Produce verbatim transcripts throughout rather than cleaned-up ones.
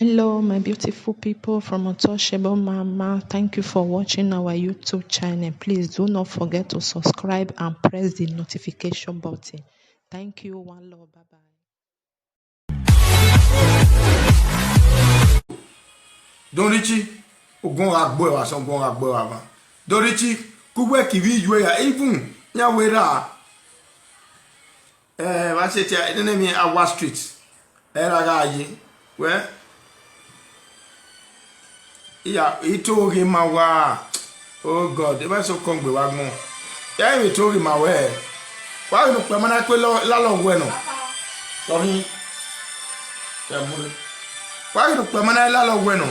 Hello, my beautiful people from Untouchable Mama. Thank you for watching our YouTube channel. Please do not forget to subscribe and press the notification button. Thank you. One love. Bye bye. Don Richie, ogun agbo wa san ogun agbo wa ma. Don Richie, kugbe kivi yue ya even nya wera. Eh, wa se ti ene mi Awa Street. Era ga yi. We. Iya, ito ge ma wa. Oh God, e ba so kon gbe wa gbon. Ya mi to ge ma we. Wa no pe mana pe lo la lo we no. Lo ni. Ya mu re. Wa no pe mana la lo we no.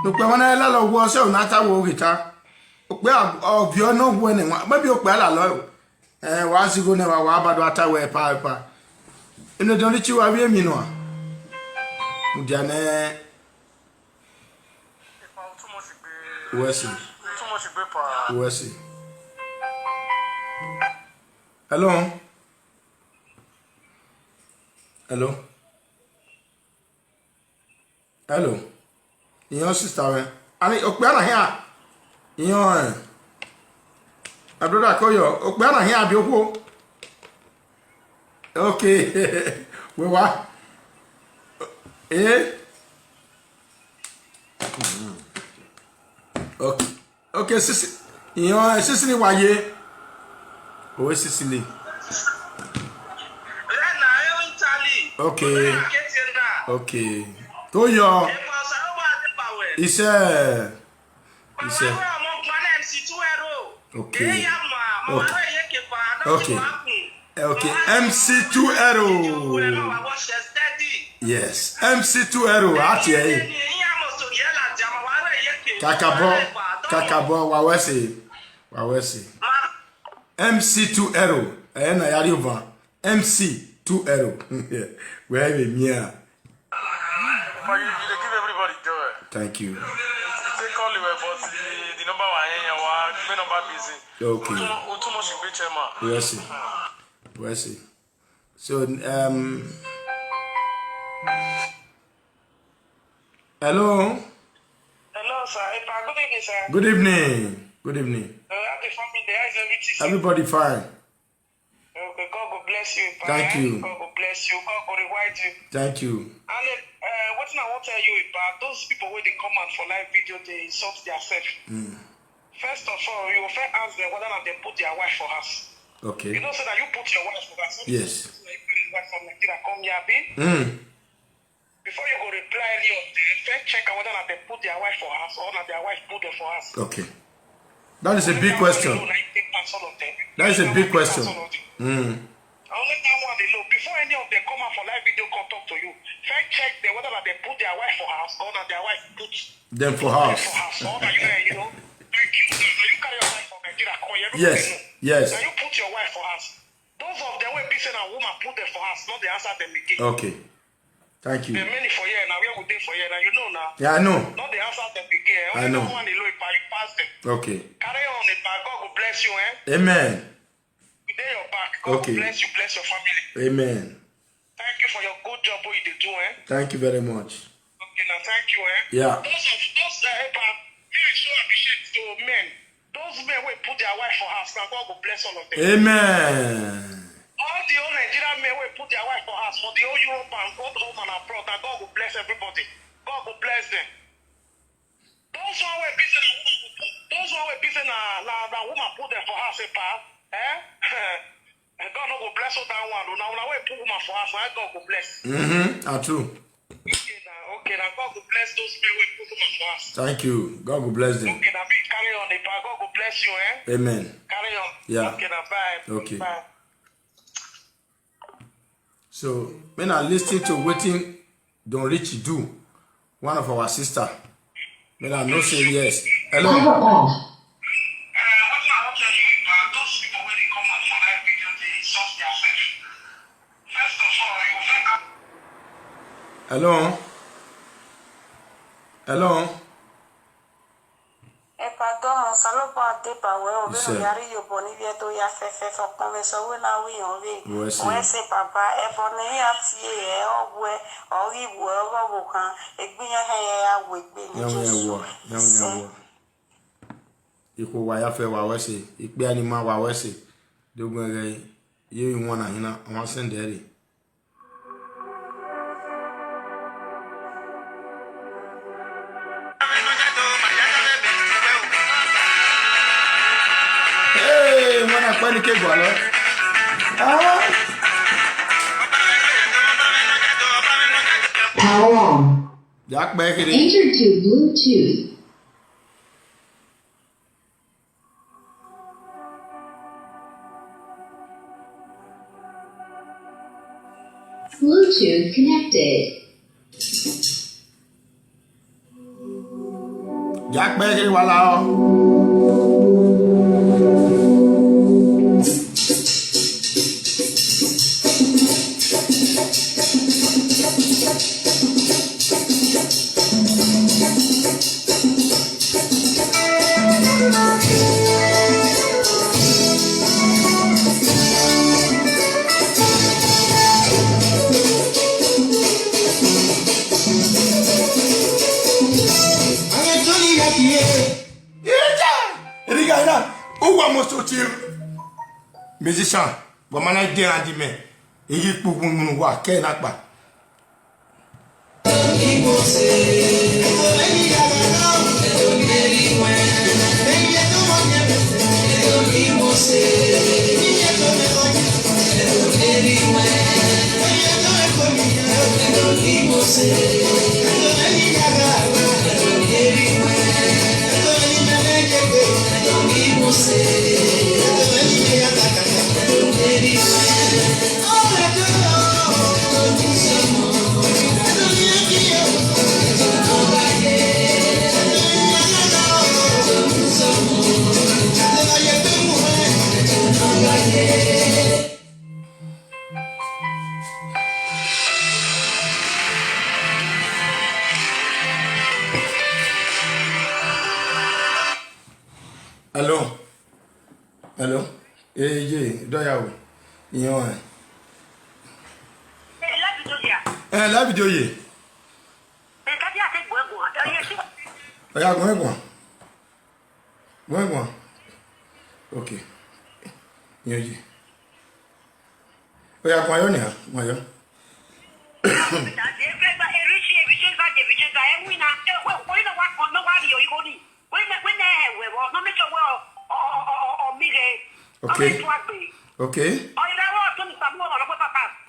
No pe mana la lo wo se o na ta wo ge ta. O pe o bi o no we ne wa. Ma bi o pe ala lo. Eh, wa si go ne wa wa ba do ata we pa pa. Ene Don Richie wa bi emi no a. Mu dia ne. Wesi. Wesi. Hello. Hello. Hello. Your sister, man. I mean, okay, I'm here. You know, eh. My brother, I call you. Okay, I'm here. Be okay. Okay. We what? Eh? Okay. Okay, Sicily. Your Sicily, why ye? Oh, Sicily. Okay. Okay. To your. He said. He said. Okay. Okay. Okay. M C two Ero. Yes, M C two Ero. Ati eh. Kakabo, kakabo, wawese, wawese. M C two Ero. Eh, na yari over. M C two Ero. Where we near? But you, you dey give everybody joy. Thank you. You take call well, but the, the number one here, wa, the main number busy. Okay. Otumo, Otumo should be chairman. We'll see. We'll see. So, um, hello. Hello, sir. Hey, pa, good evening, sir. Good evening. Good evening. Uh, happy family day. How is everything, sir? Everybody fine. Okay, God go bless you, pa. Thank you. God go bless you. God go reward you. Thank you. And uh, what I want to tell you, pa, those people where they come out for live video, they insult themselves. Mm. First of all, you first ask them whether or not they put their wife for house. Okay. You know, so that you put your wife for house. Yes. So you put your wife from Nigeria, come here, be. Mm. Before you go reply any of them, first check out whether na they put their wife for house or na their wife put them for house. Okay. That is a big question. That is a big question. Mm. Only that one they know. Before any of them come out for live video, come talk to you. First check them whether na they put their wife for house or na their wife put them for house. For house. Or na you, eh, you know, like you, now you carry your wife from Nigeria, come here. Yes, yes. Now you put your wife for house. Those of them wey be say na woman put them for house, not they answer them again. Okay. Thank you. There many for here now. Where would they for here now? You know now. Yeah, I know. Not the answer them again. I know. One alone, you pass them. Okay. Carry on, if God will bless you, eh? Amen. We dey your back. God okay. Bless you, bless your family. Amen. Thank you for your good job what you dey do, eh? Thank you very much. Okay, now thank you, eh? Yeah. Those of those, uh, eh, pa, me I so appreciate to men. Those men wey put their wife for house, now God go bless all of them. Amen. All the old Nigerian men wey put their wife for house, for the whole Europe and both home and abroad, now God go bless everybody. God go bless them. Those one wey be say na woman go put, those one wey be say na, na, na woman put them for house, eh, pa? Eh? And God no go bless all that one. Now, now wey put woman for house, now God go bless. Mm-hmm. Ah, true. Okay, now, okay, now God go bless those men wey put woman for house. Thank you. God go bless them. Okay, now me carry on, eh, pa. God go bless you, eh? Amen. Carry on. Yeah. Okay, now bye. Okay. Bye. So, when I listen to wetin Don Richie do, one of our sister, when I know say yes. Hello. Hello. Hello. Pardon, Saloba Adebawe, Obi Sir. Yari Yobo, Nivia to ya Fefe, for Convention, when are we on we? Where's Where's it? Papa, Ebony, Atie, Owe, Ori, Wherever Wuhan, Egbinya, Hey, Awe, Egbinya, Yawe, Jesus. Yawa, Yawe, Yawa. Iko wa ya fe wa wese, ikpe anima wa wese. Dogun ere, ye wan na hina, wan send there. Hey, mwana kwani ke gwalo. Ah. Power on. Jack back it. Enter to Bluetooth. Bluetooth connected. Jack back it wala. Musician, but man, I dare and the man. He pugun wa kenapa. Hello. Hello. Eh, ye, do ya o. Iyan. Eh, la video ye. Eh, ka dia se gbo gbo. Eh, ye si. Oya, gbo gbo. Gbo gbo. Okay. Iyan ye. Oya, gbo yo ni ha, gbo yo. Okay. Okay.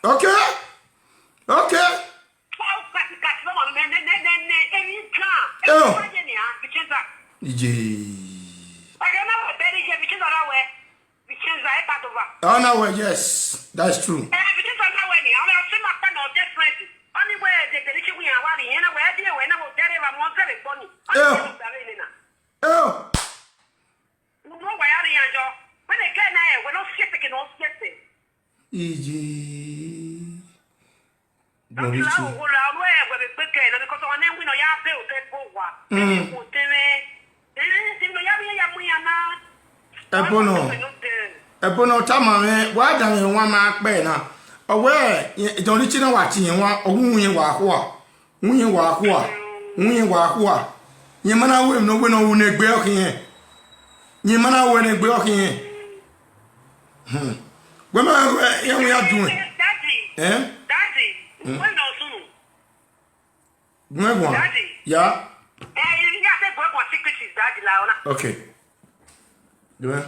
Okay. Okay. Eyo. Ije. Oh, no, well, yes, that's true. Eyo. Iji. Glory to. Mm. Ebono. Ebono tama me, wa da me wa ma pe na. Owe, ye, Don Richie na wa ti yen wa, ohun yen wa ho a. Nwunye wa akwa. Nwunye wa akwa. Nye mana we no we no une gbe okin yen. Nye mana we ne gbe okin yen. Hmm. We ma we ya we ya dun. Daddy. Eh? Daddy. Hmm. We no sunu. Gbe gwan. Daddy. Ya. Eh, you have to go for secret is daddy la ona. Okay. Gbe.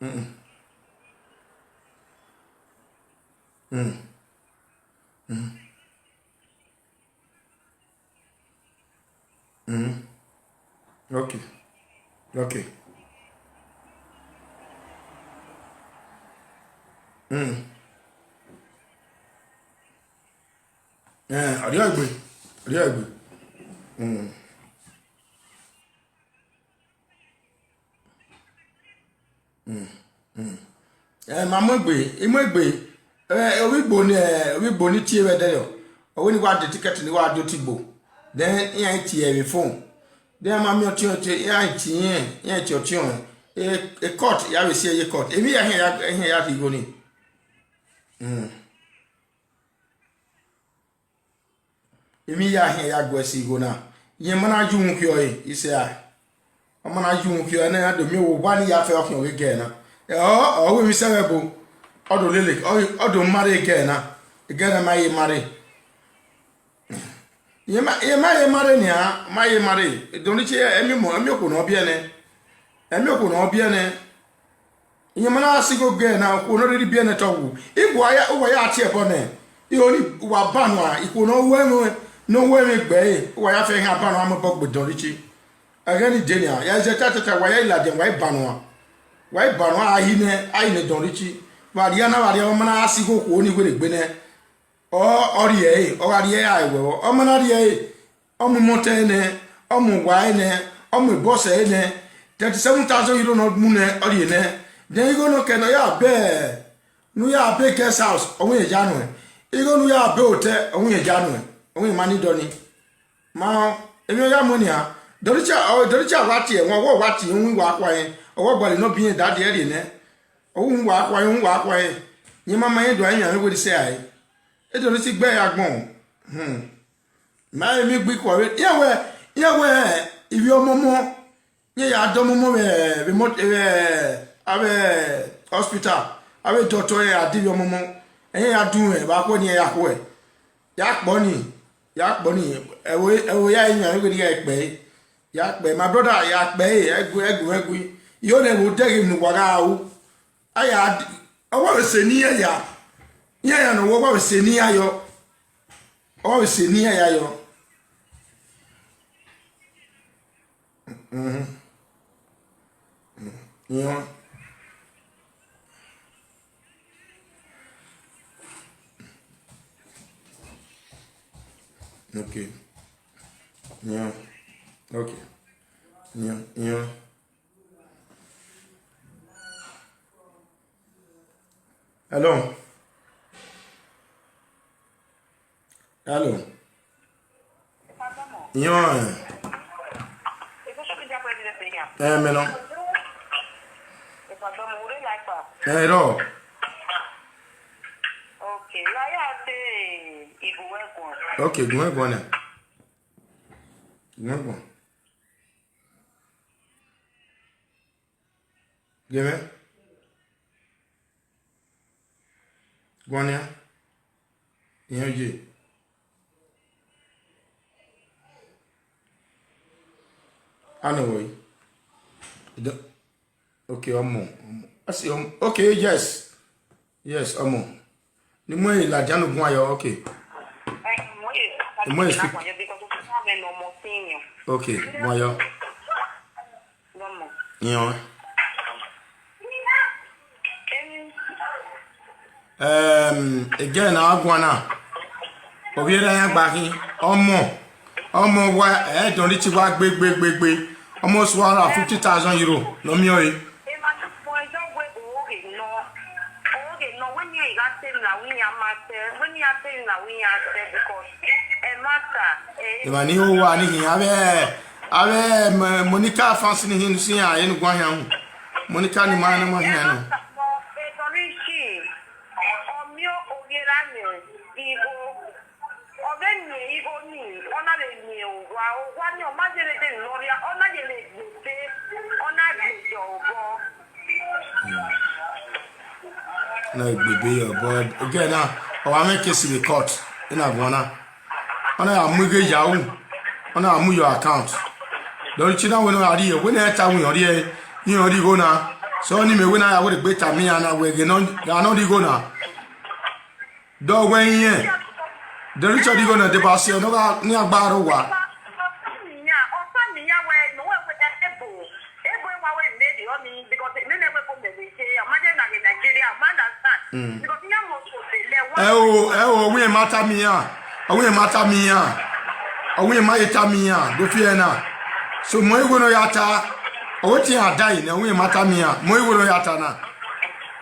Mm-mm. Mm. Mm. Mm. Okay. Okay. Mm. Eh, are you agree? Are you agree? Mm. Mm, mm. Eh, ma mo gbe, imo gbe. Eh, owi gbo ni, eh, owi gbo ni tie we de yo. Owi ni wa de ticket ni wa do ti gbo. Then, iya ti e phone. Then ma mi oti oti ya ti yen, ya ti oti on. E e court ya we si e court. Emi ya hen ya hen ya ti go ni. Mm. Emi ya hen ya gwe si go na. Yen mana ju mu kyo e, ise a. Mana ju mu kyo e na ya do mi wo wa ni ya fe o kyo we ge na. E o o we mi se we bo. O do lele, o o do mare ge na. Ge na ma ye mare. Ye ma ye ma ye mare ni a, ma ye mare. Don Richie emi mo, emi ko no bi ene. Emi ko no bi ene. Iye mana asigo ge na ko no ri bi ene to wu. Igwa ya uwa ya tie bone. I oni wa banwa, i ko no we mo, no we mi gbe. Uwa ya fe ha banwa mo bo gbe Don Richie. Agani denia, ya je ta ta ta wa ya ila de wa banwa. Wa banwa a hi ne, a hi ne Don Richie. Wa ri ana wa ri mana asigo ko ni we le gbe ne. Ọ ọ ri ẹ, ọ gha ri ẹ, a ẹwẹ ọ, ọ ma na ri ẹ, ọ mu mọtẹ nẹ, ọ mu wa nẹ, ọ mu bọsẹ nẹ, thirty seven thousand euro nọ mu nẹ, ọ ri nẹ. Then igho nọ kẹ nọ ya bẹ, nu ya bẹ guest house, ọ wẹ ya nuẹ. Igho nu ya bẹ hotel, ọ wẹ ya nuẹ, ọ wẹ ma ni dọ ni. Ma emi ọ ya mu ni ha. Doricha ọ doricha wa ti ẹ wọn wọ wa ti ẹ wọn wa kwa ẹ, ọwọ gbọlẹ nọ bi ẹ dadi ẹ ri nẹ. Ọwọ wọn wa kwa ẹ wọn wa kwa ẹ. Yẹn ma ma yẹn do ẹ yẹn mi wẹ di sẹ ẹ. E do ni si gbe ya gbọn. Hmm. Ma emi gbi ko we. Ye we, ye we ibi ọmọ mọ. Ye ya do ọmọ mọ we we mo we ave hospital. Ave doctor ye ya di ibi ọmọ mọ. Eye ya dun e ba ko ni ya ko e. Ya kpọ ni. Ya kpọ ni. E wo e wo ya yin ya we ni ya pe. Ya pe my brother ya pe e egu egu egu. Yo ne wo de nu wa ga u. Aya ọwọ́ rẹ̀ ṣe ní ẹ̀yà. Ní ẹ̀yà náà wọ́n wọ́n ṣe ní ayọ̀. Ọwọ́ rẹ̀ ṣe ní ẹ̀yà yọ. Mhm. Yan. Okay. Yan. Okay. Yan. Yan. Hello. Hello. Yan. Eh, me no. Eh, ro. Okay, go on, go on. Go on, go on. Gẹmẹ. Guania. Iyan je. Ano woi. Okay, ọmọ. Ọmọ. Asi ọmọ. Okay, yes. Yes, ọmọ. Ni mo la janu gun ayo, okay. Mo ye speak. Okay, gun ayo. Yan. Um, again, na agwana. Obiera ya gbakin. Ọmọ. Ọmọ wa, eh, Don Richie wa gbe, gbe, gbe, gbe. Ọmọ swara fifty thousand euro. No mi o e. Emma ni o wa ni hin. Abe, abe, Mo-, Monica fancy ni hin si ya, enu gwa ya hu. Monica ni ma na ma ya no. Na egbebe yo, but again now, our main case in the court in Aguana. Ona ya mu ge yahoo. Ona mu your account. Don Richie na we no ari e, we na ta we ori e, ni ori go na. So ni me we na ya we gbe ta mi ya na we ge no, ya no ri go na. Do we yen. Don Richie ri go na de ba se no ga ni agbaro wa. Mm. Ẹ o, ẹ o, wíyẹn má ta mi yàn. Wíyẹn má ta mi yàn. Wíyẹn má yẹ ta mi yàn. Ló fi ẹ̀ náà. So mo ìwé náà yà ta. Owó tí a dá yìí ni wíyẹn má ta mi yàn. Mo ìwé náà yà ta náà.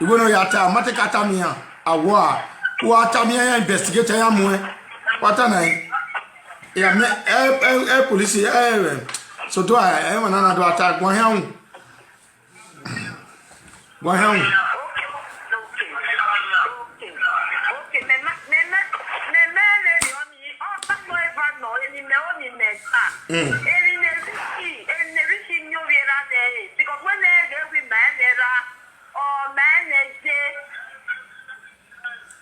Ìwé náà yà ta. Má tẹ́ ká ta mi yàn. Àwọ̀ à. Wọ́n á ta mi yàn, yà investigate yà mú ẹ. Wọ́n á ta náà yìí. Yà mẹ́ ẹ ẹ ẹ police ẹ ẹ So do I, eh, man, I do attack. Go ahead. Go ahead. Okay, okay, okay, okay. Mema, mema, mema, le, le, oni, oh, that's not even no, any, me, oni, me, ah. Any, me, rishi, any, rishi, nyo, we, ra, le, because when they, they, we, man, they, ra, oh, man, they, they,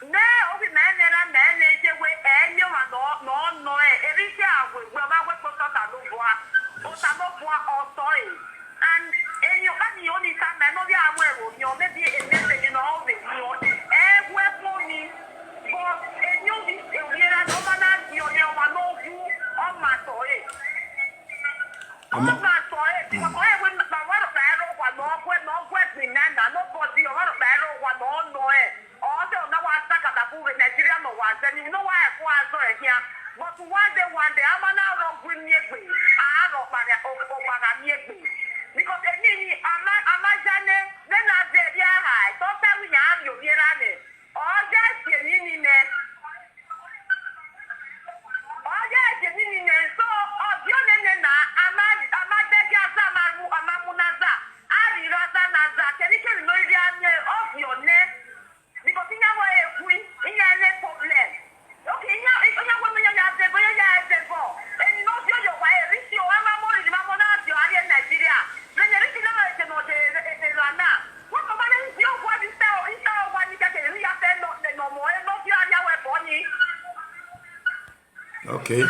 me, oh, we, man, they, ra, man, they, they, we, eh, nyo, ma, no, no, no, eh, every day, I will, we, ma, we, put out, I don't, wa, oh, I don't, wa, oh, sorry. And, and you, and you only time, I know they are well, you know, maybe a message, you know, all the, you know, eh, we, for me, but, and you, this, eh, we, are not, you, you, are not, you, oh, my, sorry. Oh, my, sorry, because, eh, when, my, what, I don't, wa, no, we, no, we, we, na, na, nobody, what, I don't, wa, no, no, eh. Ọjọ́ náà wá sákàtà fún ìwé Nàìjíríà náà wá sẹ́ni, you know why I go and saw it here? But one day, one day, a máa náà rọ gún ní ègbè, àárọ̀ ọ̀pàrà ní ègbè. Because èmi ni a máa jáde, then I say, yeah, hi, tó fẹ́ wí yàn á rí òbí rà nì. Ọjọ́ ẹ̀sìn èmi ni mẹ́. Ọjọ́ ẹ̀sìn èmi ni mẹ́. So, ọ̀bí ò nẹ́nẹ́ na, a máa dẹ́gẹ́ àṣà, a máa mú, a máa mú náà zà. A rí rà zà náà zà. Kẹ́ni kẹ́ni ló rí àmì ọ̀bí ọ̀nẹ́. Because inya wa ekui, inya ne problem. Okay, inya inya wa inya ya zebo, inya ya zebo. Eni no fio yo wa erisi o ama mori ni mamo na fio ari Nigeria. Ne ne risi na e no de e de la na. Wa ko ma ne fio wa di sa o isa o wa ni ka ke ni ya fe no ne no mo e no fio ari awe bo ni. Okay.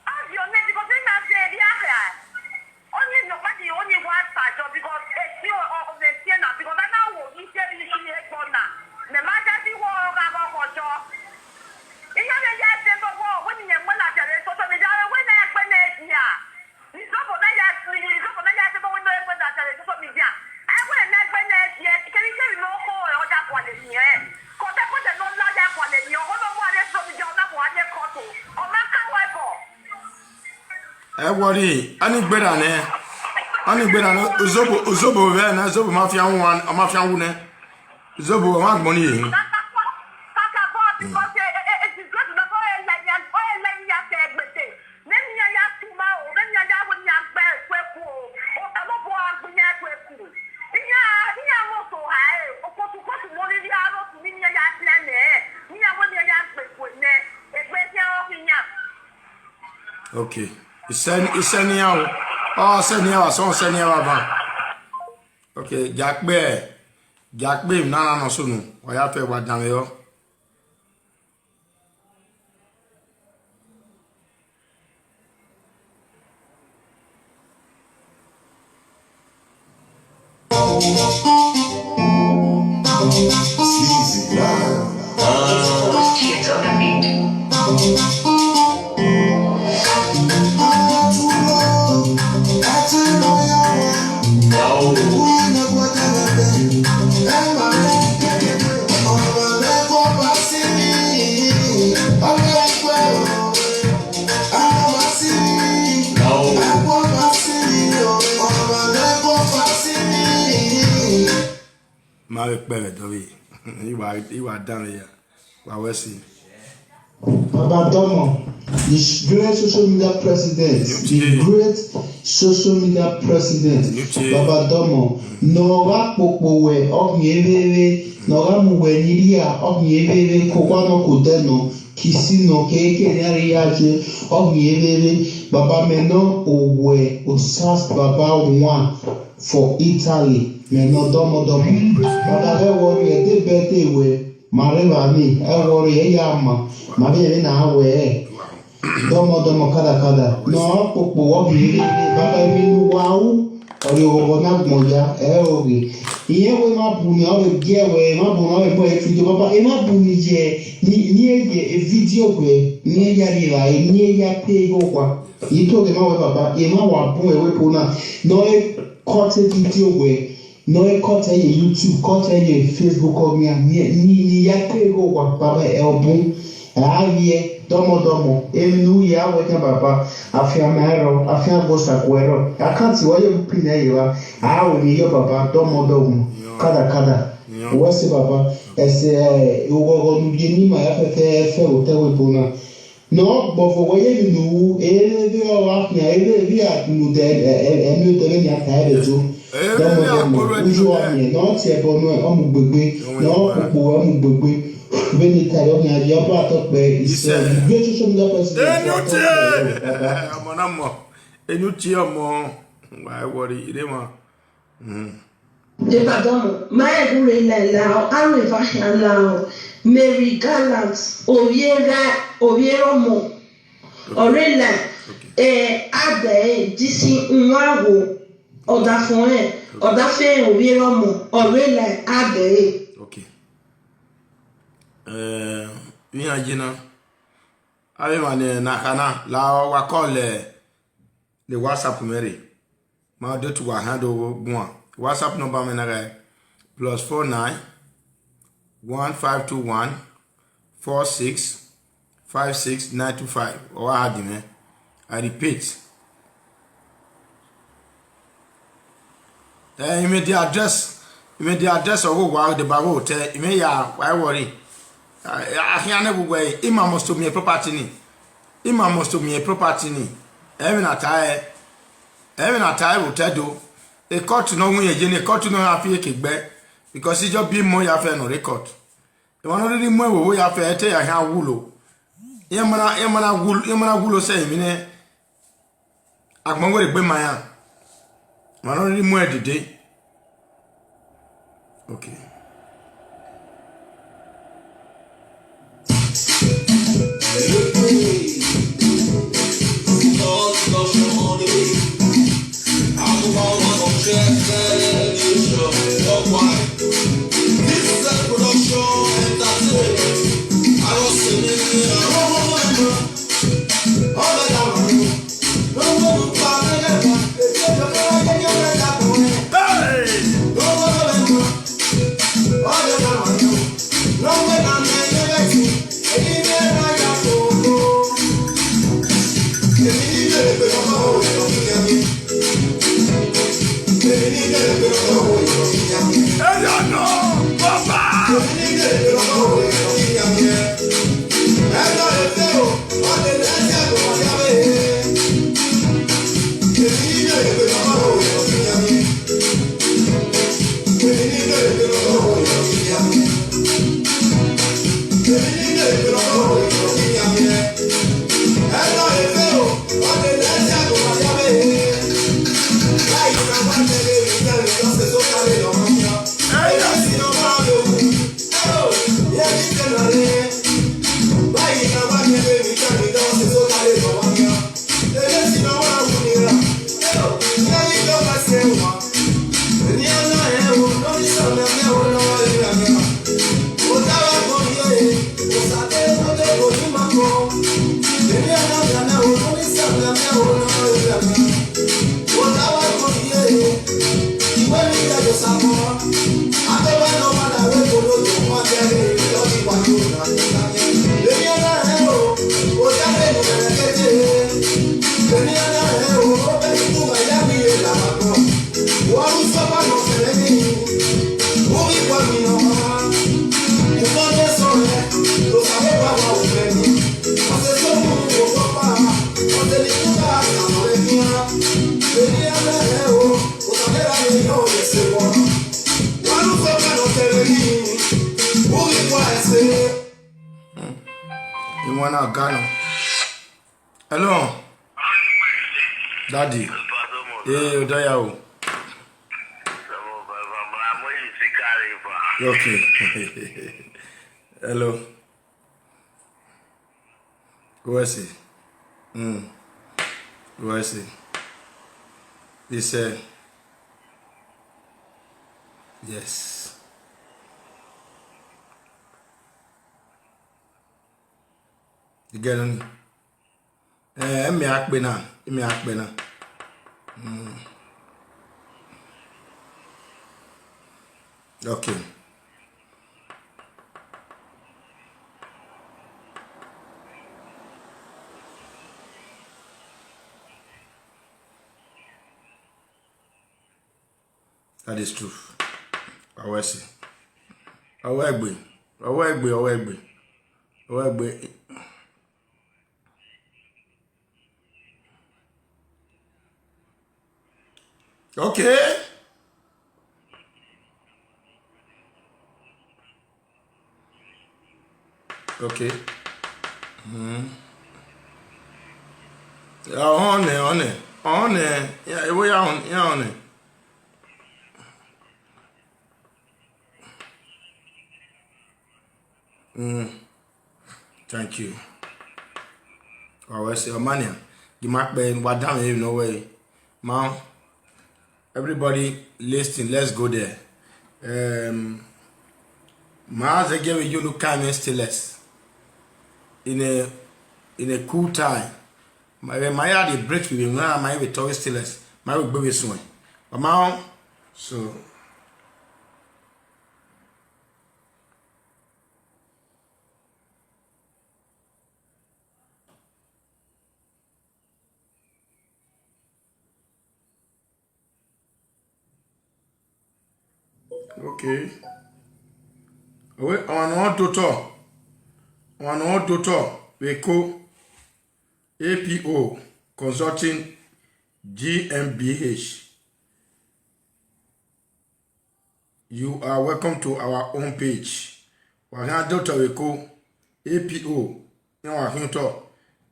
Avi o ne because na se ri ara. Only nobody only one side because e si o o me si na because na wo ni se ni si e ko na. Me ma ja di wo ga go ko jo. Iya me ya se go wo wo ni me na ja le so so me ja we na e pe na e ya. Ni so ko na ya ni so ko na ya se go we na e pe na ja le so so me ja. E we na e pe na e ya. Ke ni se no ko o ja ko le ni e. Ko te ko te no la ja ko le ni o ko no mo ale so me ja o na mo ale ko to. O ma ka we ko. E worry, ani gbera ne. Ani gbera ne. Zobo, zobo ve na, zobo mafia wan, mafia wu ne. Zobo ma gbon ni. Kaka bo ti ko se e e e ti go to ko e la ya, o e la ya ke gbete. Me mi ya ya tu ma o, me mi ya ya wo ni agbe kwe ku o. O ta mo bo agbe ni kwe ku. Iya, iya mo so ha e. O ko tu ko tu mo ni ya ro tu ni ya ti ne ne. Ni ya wo ni ya gbe ku ne. Egbe ti o ki ya. Okay. Iseni iseni ya o. Oh, seni ya wa, so seni ya wa ba. Okay, jakpe. Jakpe na na no sunu. Wa ya fe wa dan yo. Ma ve kpere dove. Iwa iwa dan ya. Wa we si. Baba Domo, the great social media president, the great social media president, Baba Domo, no ga popo we, o mi eveve, no ga mu we ni ria, o mi eveve, ko kwa no ko de no, kisi no, ke ke ni ari ya je, o mi eveve, Baba me no o we, o sas Baba one for Italy, me no Domo Domo. Baba ve worry, e de bete we, Mare ba mi, e worry e ya ma, ma bi e na we. Domo domo kada kada. No popo wo bi ni baba mi nu wa u. Ori wo wo na gmo ya, e o bi. Iye we ma bu ni o bi je we, ma bu ni o bi mo e video baba, e ma bu ni je. Ni ni e je e video we, ni e ya ri ra, ni e ya pe yo kwa. Yi to de ma we baba, e ma wa bu e we po na. No e kote video we. No e kote ye YouTube, kote ye Facebook o mi a mi ni ni ya pe go wa baba e obun. A ye domo domo. E mi nu ya we kan baba. Afia mero, afia go sakwero. A kan ti wa ye pin e wa. A o ni yo baba domo domo. Kada kada. Wo se baba. Ese ugogo nu ye ni ma ya fe fe fe o te we bona. No gbɔfo wɔ ye nu, ere ve ɔ wa fia, ere ve a nu de, e, e, e nu de ve nya ka ere to. Dɔmɔ dɔmɔ, uju wa mi, no tie bɔ no, ɔ mu gbegbe, no kpokpo, ɔ mu gbegbe. Ve ni ta yɔ nya yɔ ba tɔ kpɛ, ise, ve social media president. Enu tie, ɔmɔ na mɔ, enu tie ɔmɔ, why worry, ire ma. Debadɔmɔ, ma egure lɛ la o, aro eva hia la o, Mary Gallant, oviera, ovierɔmɔ, ɔre la, e, adɛ e, disi nwa wo, ɔdafɔn e, ɔdafɛ ovierɔmɔ, ɔre la, adɛ e. Okay. Eh, mi ha jina. Ave mane na kana, la o wa call, eh, the WhatsApp mere. Ma de tu wa ha do gwa. WhatsApp number me na ga plus four nine six five six six nine two five. Or wa ha di me. Eh, ime the address, ime the address of wa the bago te, ime ya, why worry? Ah, I can't go away. Ima must to me property ni. Ima must to me property ni. Emi na tie. Emi na tie wo te do. E court no hu ye je ni, court no ha fi ke gbe. Because it just be more ya fe no record. E wa no really more wo ya fe te ya ha wulo. Ye mana, ye mana wulo, ye mana wulo se mi ne. Agbon were gbe ma ya. Ma no really more dide. Okay. Hello. Daddy. Eh, Odaya o. Okay. Hello. Who is it? Mm. Who is it? He said, yes. You get on? Eh, emi akpe na, emi akpe na. Mm. Okay. That is true. Awesi. Awegbe. Awegbe, awegbe. Awegbe. Okay. Okay. Hmm. Yeah, on it, on it, on it. Yeah, we are on, yeah, on it. Mm. Thank you. Always say, Omania, you might be what down here, no way. Ma, everybody listening, let's go there. Um, my house again with you look kind of still less. In a in a cool time. My my heart dey break with me. My my will talk still less. My will be with soon. But my own, so okay. Owe, ọ̀nà ọ̀dọ́tọ̀, ọ̀nà ọ̀dọ́tọ̀, weko, A P O, Consulting, G M B H. You are welcome to our own page. Wàhán dọ́tọ̀ weko, A P O, ní wàhán tọ̀.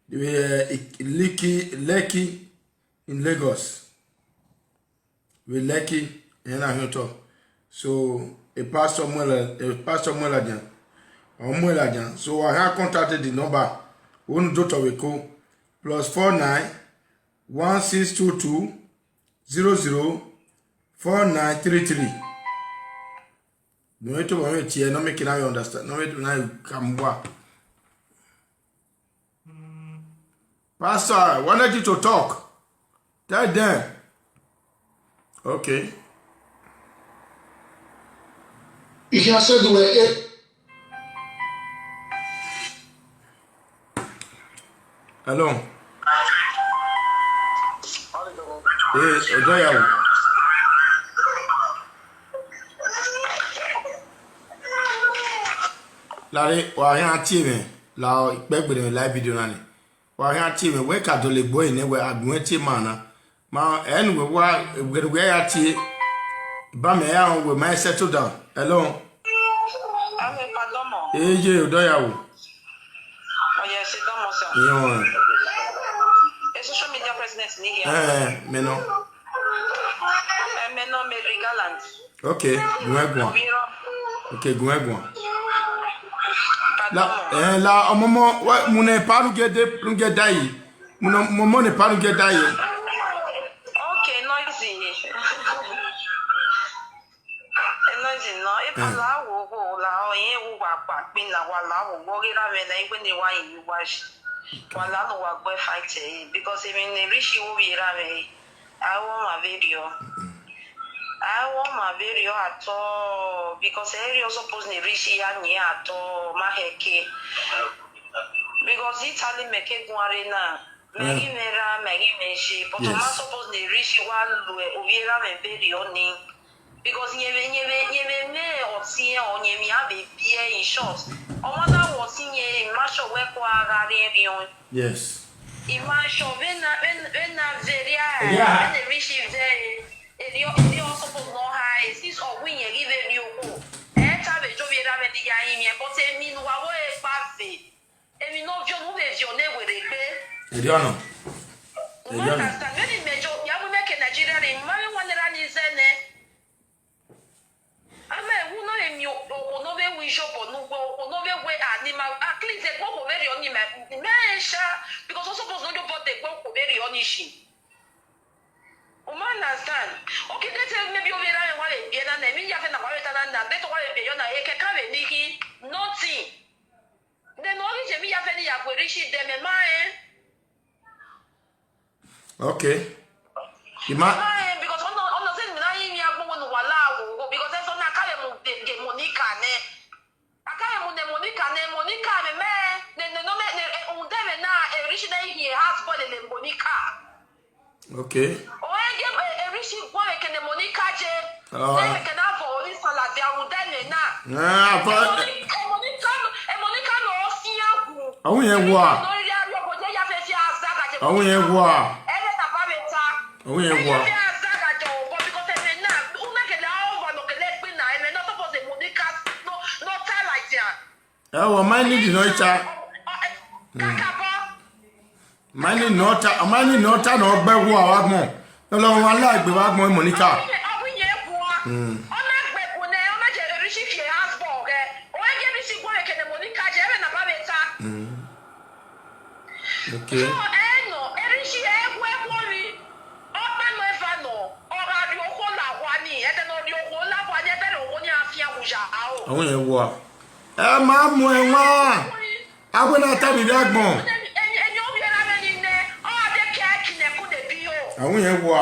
The, uh, Lekki, Lekki in Lagos. We Lekki, and I hear talk. So a pastor Muela, a pastor Muelajan, or Muelajan. So I have contacted the number. One daughter we call plus four nine one six two two zero zero four nine three three. No, it won't here. No, make it now you understand. No, make it now you come back. Pastor, I wanted you to talk. Tell them. Okay. If you said we Hello. Ee, ọdọ ya wụ. Lari, wa ya tie me. La ikpe gbere me live video na ni. Wa ya tie me we ka dole gbo ine we agun tie ma na. Ma anyway wa we we ya tie. Ba me ya we ma settle down. Hello. Ame pardon mo. Ee, ye ọdọ ya wụ. Oh yes, it don't sir. Yo. A social media president ni here. Eh, me no. Eh, me no, me Rigaland. Okay, gwe gwa. Obiro. Okay, gwe gwa. La, Pardon mo. Eh, la, omomo, wa, mune paru gede, gede yi. Mune, momo ne paru gede yi. Okay, noisy. Enozi no, ipa la wo wo la o yin wo wa pa pin na wa la wo wo ri ra me na igbe ni wa yin wa shi. Wa la no wa gbe fight e because emi ni rishi wo wi ra me. I want my video. I want my video at all because eri o suppose ni rishi ya ni at all ma heke. Because Italy make gun arena. Megi mera, megi meji, but Yes. Oma suppose ni rishi wa lue, oviera me beri oni. Because nyeme, nyeme, nyeme me oti e o nyeme abe bie in short. Oma da wo si nye ma sho we ko agari e bi on. Yes. I ma sho ve na, ve, ve na veria, Yeah. Ve ne rishi ve. Eri o, eri o suppose no ha, e si so wi nye gi ve bi o ko. E ta ve jo viera me di ya yin ye, but e mi nu wa wo e pa ve. Emi no vio nu ve vio ne were gbe. Eri ono. Eri ono. Understand? Many major, ya mu make Nigeria re, ma we wan ra ni zene. Ama e wu no emi o, o no ve wi jo bo nu we, o no ve we animal. At least e go go very oni me, me sha, because also suppose no do but e go go very oni shi. O ma understand? Okay, they say maybe over there, why they be na, na, me ya fe na, why they na, na, they to why they be na, e ke ka ve ni ki, nothing. Then no, only Jimmy ya fe ni ya go rishi dem, eh, ma, eh. Okay. Ima- Ma, eh, because ono, ono se mi na yi mi agbo wonu wala wo, because eso na kare mo de, de Monica ne. Akare mo ne Monica ne, Monica me, me, ne, ne, no, me, ne, eh, unde me na, eh, rishi na yi, eh, house boy le Monica. Okay. O enge, eh, eh, rishi gwa me kene Monica je. Ah. Ne me kena vo ori sala de unde me na. Ah, Eh, but Monica, eh, Monica no, eh, Monica no, o si ya gu. Awun yẹn wà. No, ya, ya, go, ya, ya, fe, fe, azaga je Awun yẹn Monica. Wà. Eh, me na ba me ta. Awun yẹn Eh, wà. ya, fe, azaga je, o, Ewo, my need no cha. Kakabo. My need no cha, my need no cha no gbe wo wa gbon. Ọlọ́run aláìgbé wa gbon Monica. Ọwụnye egwu a. Ọ na-egbe egwu na ọ na-eje erisi fie house ball gị. O nweghị erisi gwa eke na Monica je ebe na babeta. Okay. So, eno, erisi egwu egwu ni. Ọba no eva no. Ọba ri okwo la kwa ni. Ede no ri okwo la kwa ni. Ede ri okwo ni afia wuja ao. Àwọn yẹn wà. Ẹ máa mú ẹ wá. Agbe na tell me that gbon. Enyi obi era me ni ne. Ọ de ke ki ne ku de bi o. Àwọn yẹn wà.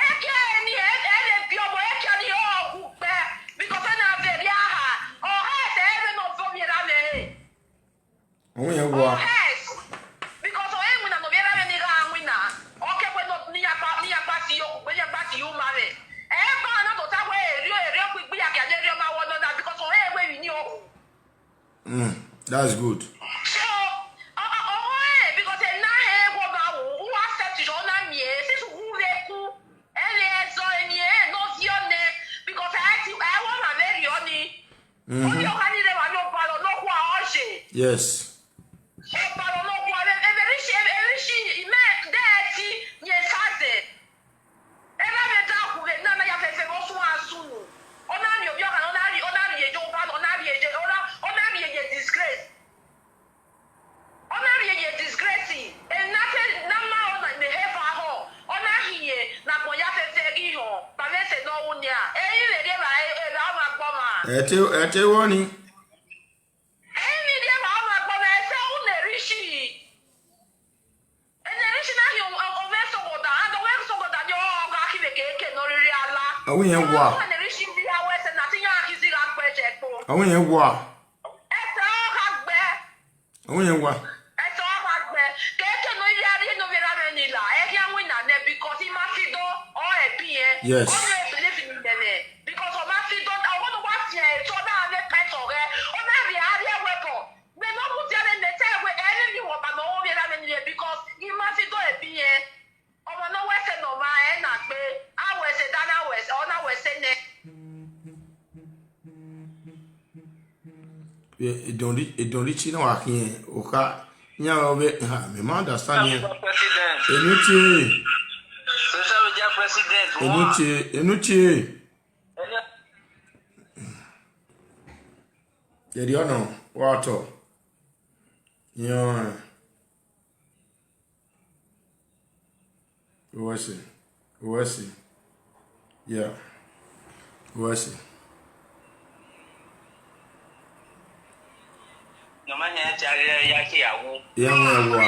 Eke ni e e le bi ọmọ eke ni o ku pe. Because na very aha. O ha te ebe no obi era me. Àwọn yẹn wà. Yes. Because o enwe na no biara me ni ga anwe na. O ke kwe no ni ya pa ni ya pa si yo ku ni ya pa si yo ma me. E ba na do ta we eri o eri o ku gbi ya ke de eri o ma wo no na because o e we ni o. Mm, that's good. So, o o o e because e na he go ba wo. U accept jo na mi e. Si su hu le ku. Ele ezo eni e no vi one because I ti I want my very oni. Obi ọha niile ma ni ọbara n'okwu a ọchị. Yes. Ọbara n'okwu a ebe rishi ebe rishi ime deeti nye saze. Ebe a na-ete akwụghị nna anaghị afefe n'osu asụ. Ọ na-arị obi ọha na ọ na-arị ọ na-arị eje ụba na ọ na-arị eje ọ na- ọ na-arị eje disgrace. Ọ na-arị eje disgrace. Enate na mma ọ na na-ehefe ahụ. Ọ na-ahịnye na akpọ ya fefe gị ihọ. Bamese n'ọnwụ nya. Eyi na-eri ebe a- ebe a ma akpọ ma. Ete ete woni. Eyi na-eri ebe a ma akpọ ma ese unu erishi. Enerishi na ahịa ome sogoda. Ada ome sogoda dị ọgụ akị bekee eke n'oriri ala. Awụ ihe ngwa. Ọ na-erishi ndị ya wese na tinye akịzi ga mkpa eche ekpo. Awụ ihe ngwa. Ese ọha gbe. Onye ngwa. Eto ọba gbe ka eke no iri ari no iri ari ni la eke anwi na ne because ima fido o ebi e. Yes. O no believe in nene because o ma fido o no wa fi e so na ne peso re o na ri ari e wepo. Gbe no bu ti ane ne te we eri ni wo ba no o iri ari ni because ima fido ebi e. Ọmọ no wese no ma e na gbe. A wese da na wese o na wese ne. Edonri edonri chi na wa kin o ka nya o be ha me ma understand yen. President. Enu chi. Social media president. Enu chi enu chi. Eri ono wa to. Yan. Uwasi. Uwasi. Yeah. Uwasi. Nyɔma nya ya tia ya ya ke ya wu. Ya ŋu ya wua.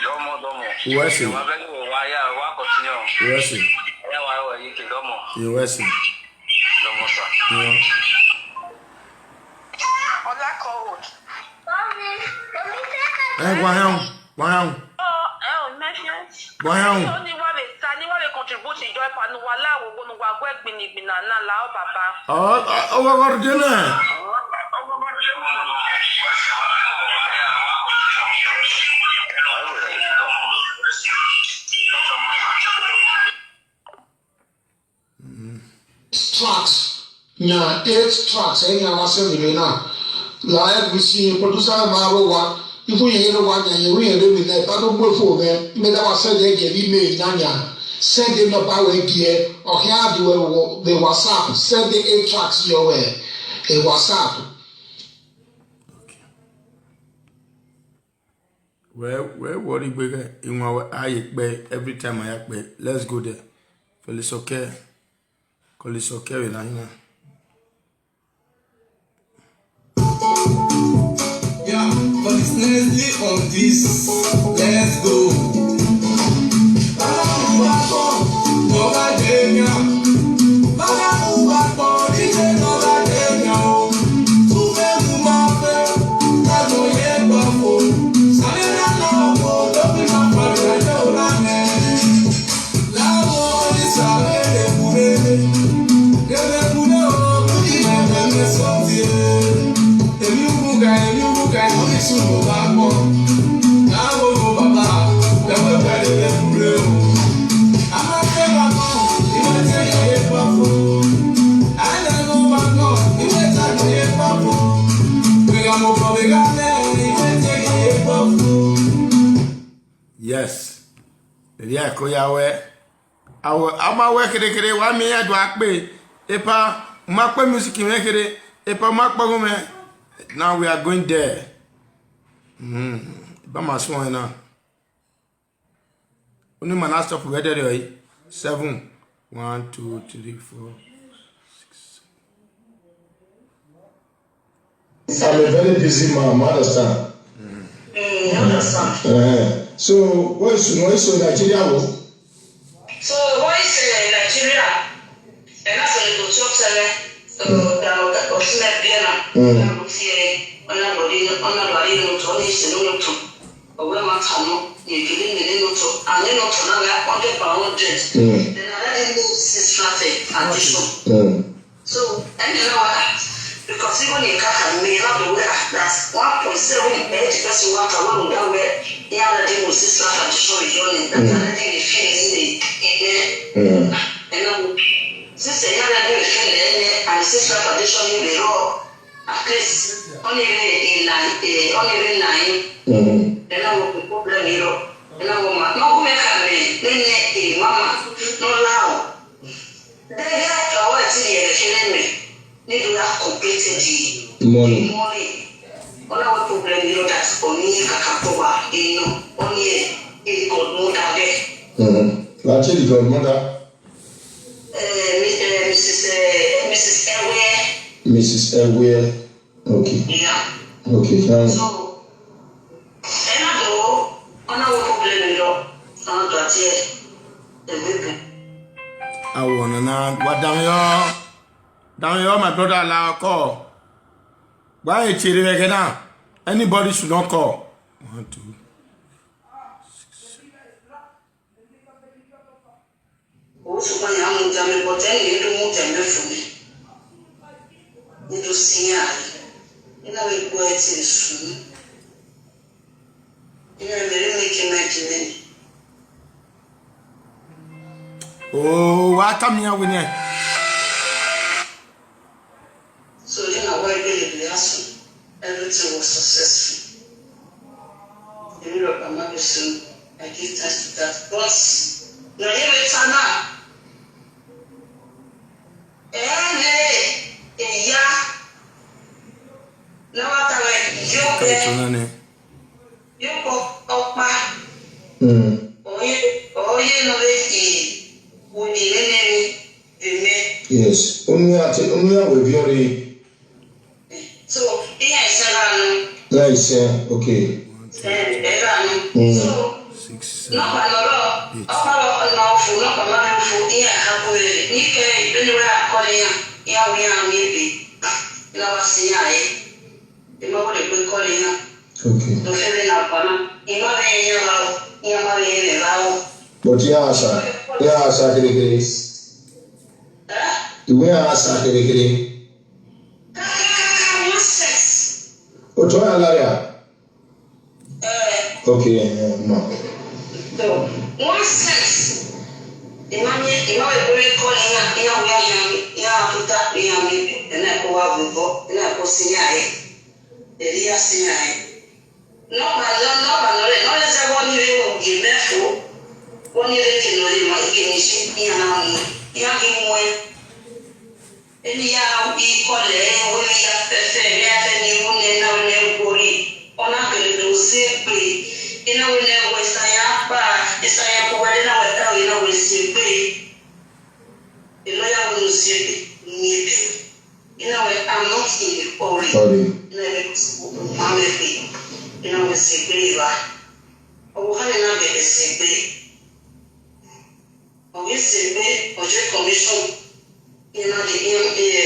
Dɔmɔ dɔmɔ. Uwasi. Nyɔma bɛ ni wa ya wa continue. Uwasi. Ya wa wa yi ke dɔmɔ. Uwasi. Dɔmɔ sa. Yeah. Ola code. Eh, wahão, wahão. Oh, eh, oh, mafia. Wahão. So ni wa be sa ni wa be contribute ijo pa nu wa la wo nu wa gwe gbini gbina na la o baba. Oh, oh, oh, wa wa de na. Tracks nya eight tracks enya wa se mi na la e bi si producer ma ro wa ifu ye ro wa nya ye wi ye de mi ne pa do mo fo me me da wa se de ge bi me nya nya se de no ba we gi e o ke a di we wo the WhatsApp se de eight tracks yo we e WhatsApp. Wee wee wọrọ igbe gị ịnwa ayi kpe every time ya kpe. Let's go there. Felisoke. Felisoke we na hina. Yeah, but it's Nestle on this. Let's go. Yes. Ria koya we. Awo ama we kere kere wa mi ya do akpe. Epa ma pe music me kere. Epa ma pe go me. Now we are going there. Hmm. Ba ma so na. Only man has to for there. Seven. One, two, three, four, six. I'm a very busy man, I understand. Mm, I understand. Eh, so, what is, what is Nigeria? So, what is uh, Nigeria? And that's a good talk, sir. So, that, that was my piano. Mm. That was here. Another, another, you know, to only say no to. But when my time, you give me the no to, and you know, to now, I hundred pound hundred. Mm. Then I didn't know this is traffic addition. Mm. So, and you know what? Because even in Kaka, me, not the way that's one point seven eight person want to work that way. Yeah, I didn't know this traffic addition with your name. That Mm. I didn't feel in the, in the, Mm. you know, since I had a new thing, and this traffic addition in the road, at least, only in line, eh, only in line. Mm. Then I will put problem, you know. Then I will not go make a man, then eh, mama, no loud. They get a what in the enemy. They do not complete the Money. Money. All our problem, you know, that's only Kakapoa, you know, only a godmother there. Mm-hmm. Actually, godmother. Uh, Mi- uh, Missus Uh, Missus Ewe. Missus Ewe. Okay. Yeah. Okay. Um, So, and I go, on our problem, you know, on the day, the baby. I wanna know what down here. Down here, my brother, allow call. Why you cheating again now? Anybody should not call. One, two. Osupa ya mu jame, but then you do mu jame for me. You do see ya. You know we go at it soon. You know, very making my jimmy. Oh, what come here with you? So then I went to the house. Everything was successful. You know, I'm not listening. I give thanks to that. But no, you will turn up. Eh, eh, eh, yeah. No matter where you go, you go up. Mm. Oye, oye, no, eh, eh, we need enemy, amen. Yes. Only at only we very So, ihe ise na anụ. Yeah, it's uh, okay. Ee, ebe anụ. Mm. So, Six, seven, nọmba nọrọ, eight. Ọkpara ọkụ na ofu, nọmba mara ofu, ihe a hapụ ere. N'ike, ebe nire akọrọ ya, ya wụ ya ama ebe. Na wasị ya, eh. Ebe ọ bụla ekwe kọrọ ya. Okay. N'ofere na akwana. Ị mara ihe ya lawo, ihe mara ihe na-elawo. But ya asa, ya asa kirikiri. Eh? Iwe ya asa kirikiri. Ka, ka, ka, ka, one sex. Otu onye alarị a? Eh. Okay, eh, no. So, one sex. Imam ye, imam ye bere call ya, ya, ya, ya, ya, tuta, ya, mi, ene ko wa vubo, ene ko si ya, eh. Eri ya si ya, eh. Nọmba, nọmba, nọmba, nọmba, sɛ wɔn yere wɔ gye mɛfo, wɔn yere ke no yɛ ma yɛ ne hyɛ bia na mo, ya ke mo ɛ. Ɛni ya ikɔ lɛ, wɔn ya fɛfɛ, ya fɛ ni wɔn nɛ na wɔn nɛ wɔri, wɔn akɛlɛ do se pe, ina wɔn nɛ wɔ Isaya kpa, Isaya kɔ wɛ na wɛ ta ina wɔ se pe. Ina ya wɔn se pe, ni pe. Ina wɛ, I'm not in a hurry. Hurry. Ina wɛ, mame pe. Ina wɛ se pe wa. Ɔwɔ hane na bɛ se pe. Ɔwɔ se pe, ɔjɛ commission. Ina de, ina, ina,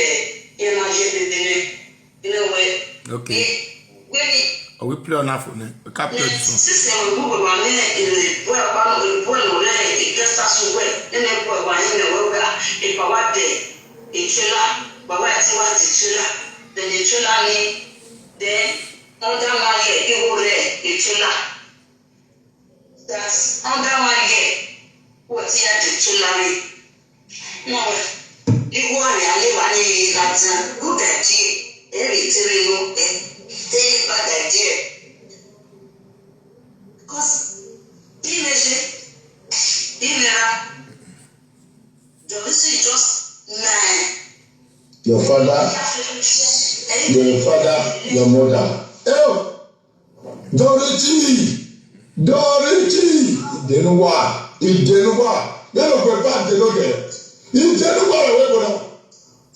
ina je bebe ne. Ina wɛ. Okay. Are we play on that phone? We can't play this one. Sisi, we go, we want to, we want to, we want to, we want to, we want to, we want to, we want to, we want to, we want to, we want to, we want to, we want to, then the trailer ni, then under one year, you go there, the trailer. That's under one year, what year the trailer ni? No, you go and you live and you live that, uh, good idea, every three no, eh, say bad idea. Because if Dorisi just nine. Your father, your father, your mother. Hey, Dorothy, Dorothy, Idenugwa, Idenugwa. They don't go back, they don't get. Idenugwa, they go down.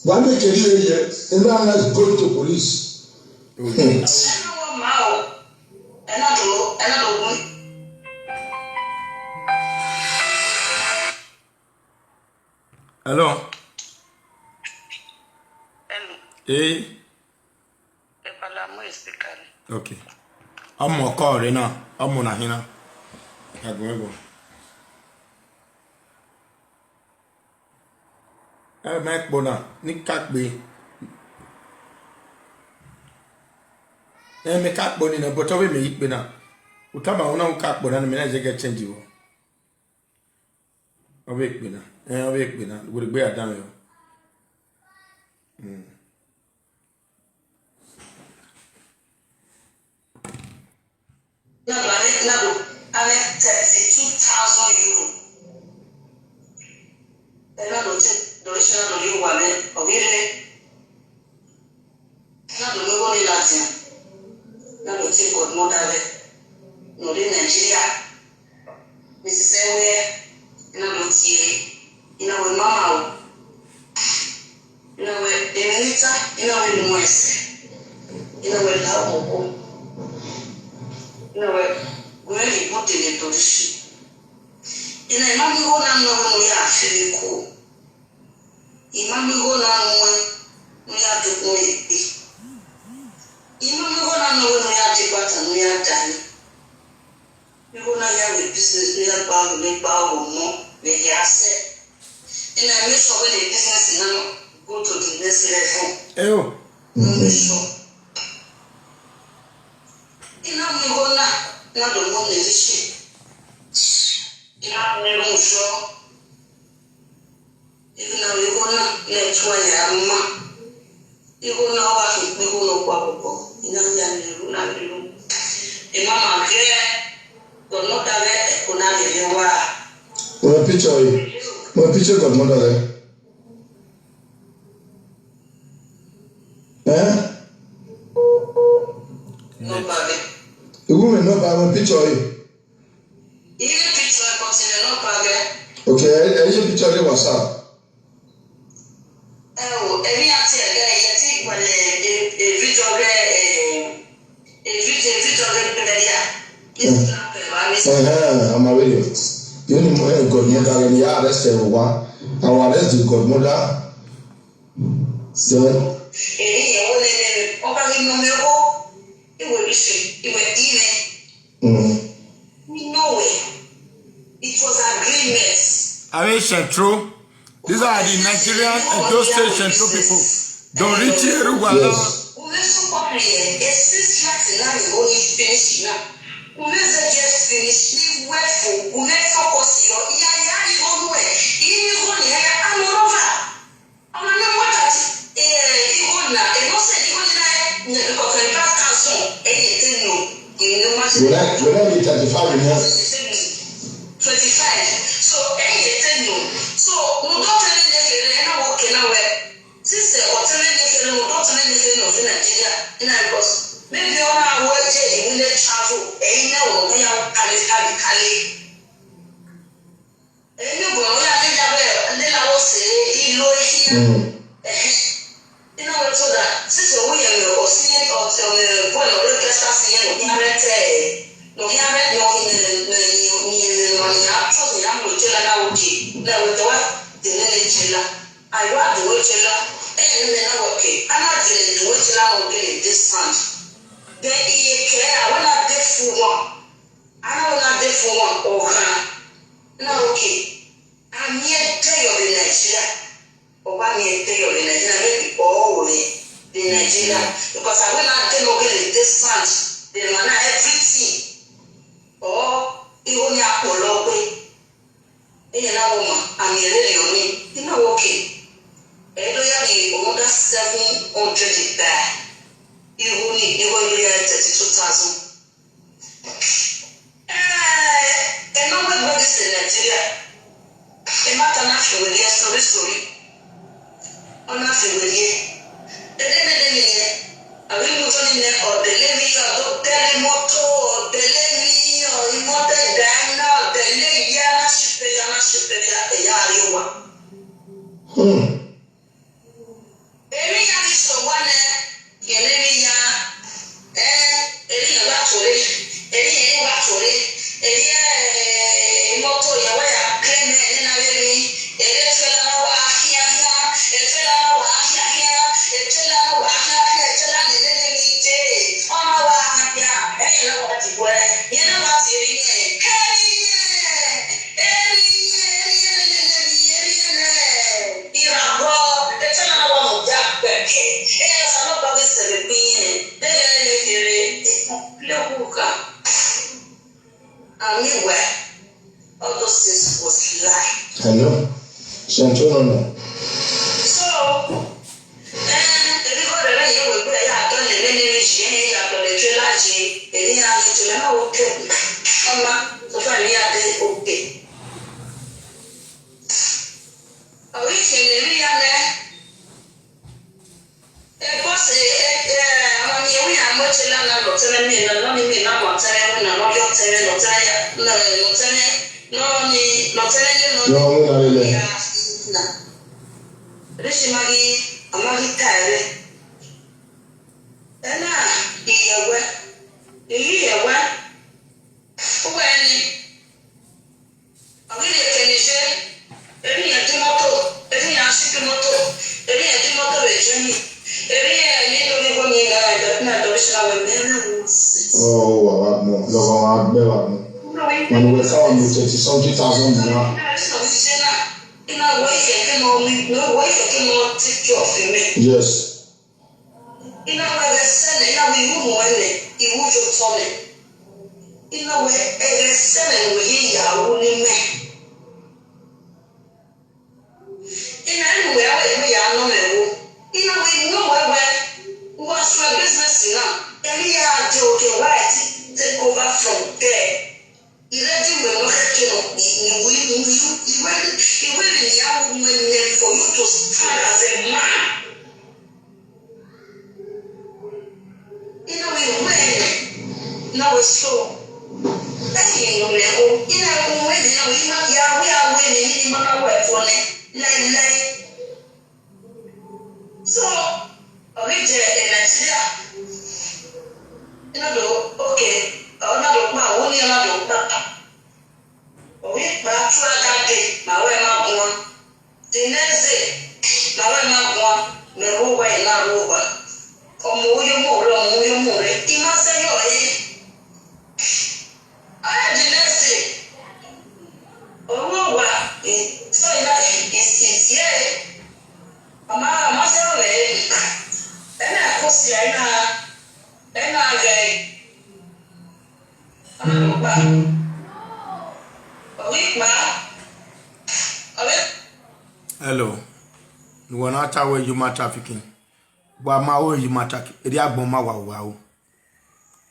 Why make it here? And now let's go to police. Hello. Hello. Hey. Epala mo speaker ni. Okay. Ọmọ ọkọ rẹ náà, ọmọ náà hínà. Ẹ̀gbọ́n ẹ̀gbọ́n. Ẹ mẹ́ pọ̀ náà ní kápẹ́. Ẹ mẹ́ kápẹ́ nínú bọ́tọ́ wẹ́ mi yí pé náà. Utama una un kápẹ́ náà ni mi náà jẹ́ get change wọ. Ọbẹ̀ pè náà. Ẹ ọbẹ̀ pè náà. Gbogbo ìgbé àdámẹ́ o. Hmm. Na ba ne na do ane thirty two thousand euro. Ena do te do le shana do le wa me o bi le. Na do me wo ni la tia. Na do te godmother be. No le Nigeria. Missus Ewe, ina do tie, ina we mama o, ina we eminita, ina we nuese, ina we la o, ina we gwe ibu tele to shi. Ina imami wo na no no ya fili ko. Imami wo na nwe, no ya to ko e. Imami wo na no no ya te bata no ya dani. People na ya with business, no ya ba no ba o mo, me ya se. And I make sure when the business now go to the next level. Eyo. No make sure. Ina mi go na na do mo ne shi. Ina mi go sure. Igo na igo na na tuwa ya ma. Igo na wa fi igo na kwa kwa. Ina ya ni ru na ni ru. E mama ke. Godmother we e ko na ni le wa. Mo picture yìí. Mo picture godmother rẹ. Eh? No babe. Iwu mi no ba mo picture yìí. Ile picture ko ti le no babe. Okay, ẹ yí picture ní WhatsApp. Ẹ wo, èmi àti ẹ̀gá ẹ̀yẹ tí ìpẹ̀lẹ̀ èvìjọ rẹ̀ èvìjọ èvìjọ rẹ̀ pẹ̀lẹ̀ yà. Ní ìsìlámù ẹ̀ bá mi. Ẹ̀hẹ́n, ọmọ rẹ̀ yẹ. Yóò ní mo ẹ̀ gọ̀ ní ẹ̀ka rẹ̀ ní yà arrest ẹ̀ wá. Àwọn arrest the godmother. Then. Èyí yẹn wọ́n lé lẹ́nu, wọ́n bá mi nọ mi ó. Ìwé mi ṣe, ìwé ìwé. Mm. No way. It was agreement. Are you Central? These are the Nigerian Edo State Central people. Don't reach here, Rwanda. Yes. Ume support me, eh? A six years in line, only finish now. Ume say just finish, leave well for, ume focus your, yeah, yeah, you go nowhere. You go nowhere, I'm all over. Ọmọ náà wọ́n tàbí ìwọ nà ẹ̀mọ́ sẹ̀ ní wọ́n ní láyé ní ẹ̀dùn kọ̀ọ̀kan ní bá ká sùn ẹ̀yìn ètè nù ìnú má ṣe. Wẹ́rẹ́ wẹ́rẹ́ bíi thirty five ni. Twenty five. So ẹ̀yìn ètè nù. So mo dọ́ tẹ́lẹ̀ ní fèrè ẹ̀ náà wọ́n kẹ́ náà wẹ̀. Sísè ọ̀tẹ́lẹ̀ ní fèrè mo dọ́ tẹ́lẹ̀ ní fèrè nù sí Nàìjíríà ní Nàìjíríà. Maybe ọ̀nà àwọn ẹ̀jẹ̀ ìwúlẹ̀ travel ẹ̀yìn náà wọ̀ wọ́n yà wọ́n kálí kálí kálí. Emi gbɔn ya ne ya bɛ ne la wo se ilo ehia. Ɛhɛ. Ina wo to da sisi owu yɛ mɛ ɔsi ɔtɛ mɛ bɔ na ɔlɛ kɛ sa si yɛ no hia bɛ tɛ no hia bɛ no hia mɛ mɛ ni ni mɛ no ni a tɔ ni a mo tse la na wo tse na wo tɛ wa de ne ne tse la ayi wa de wo tse la ɛyɛ ne mɛ na wo ke ana de ne de wo tse la mo ke ne de sand de iye kɛ a wo na de fu wa. Ana wo na de fo wa ɔha. Na okay. Ami ete yo de Nigeria. Oba mi ete yo de Nigeria. Maybe oh wo de de Nigeria. Because I will not de no get the sand. The man everything. Oh, iwo ni apolo pe. Eye na wo ma ami ere yo ni. Ina wo okay. Edo ya ni another seven hundred there. Iwo ni iwo ni ya thirty two thousand. Eh, ema we body se Nigeria. Ema tana fi we ya story Eri yẹn ni wa tore. Eri ẹ mọto yẹn wẹ ya claim ẹ nina veri. Eri trailer na wa hiahia. E trailer na wa hiahia. E trailer na wa hiahia. E trailer na nene mi te. Ọna wa hiahia. Ẹ yẹn na wa ti wẹ. Yẹn na wa ti eri yẹn. Eri yẹn. Eri yẹn. Eri yẹn nene mi. Eri yẹn nẹ. Ìràwọ̀. E trailer na wa mọ ja pẹkẹ. E yẹn sa na wa bi sẹbẹ bi yẹn. Eri yẹn nene mi eri. Lehuka. And meanwhile, all those things was lie. Hello? Shanto no no. So, eh, ebi ko dere ye we gbe ya to le le le ji, eh, ya to le trailer ji, eh, ya ni to le ma wo ke. Ọma, so far ni ya de okay. Orí ìṣẹ̀lẹ̀ rí ya lẹ. Ẹ bọ́ sí, ẹ, ẹ, àwọn ni ewì àmọ́tí lánàá lọ tẹ́lẹ̀ mí lọ, lọ́ni mí náà lọ tẹ́lẹ̀ mí náà, lọ́yọ̀ tẹ́lẹ̀ lọ tẹ́lẹ̀ yá, lọ, lọ tẹ́lẹ̀, lọ́ni, lọ tẹ́lẹ̀ lé lọ́ni. Lọ́wọ́ mi náà lélẹ̀. Yá, nà. Ríṣi máa rí, àmọ́ rí ká ẹ̀rẹ́. Ẹ náà, ìyẹ̀wẹ́, èyí ìyẹ̀wẹ́, ó wẹ̀ ẹ́ ni. Ọ̀gídì èkèlè ṣe, èmi yẹn dín mọ́tò, èmi yẹn aṣíjú mọ́tò, èmi yẹn dín mọ́tò rẹ̀ jẹ́ mi, èmi yẹn ní lórí gómi náà ẹ̀dọ̀ náà lórí ṣe àwọn ẹ̀mí ẹ̀rọ ìwọ̀n sí. Oh, wa wa gbọn, lọkọ wa gbẹ wa gbọn. Wọn ni wẹ sáwọn mi twenty something thousand naira. Iná wo ìfẹ́ kí mo mi, wo ìfẹ́ kí mo take care of mi. Yes. Ina we ege sene, ina we iwu mu ene, iwu jo tone. Ina we ege sene we yi ya wu ni me. Ina enu we awe we ya no me wo. Ina we no we we. Wa so business na. Eri ya jo ke wa ti take over from there. Ìrẹ́dí ìwé lọ́kẹ́ kí lọ, ìwé, ìwé, ìwé, ìwé ìyàwó wọn ni for you to stand as a man. Ina we we na we so. Ẹ yẹ yọ rẹ o. Ina we we ni na we na ya we awe ni ni ma na we fo ne. Lai lai. So, orí jẹ ẹ Nàìjíríà. Ina do okay. Ọ̀nà do pa, òun ni ọ̀nà do pa. Orí pa two other day, màá wẹ̀ máa gun wọn. The next day, màá wẹ̀ máa gun wọn. Mẹ̀rú wẹ̀ náà ló wà. Ọmọ oyún mọ̀ rẹ̀, ọmọ oyún mọ̀ rẹ̀. Ìmọ̀ sẹ́yọ̀ yìí. Ayé the next day, owó wà. So ìyá ìsìtì ẹ̀. Màmá, màmá sẹ́yọ̀ rẹ̀. Ẹ náà kó sí ẹ̀ náà. Ẹ náà rẹ̀. Hello. You wanna talk with human trafficking? Wa ma o human trafficking. Eri agbon ma wa wa o.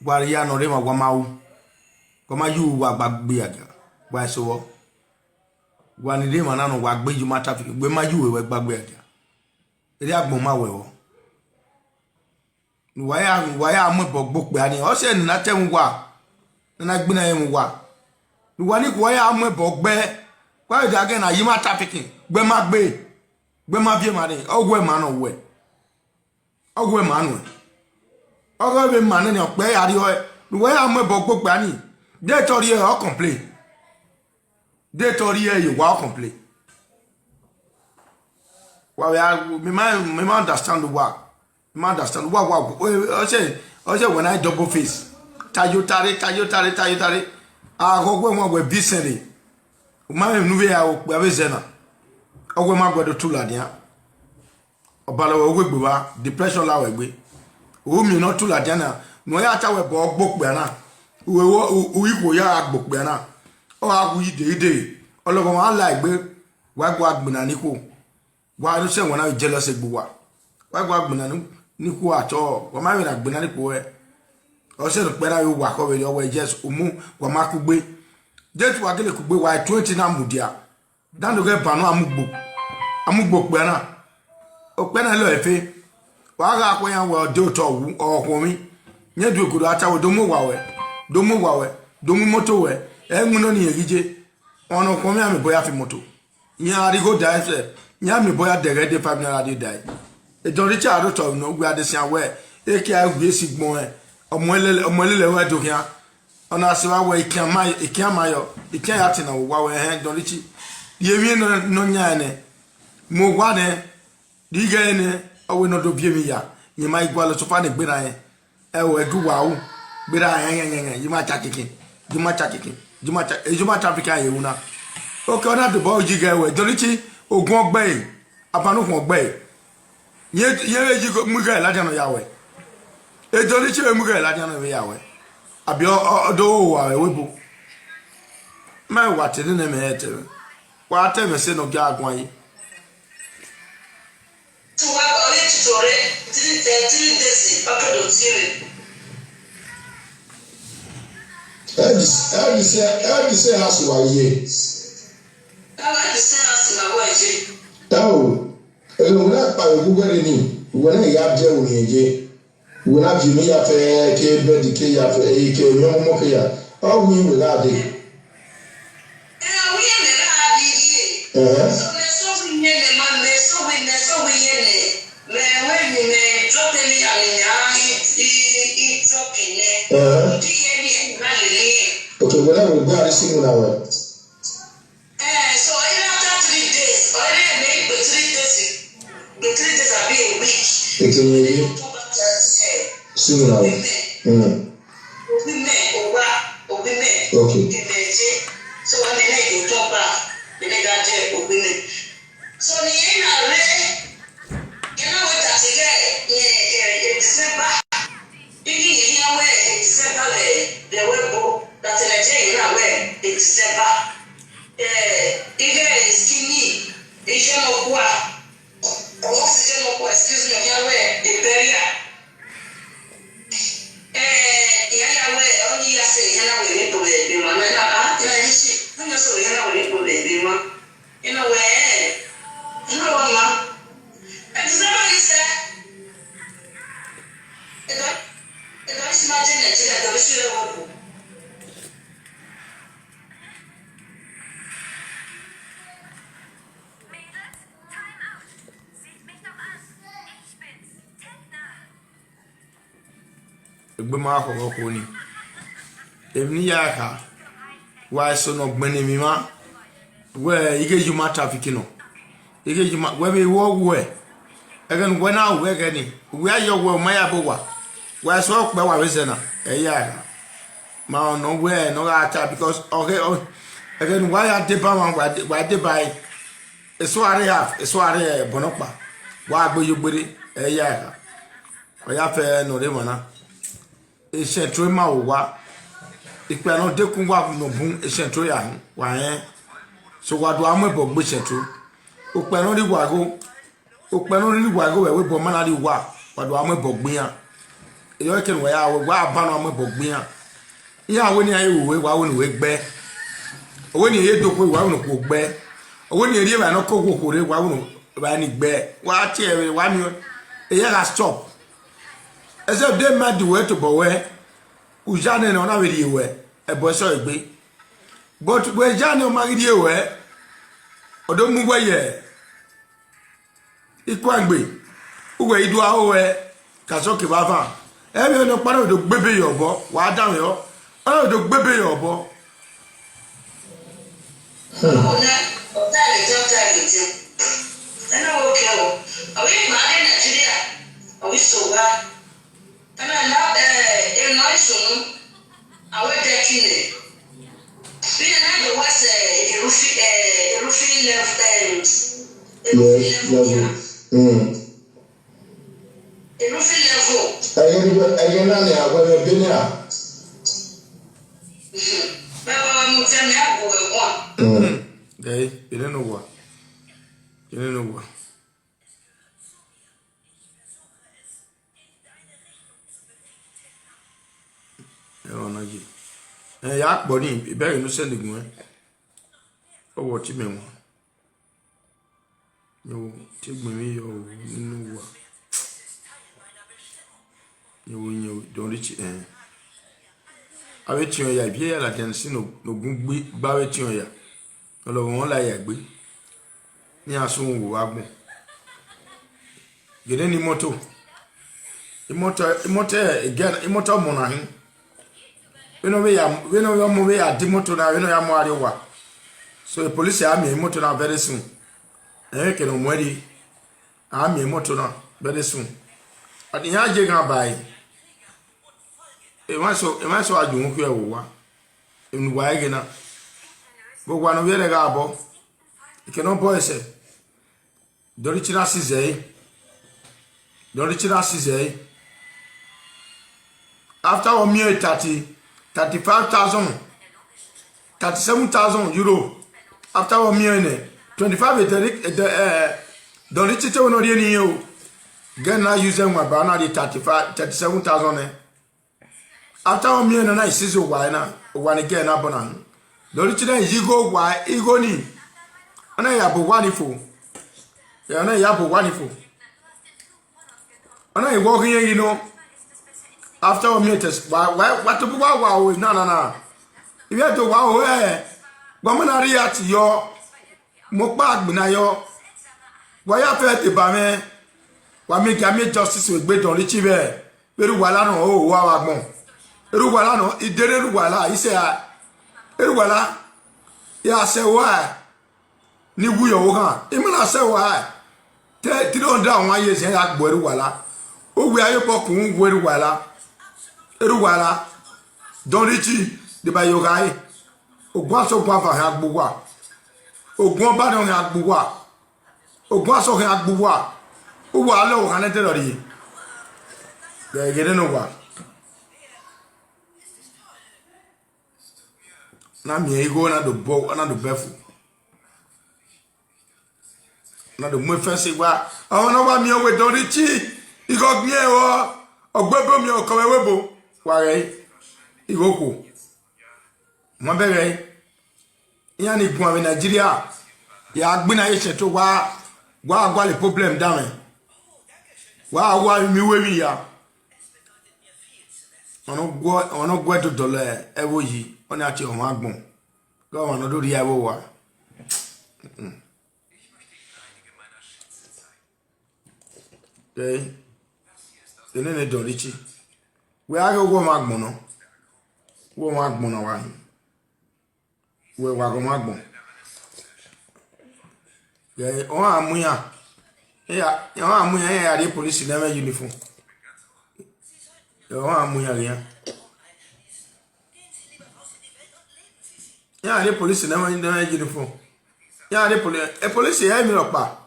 Wa ri ano re ma wa ma o. Ko ma yu wa gbagbe aga. Wa so wo. Wa ni re ma na no wa gbe human trafficking. Gbe ma yu we gbagbe aga. Eri agbon ma we wo. Waya, waya amwebọ gbokpe ani. Ọsẹ nana tẹ mu wa. Nana gbina ye mu wa. Wa ni waya amwebọ gbẹ. Kwa da ge na yima trafficking. Gbẹ ma gbẹ. Gbẹ ma vie ma ni. Ọgwẹ ma no wẹ. Ọgwẹ ma no. Ọgwẹ be ma ni ọpẹ ari ọ. Waya amwebọ gbokpe ani. De tori e o complain. De tori e ye wa complain. Wa we are, me ma, me ma understand wa. Me ma understand wa wa. O say, o say when I double face. Tayo tare, tayo tare, tayo tare. A go gwe won we bi sere. O ma me nu we a o pe ave zena. O gwe ma gwe do tula dia. Ọbala wẹ wegbe wa, depression la wẹ gbe. Omi nọ tula diana, nọ ya ta wẹ bọ gbokpe ana. Uwe wo, u, u ikwo ya gbokpe ana. Ọ ha wu ide ide. Ọlọgọ wa la egbe, wa gwa gbina ni kwo. Wa no se wọn na jealous egbe wa. Wa gwa gbina ni, ni kwo atọ, wa ma na gbina ni kwo e. Ọ se no pe na yo wa ko we, ọ wẹ yes, umu, wa ma kugbe. Jesu wa gele kugbe wa twenty na mudia. Dando ge bano amugbo. Amugbo kpena. Okpena lo efe. Wa ga ko yan we de oto wu, o ko mi. Nye du ogodo ata we, do mo wa we. Do mo wa we. Do mo moto we. E ngun no ni egije. Ono ko mi ami boya fi moto. Nya ari go die se. Nya mi boya de ge de family ari die. E don reach out to no we ade sia we. E ki a we si gbon e. Omo ele, omo ele le wa do kia. Ona se wa we ikia ma, ikia ma yo. Ikia ya ti na wa we he don richi. Ye wi no, no nya ne. Mo wa ne. Di ga ne. Owe no do bi mi ya. Ni ma igwa lo so fa ne gbera he. E we du wa o. Gbera he he he. Yi ma cha kiki. Yi ma cha kiki. Yi ma cha, e yi ma cha fika ye una. Okay, ona do bo ji ga we. Don richi ogun ogbe. Abanu kun ogbe. Ye, ye we ji ko mu ga la jano ya we. E don richi we mu ga la jano we ya we. Abi o, o, do wa we we bu. Ma wa te ne me te. Wa te me se no ga gwan yi. Tuwa ole tutore three, eh, three days, okay, do three. Elvis, Elvis, Elvis has wa ye. Elvis has wa ye. Tao, elo na pa yo gugare ni. Wona ya je wo ye je. Wona bi mi ya fe ke bed ke ya fe e ke mi mo ke ya. O wi we la de. Eh, wi me la di ye. Eh. So me so wi me me ma me so wi me so wi ye ne. Me we ni me drop ni ya ni ya i i i drop ni. Eh. Di ye ni na le ni. Okay, wona we go ari si mu na we. Eh, so even after three days, or even make the three days, the three days abi a week. Ekene ye. Similar. Mm. Women, owa, women. Okay. Emeje. So when they make you talk back, they make that day women. So the N R A, you know what I say? Yeah, yeah, yeah, December. Igi yẹn yẹn wẹ̀ December lẹ̀ lẹ̀ wẹ̀ bó láti lẹ̀ jẹ́ yìí náà wẹ̀ December. Ẹ̀ igi skinny iṣẹ́ mọ̀ kú à. Ọ̀wọ́ sì ṣe mọ̀ kú, excuse me, yẹn wẹ̀ Liberia. Ẹ̀ ìyá yà wẹ̀ ọ́ ní yà sẹ̀ yẹn náà wẹ̀ ní bọ̀lẹ̀ ìgbìmọ̀ náà yà á yà yín sí. Wọ́n yà sọ̀rọ̀ yẹn náà wẹ̀ ní bọ̀lẹ̀ ìgbìmọ̀. Ina wee, ina wama. Example is, eh, edo, edo isi ma je Nigeria, edo isi le wopo. Egbe ma ko ko ni. Emi ya ka. Wa so no gbene mi ma. We ige juma traffic no. Ige juma we mi wo we. Again when I we again. We are your we my abo wa. Wa so pe wa we zena. E ya ka. Ma no we no ga ta because okay. Again why I dey ba wa wa dey ba. Eso are ya, eso are bonopa. Wa gbe yo gbere. E ya ka. Oya fe no re mana. Eshentro ma wa. Ipe no dekun wa no bun eshentro ya hin. Wa yen. So wa do amo ebo gbe eshentro. Ope no ri wa go. Ope no ri wa go we we bo mana ri wa. Wa do amo ebo gbe yan. Eyo ke no ya we wa ba no amo ebo gbe yan. Iya we ni aye we wa we ni we gbe. Owe ni ye do ko wa we no ko gbe. Owe ni ri wa no ko ko ko re wa we no ba ni gbe. Wa ti e wa mi. E ya ga stop. Ese de ma di we to bo we. Ujane no na we di we. E bo so egbe. But we jane o ma di we. Odo mu we ye. Ikwangbe. Uwe idu aho we. Ka so ke baba. E mi no pa no do gbebe yo bo. Wa da yo. O do gbebe yo bo. Ona, o ta le je, o ta le je. Ena wo ke o. Awi ma de Nigeria. Awi so wa. Ena na, eh, eno isunu. Awe de kine. Bi na de was, eh, erufi, eh, erufi level, eh, erufi level. Mm. Erufi level. Aye ni, aye na ni awe be ni a. Baba wa mu temi abu we kwa. Mm. Dai, ene no wa. Ene no wa. E ona ji. E ya po ni, ibe no send gun e. O wo ti me won. Yo, ti gbe mi yo ninu wa. Yo, yo, don reach eh. Awe ti on ya, bi ya la den si no, no gun gbe, ba we ti on ya. Olo won la ya gbe. Ni asun wo wa gbon. Gede ni moto. Imoto, imoto again, imoto mona hin. We no we ya, we no we mo we ya di moto na, we no ya mo ari wa. So the police are me moto na very soon. Eh, ke no mweri. Are me moto na very soon. Ati ya je ga bai. E wa so, e wa so aju hu kwe wo wa. Enu wa ege na. Bo wa no we re ga bo. Ike no boy se. Don Richie na sizei. Don Richie na sizei. After one million thirty, thirty-five thousand, thirty-seven thousand euro. After one million, eh, twenty-five, eh, the, eh, Don Richie te wono rie ni yo. Get na use them one, but na the thirty-five, thirty-seven thousand, eh. After one million na isizi wa na, wa ni get na bona. Don Richie na yigo wa, igo ni. Ana ya bo wa ni fo. Ya na ya bo wa ni fo. Ana iwo kin ye, you know. After one million, wa, wa, wa to wa wa o, na, na, na. If you to wa o, eh. Wa mo na react yo. Mo pa agbina yo. Wa ya fe te ba me. Wa mi ga mi justice we gbe Don Richie be. Eru wala no o wa wa gbon. Eru wala no, idere eru wala, ise a. Eru wala. Ya se wa. Ni wu yo wo kan. Imi na se wa. Te three hundred and one years ya gbo eru wala. O we ayo po kun wu eru wala. Eru wala. Don Richie de ba yo gai. Ogun aso ogun afa ha gbo wa. Ogun oba no ha gbo wa. Ogun aso ha gbo wa. O wa lo ha ne te lori. Ge ge no wa. Na mi ego na do bo, na do befu. Na do mo fesi wa. Awon na wa mi o we Don Richie. Igo gbe o. Ogbe bo mi o ko we bo. Wa re. Igo ku. Mo be re. Ya ni gun ave Nigeria. Ya gbe na ye se to wa. Wa wa le problem da me. Wa wa mi we mi ya. Ono gwo, ono gwo to dole e wo yi. Oni ati o ma gbon. Go wa no do ri e wo wa. Mm. Okay. Ene ne Don Richie. We a go wo ma gbon no. Wo ma gbon na wa. We wa go ma gbon. Ye, o amuya. Ya, ya amuya ya de police na me uniform. Ye, o amuya ya. Ya de police na me, na me uniform. Ya de police, e police ya mi lo pa.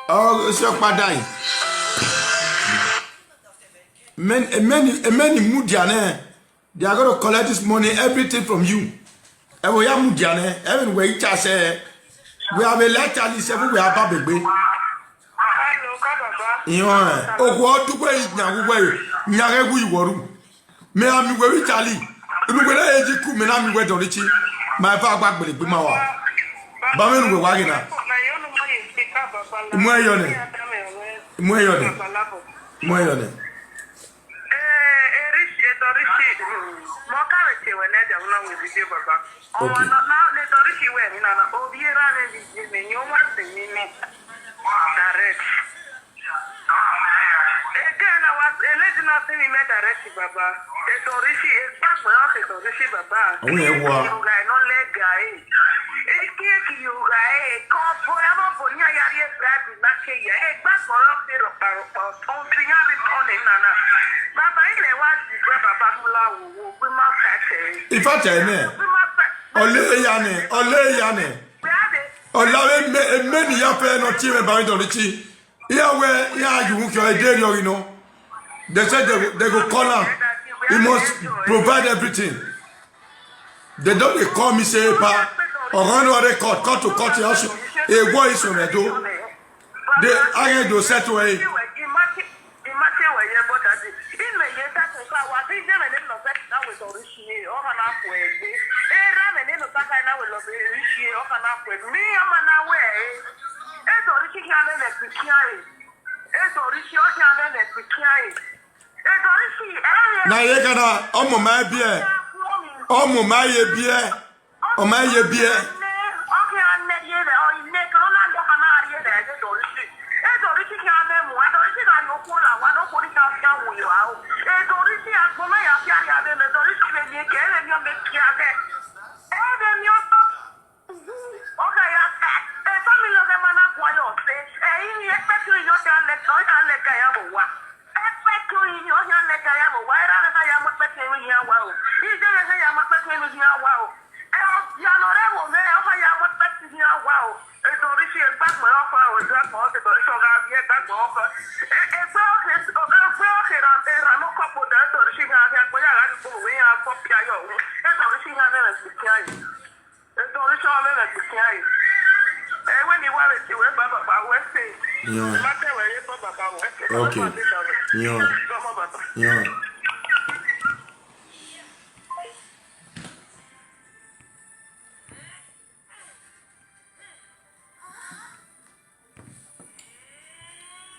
Oh, it's your padai. Men, men, men mudia ne. They are going to collect this money, everything from you. Evo ya mudia ne. Even we cha se. We have a letter, seven we have a baby. Hello, Kababa. Iyo, eh. Ogwo dugwe nya gugwe. Nya ge gu iworu. Me ami we Italy. Inu we na eji ku me na mi we Don Richie. My pa gba gbere gbe ma wa. Ba me nu we wa gina. Mo yo ne. Mo yo ne. Mo yo ne. Eh, Erishi, Edo Richie. Mo ka we che we ne ja una we video, Baba. Okay. Ọmọ na, na, Edo Richie we ni na, na. Obi era ne bi je me, nyo wa se ni me. Direct. Again, I was a lady nothing in me direct, Baba. Edo Richie, e pa pe o Edo Richie, Baba. Àwọn yẹn wà. Yoga, no lega, eh. E ki e ki yoga, eh. Ko po ya mo po ni ayari e bribe na ke ya. E gba gboro fi ro pa ro pa. O ti yan ri ton ni na na. Baba, ile wa ti gbe Baba Mula wo wo. Gbe ma fa te. Ifa te ne. Gbe ma fa. Ole ya ne, ole ya ne. Gbe ade. Olawe me, me ni ya fe no ti me ba Edo Richie. Here where, here you won't your idea, you know. They said they, they go call him. He must provide everything. They don't, they call me say, "Pa, or run or record, cut to cut your house." A boy is on the door. They, I do settle it. Na ye kana omo ma ye bie. Omo ma ye bie. O ma ye bie. Kori ka fia wu yo awo. E dori si agbona ya fia ya de me dori si me ni ke e mi o me kia de. E de mi o to. O ka ya ka. E family o ke mana kwa yo se. E ini e pe tu yo ka le ko ya le ka ya bo wa. E pe tu yo ya le ka ya bo wa. Era le ka ya mo pe tu yo ya wa o. I de le ka ya mo pe tu yo ya wa o. E o ya no re wo me o ka ya mo pe tu ya wa o. E dori si e gba mo o ka o ja ko se dori so ga bi e gba mo o ka. E e gbe o ke o gbe o ke ra e ra no ko po da dori si ga ya ko ya ga ko we ya ko pia yo. E dori si ga ne na si pia yo. E dori so ne na si pia yo. E we ni wa we ti we baba ba we se. Yeah. Ma te we ye baba ba we se. Okay. Yeah. Baba. Yeah.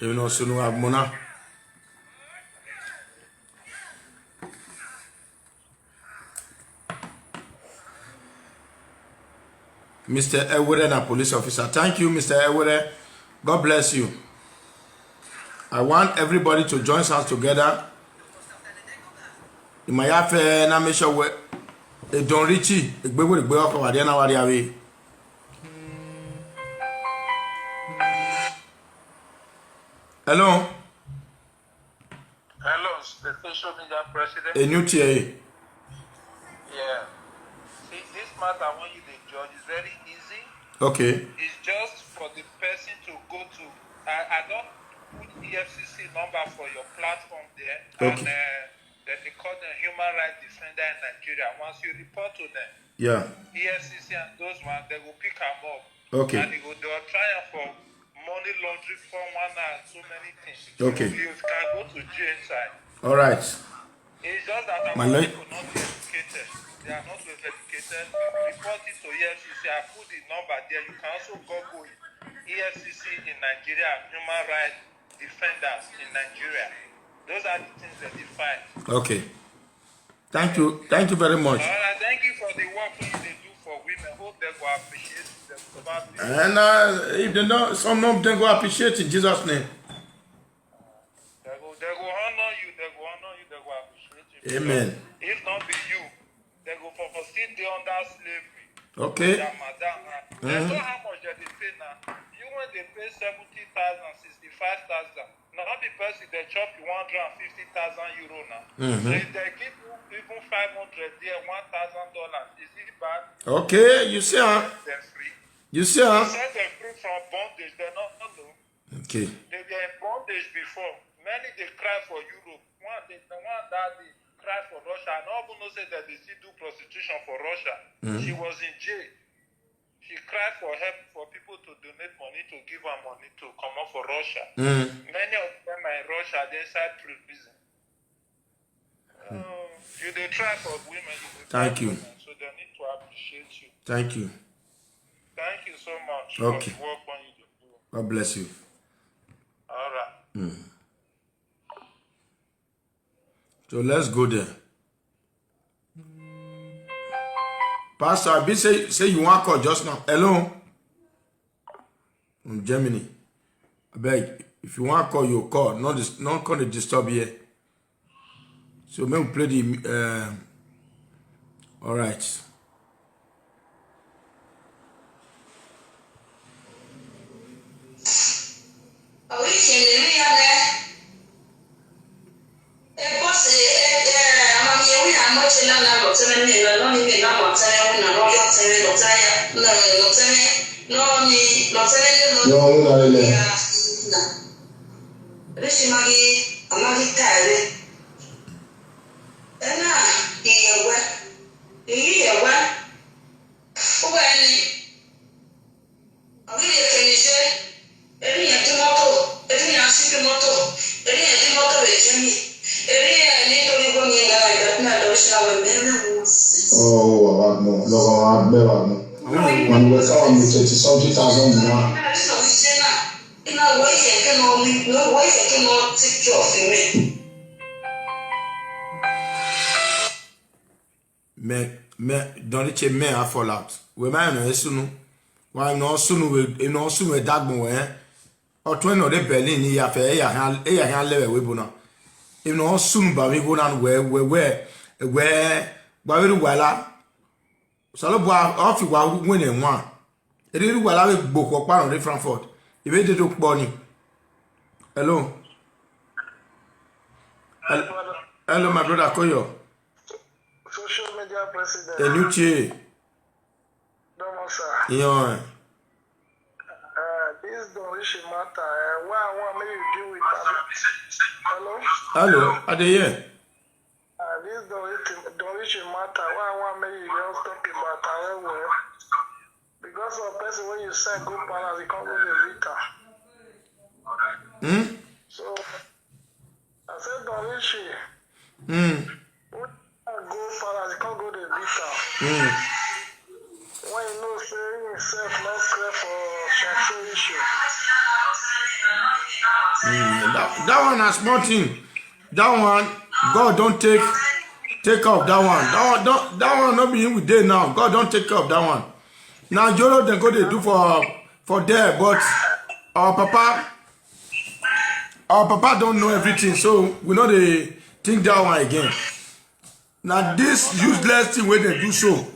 Even also no have money. Mister Ewere na police officer. Thank you, Mister Ewere. God bless you. I want everybody to join hands together. In my affair, na make sure we e don reach e gbe we gbe oko wa de na wa de awe. Hello. Hello, the social media president. A new T A. Yeah. See, this matter when you dey judge is very easy. Okay. It's just for the person to go to. I, I don't put E F C C number for your platform there. Okay. And uh, then they call them human rights defender in Nigeria. Once you report to them, yeah, E F C C and those ones, they will pick them up. Okay. And they will, they will try am for money laundering, four one nine, and so many things. Okay. You can go to jail inside. All right. It's just that our people not educated. They are not well educated. Report it to E F C C. I put the number there. You can also Google it. E F C C in Nigeria, human rights defenders in Nigeria. Those are the things that they fight. Okay. Thank you. Thank you very much. All right. Thank you for the work you dey do for women. Hope they go appreciate it. They go appreciate it. And uh, if they don't, some of them go appreciate in Jesus' name. They go, they go honor you. They go honor you. They go appreciate you. Amen. If not be you, they go for, for still dey under slavery. Okay. Their madam, uh, they know how much they dey pay now. You when they pay seventy thousand, sixty-five thousand. Now the person they chop you one hundred and fifty thousand euro now. Mm-hmm. So if they give you even five hundred there, one thousand dollars, is it bad? Okay, you see, huh? Set them free. You see, huh? Set them free from bondage. They not know. Okay. They were in bondage before. Many they cry for Europe. One day, the one that they cry for Russia. And all know say that they still do prostitution for Russia. Mm-hmm. She was in jail. She cried for help for people to donate money to give her money to come up for Russia. Mm. Many of them are in Russia, they inside prison. Um, you dey try for women. You dey try for women, so they need to appreciate you. Thank you. Thank you so much for the work when you dey do. God bless you. All right. Mm. So let's go there. Pastor, I be say say you want call just now. Hello. From Germany. I beg, if you want call, you call. Not dis- not gonna disturb here. So make we play the. Uh, all right. Oríṣiríṣi ọ̀rẹ́. Ebose, eh, eh, amamiye wina moche na na lotene mi na no ni mi na lotene wina no yo tene lotene ya na lotene no ni lotene ni no. No, no, no, no. Ya na. Rishi magi amagi tare. Ena iyewe. Iyewe. Uwe ni. Ọ̀gbìn yẹn kẹ́ni ṣe, ẹni yẹn dín mọ́tò, ẹni yẹn ṣí dín mọ́tò, ẹni yẹn dín mọ́tò rẹ̀ jẹ́ mi, ẹni yẹn nítorí wọ́n yẹn dára ìgbà tí náà lọ́ọ́ ṣe àwọn ẹ̀mí ẹ̀mí wò ó sí. Oh, wà wá gbọ́n, lọ́wọ́ wa gbẹ́ wà gbọ́n. Wọ́n ní wọ́n káwọn mi thirty something thousand naira. Náà rí sọ̀rọ̀ iṣẹ́ náà, iná wọ ìfẹ́ kí wọ́n mi, wọ ìfẹ́ kí wọ́n ti jọ fún mi. Me me don reach me a fall out. We ma no esunu. Wa no sunu we no sunu e dagbon we. Otun no de Berlin ni ya fe e ya han e ya han lewe we bona. If no soon ba we go down where where where where where we wala. Salo bwa ofi wa when e wan. E dey wala we gboko pa no dey Frankfurt. E be dey to po ni. Hello. Hello, hello, my brother Koyo. Social media president. Enuche. Domo sir. Iyan. Uh, this Don Richie matter. Uh, why I want me you deal with? Hello. Hello, I dey hear. Uh, this Don Richie, Don Richie matter. Why I want me you just talk about? Uh, well, because of person when you send go palace, you can't go the Vita. Hmm. So I said Don Richie. Hmm. When I go palace, you can't go the Vita. Hmm. When you know say himself not clear for sexual issue. Hmm. That, that one na small thing. That one, God don't take take up that one. That one, don't, that one not be him with day now. God don't take up that one. Now Jolo then go they do for for there, but our papa, our papa don't know everything, so we know they think that one again. Now this useless thing where they do so,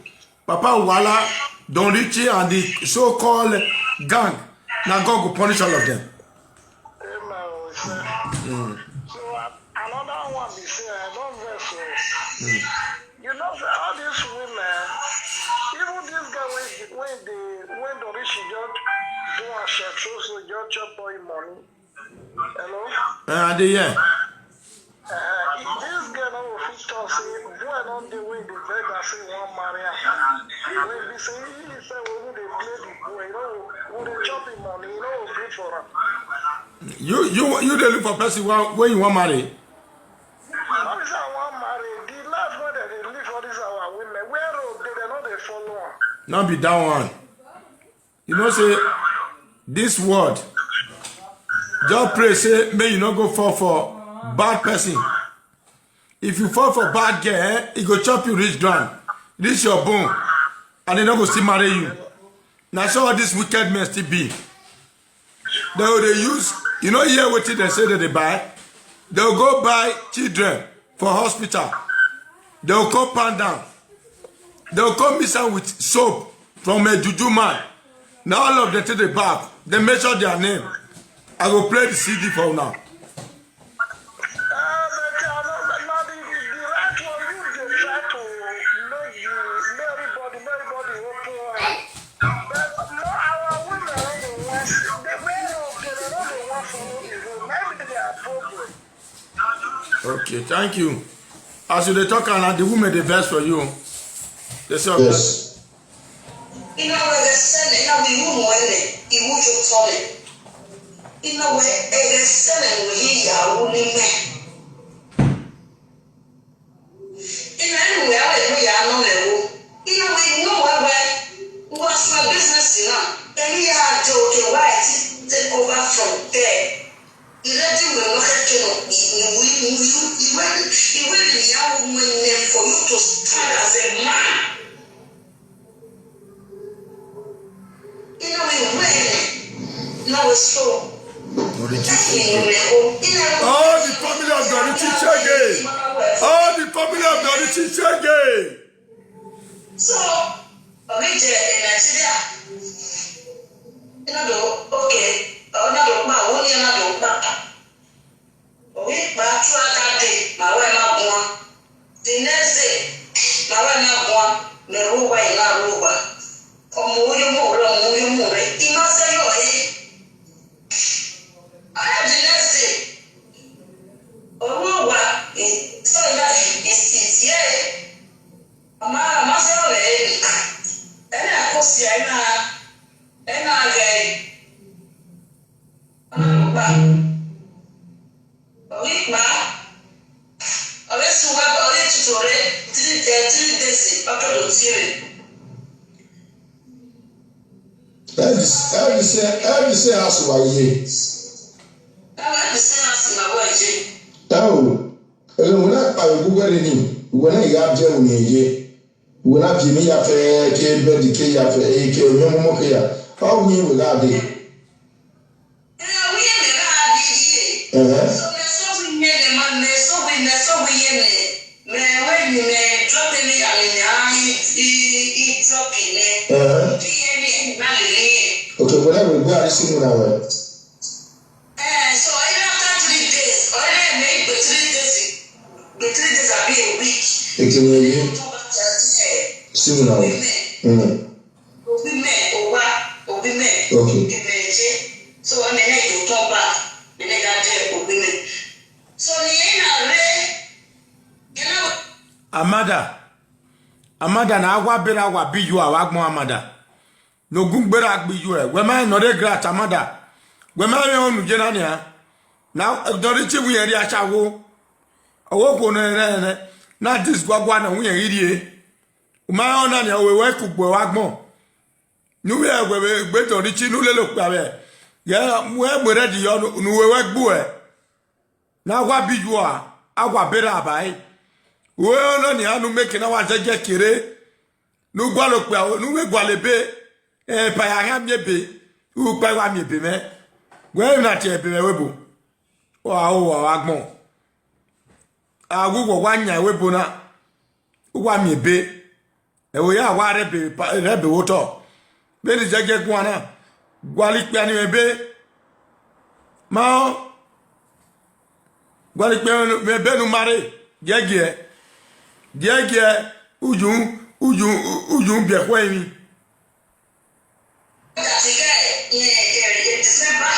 Papa Wala, Don Richie, and the so-called gang. Now God go punish all of them. Amen. So uh, another one be say I don't vex o. You know say all these women, even this guy when when they when Don Richie just do a shit so so just chop all him money. Hello. Uh, I dey hear. Uh, this girl no go fit talk say boy no dey wey dey beg am say he wan marry am. Wey be say he himself wey dey play the boy, you know, who dey chop him money, you know, good for am. You you you dey look for person wey wey you wan marry. All this I wan marry. The life wey dem dey live for this our women, where road dey, dem no dey follow am. No be that one. You know say this world, just pray say may you no go fall for bad person. If you fall for bad girl, eh, e go chop you reach ground, reach your bone, and they no go still marry you. Now so all this wicked men still be. They will dey use, you know, hear wetin they say that they buy. They will go buy children for hospital. They will come pound down. They will come mix am with soap from a juju man. Now all of them take the bath. They mention their name. I go play the C D for now. Uh, but uh, no, no, the, the right one, you dey try to make the make everybody, make everybody open eye. But no, our women no dey want the way of the no dey want follow the road. Maybe they are problem. Okay, thank you. As you dey talk, and the women dey vex for you. They say, yes. Ina wege sene, ina wi mu mwene, iwu chotole. Ina we ege sene mu yi ya wu ni me. Ina enu we awe mu ya no le wo. Ina we no we we. What's my business ina? Emi ya jo ke wa ti take over from there. Ilé tí ìwé wọn kẹ́kẹ́ lọ, ìwé ìwé ìwé ìwé ìyàwó wọn ni for you to stand as a man. Inú ìwé yẹn náà wọ́n sọ. All the family of Dorothy Chege. All the family of Dorothy Chege. So, Obi je in Nigeria. Ina do okay. Ona do pa, woni ina do pa. Obi pa tua that day, ma we ma bua. The next day, ma we ma bua. Me ru wa ina ru wa. Omo yo mo ro mo yo mo re. Ima se yo e. Aya the next day. Omo wa e so ya e si ti e. Ama ama se yo e. Ena ko si ena. Ena ge. Ena ru wa. Orí pa, orí suwa, orí tutore, three eh, three days, ọjọ́ tó ti rẹ̀. Every say every say every say asu wa ye. Báwo ẹ fi ṣe àsìmàwọ̀ ẹ̀jẹ̀? Ẹ o, ẹ lọ wọn náà pa ìgbúgbẹ́ rẹ ni, ìwọ náà ìyá jẹ́ òní ẹ̀yẹ. Wona pie mi ya fɛ ke bɛ di ke ya fɛ e ke nyɛ mɔmɔ ke ya. Aw ni wɛ la de. Ɛɛ. Ni me drop ni ya ni ya i i i drop ni. Uh-huh. Ki ye ni na le ni. Okay, whatever we go, I see you now. Eh, so I after three days, I dey make the three days, the three days abi a week. Ètò ìwé yìí Tó bá jẹ́ sí mi náà. Mm. Obi me owa, obi me. Okay. Imeje. So I may need to turn back. Me need that day obi me. So ni ina re. You know, Amada, Amada na agwa bere agwa bi yu awa gbon Amada. No gun gbere agbi yu e. We ma no de grat Amada. We ma me onu je na ni a. Na dori ti wu yeri achawo. Owo ko no re re. Na this gwagwa na wu yeri e. O ma ona ni o we we ku gbo wa gbon. Nu we we we gbe dori ti nu le lo pa we. Ye mu e gbe re di yo nu we we gbo e. Na agwa bi yu a, agwa bere abai. We ona ni anu make na wa jeje kere. Nu gwa lo pe awo, nu we gwa le be. E pa ya ha mi ebe. U pa wa mi ebe me. We na ti ebe me we bo. O a o wa wa gbon. A wu wo wa nya we bo na. U wa mi ebe. E wo ya wa re be pa- re be wo to. Be ni jeje gwa na. Gwa li pe ani ebe. Ma o. Gwali pe me be nu mare. Jeje. Jeje. Uju, uju, uju bi ko yin. that again in December.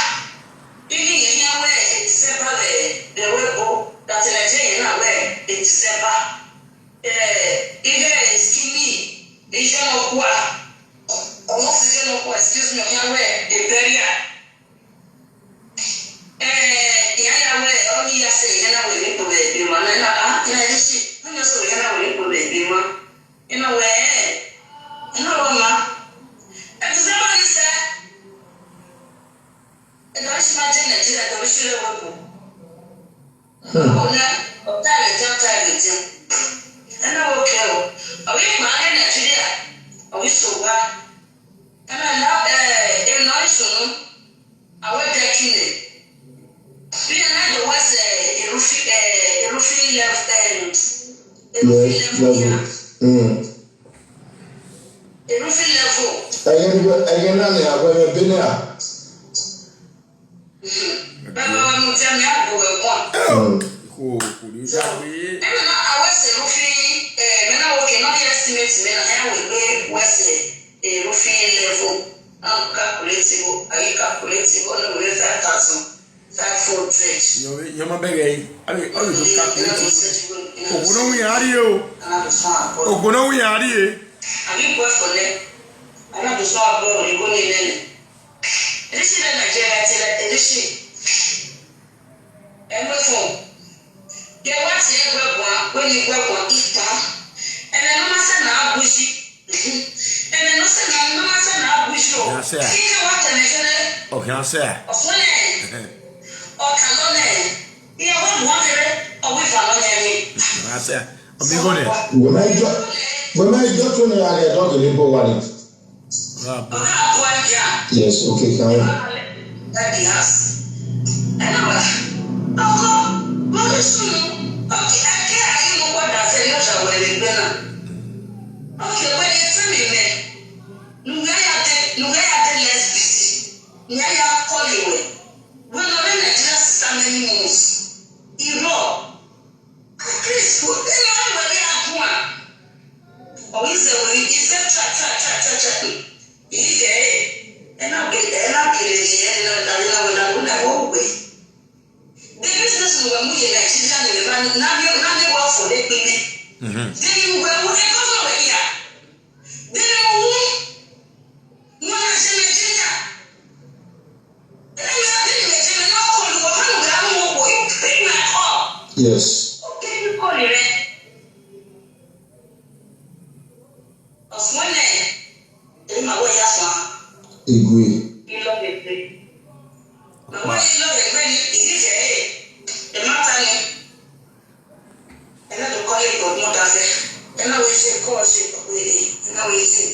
Ini in we in December le the we go that in Nigeria na we in December. Eh, ile skinny, ile no kwa. Almost ile no kwa, excuse me, ya we the burial. Eh, ya ya we, oni ya se ya na we ni ko be be ma na na ah, ya ni si. Oni so ya na we ni ko be be ma. Ina we. Ina we ma. E ti se ba ni se. E do si ma je Nigeria do si le we ko. Ona, o ta le je, o ta le je. Ina we ke o. Awi ma ni Nigeria. Awi so wa. Ina na eh e no so no. Awe dekine. Bi na the west eh, erufi eh, erufi level eh, erufi Yes, level ya. Level. Mm. Erufi level. Ẹyẹ ni ẹyẹ náà ni àwọn ẹyẹ bí ní à. Bàbá wa mo jẹ́ mi àgbo ẹ̀kọ́. Mm. Ko ko ni ja pe. Ẹ̀mí náà awe se erufi eh, mi náà okay náà yẹ estimate mi náà yà wẹ̀ pé west eh, erufi level. Náà calculate o, ayé calculate o, náà wẹ̀ five thousand five hundred. Yo yo ma bere yi. Abi o yo ka ko. Ogun no wi ari o. Ogun no wi ari e. Àbí ìgbọ́ ẹ̀fọ́ lẹ? Alábòsọ àbọ̀ òyìnbó ní ilẹ̀ nì. Èdèṣì lẹ Nàìjíríà ti lẹ èdèṣì. Ẹgbẹ́ fún. Yẹ wá ti ẹgbẹ́ gbọ́n pé ní ẹgbẹ́ gbọ́n ìta. Ẹnẹ ló máa sẹ́nà àbújí. Ẹnẹ ló sẹ́nà ló máa sẹ́nà àbújí o. Ìyá sẹ́yà. Kí ni wọ́n tẹ̀lé fẹ́rẹ́? O kan se. Ọ̀fun ẹ̀. Ọ̀kà lọ́nà ẹ̀. Ìyàwó ìwọ́n kẹrẹ́. Ọ̀wé ìfà lọ́nà ẹ̀ mi. Kan se. Omi ko ni. Wẹ́mẹ́ ìjọ wẹ́mẹ́ ìjọ tó ní alẹ́ ẹ̀dọ́ gèlè bó wà ní. Ra bo. Ọ̀gá àbúrò ẹ̀ bíà. Yes, okay, kan wọ́n. That be us. Ẹnna wa, ọkọ, mo ní sùnù, ọkẹ ẹkẹ ayé mo gbọ́dọ̀ àti ẹni ọjà wẹrẹ gbẹ náà. Ọkẹ wẹrẹ tí mi mẹ, nùgbẹ́ yà dé, nùgbẹ́ yà dé less busy, ní ayé akọ́lé wẹ̀, wọ́n lọ rí Nàìjíríà sísá many months. Irọ́, at least kò dé lọ rí wẹ̀rẹ̀ àgùn à. Ọ̀wí sẹ̀ wẹ̀rẹ̀ ìfẹ́ tra tra tra tra tra. Ìdíje ẹ̀ ẹ̀ náà gbé ẹ̀ náà kiri ni ẹ̀ náà dàbí náà wẹ̀ náà wọ́n náà wọ́n wẹ̀. The business we were moving Nigeria ni we man na mi na mi wa for the payment. Then we were moving government we here. Then we move. No na se Nigeria. Then we are in Nigeria. No call you. How you go? You pick my call. Yes. Okay, you call it. Of when eh, eh, my way ya fa. Igwe. You love it. My way you love it when you is it eh? The matter ni. Ẹ náà ló kọ́lé ìgbọ̀gbọ́n ta fẹ́. Ẹ náà wọ́n ṣe kọ́ ṣe pẹ̀lú èdè. Ẹ náà wọ́n ṣe.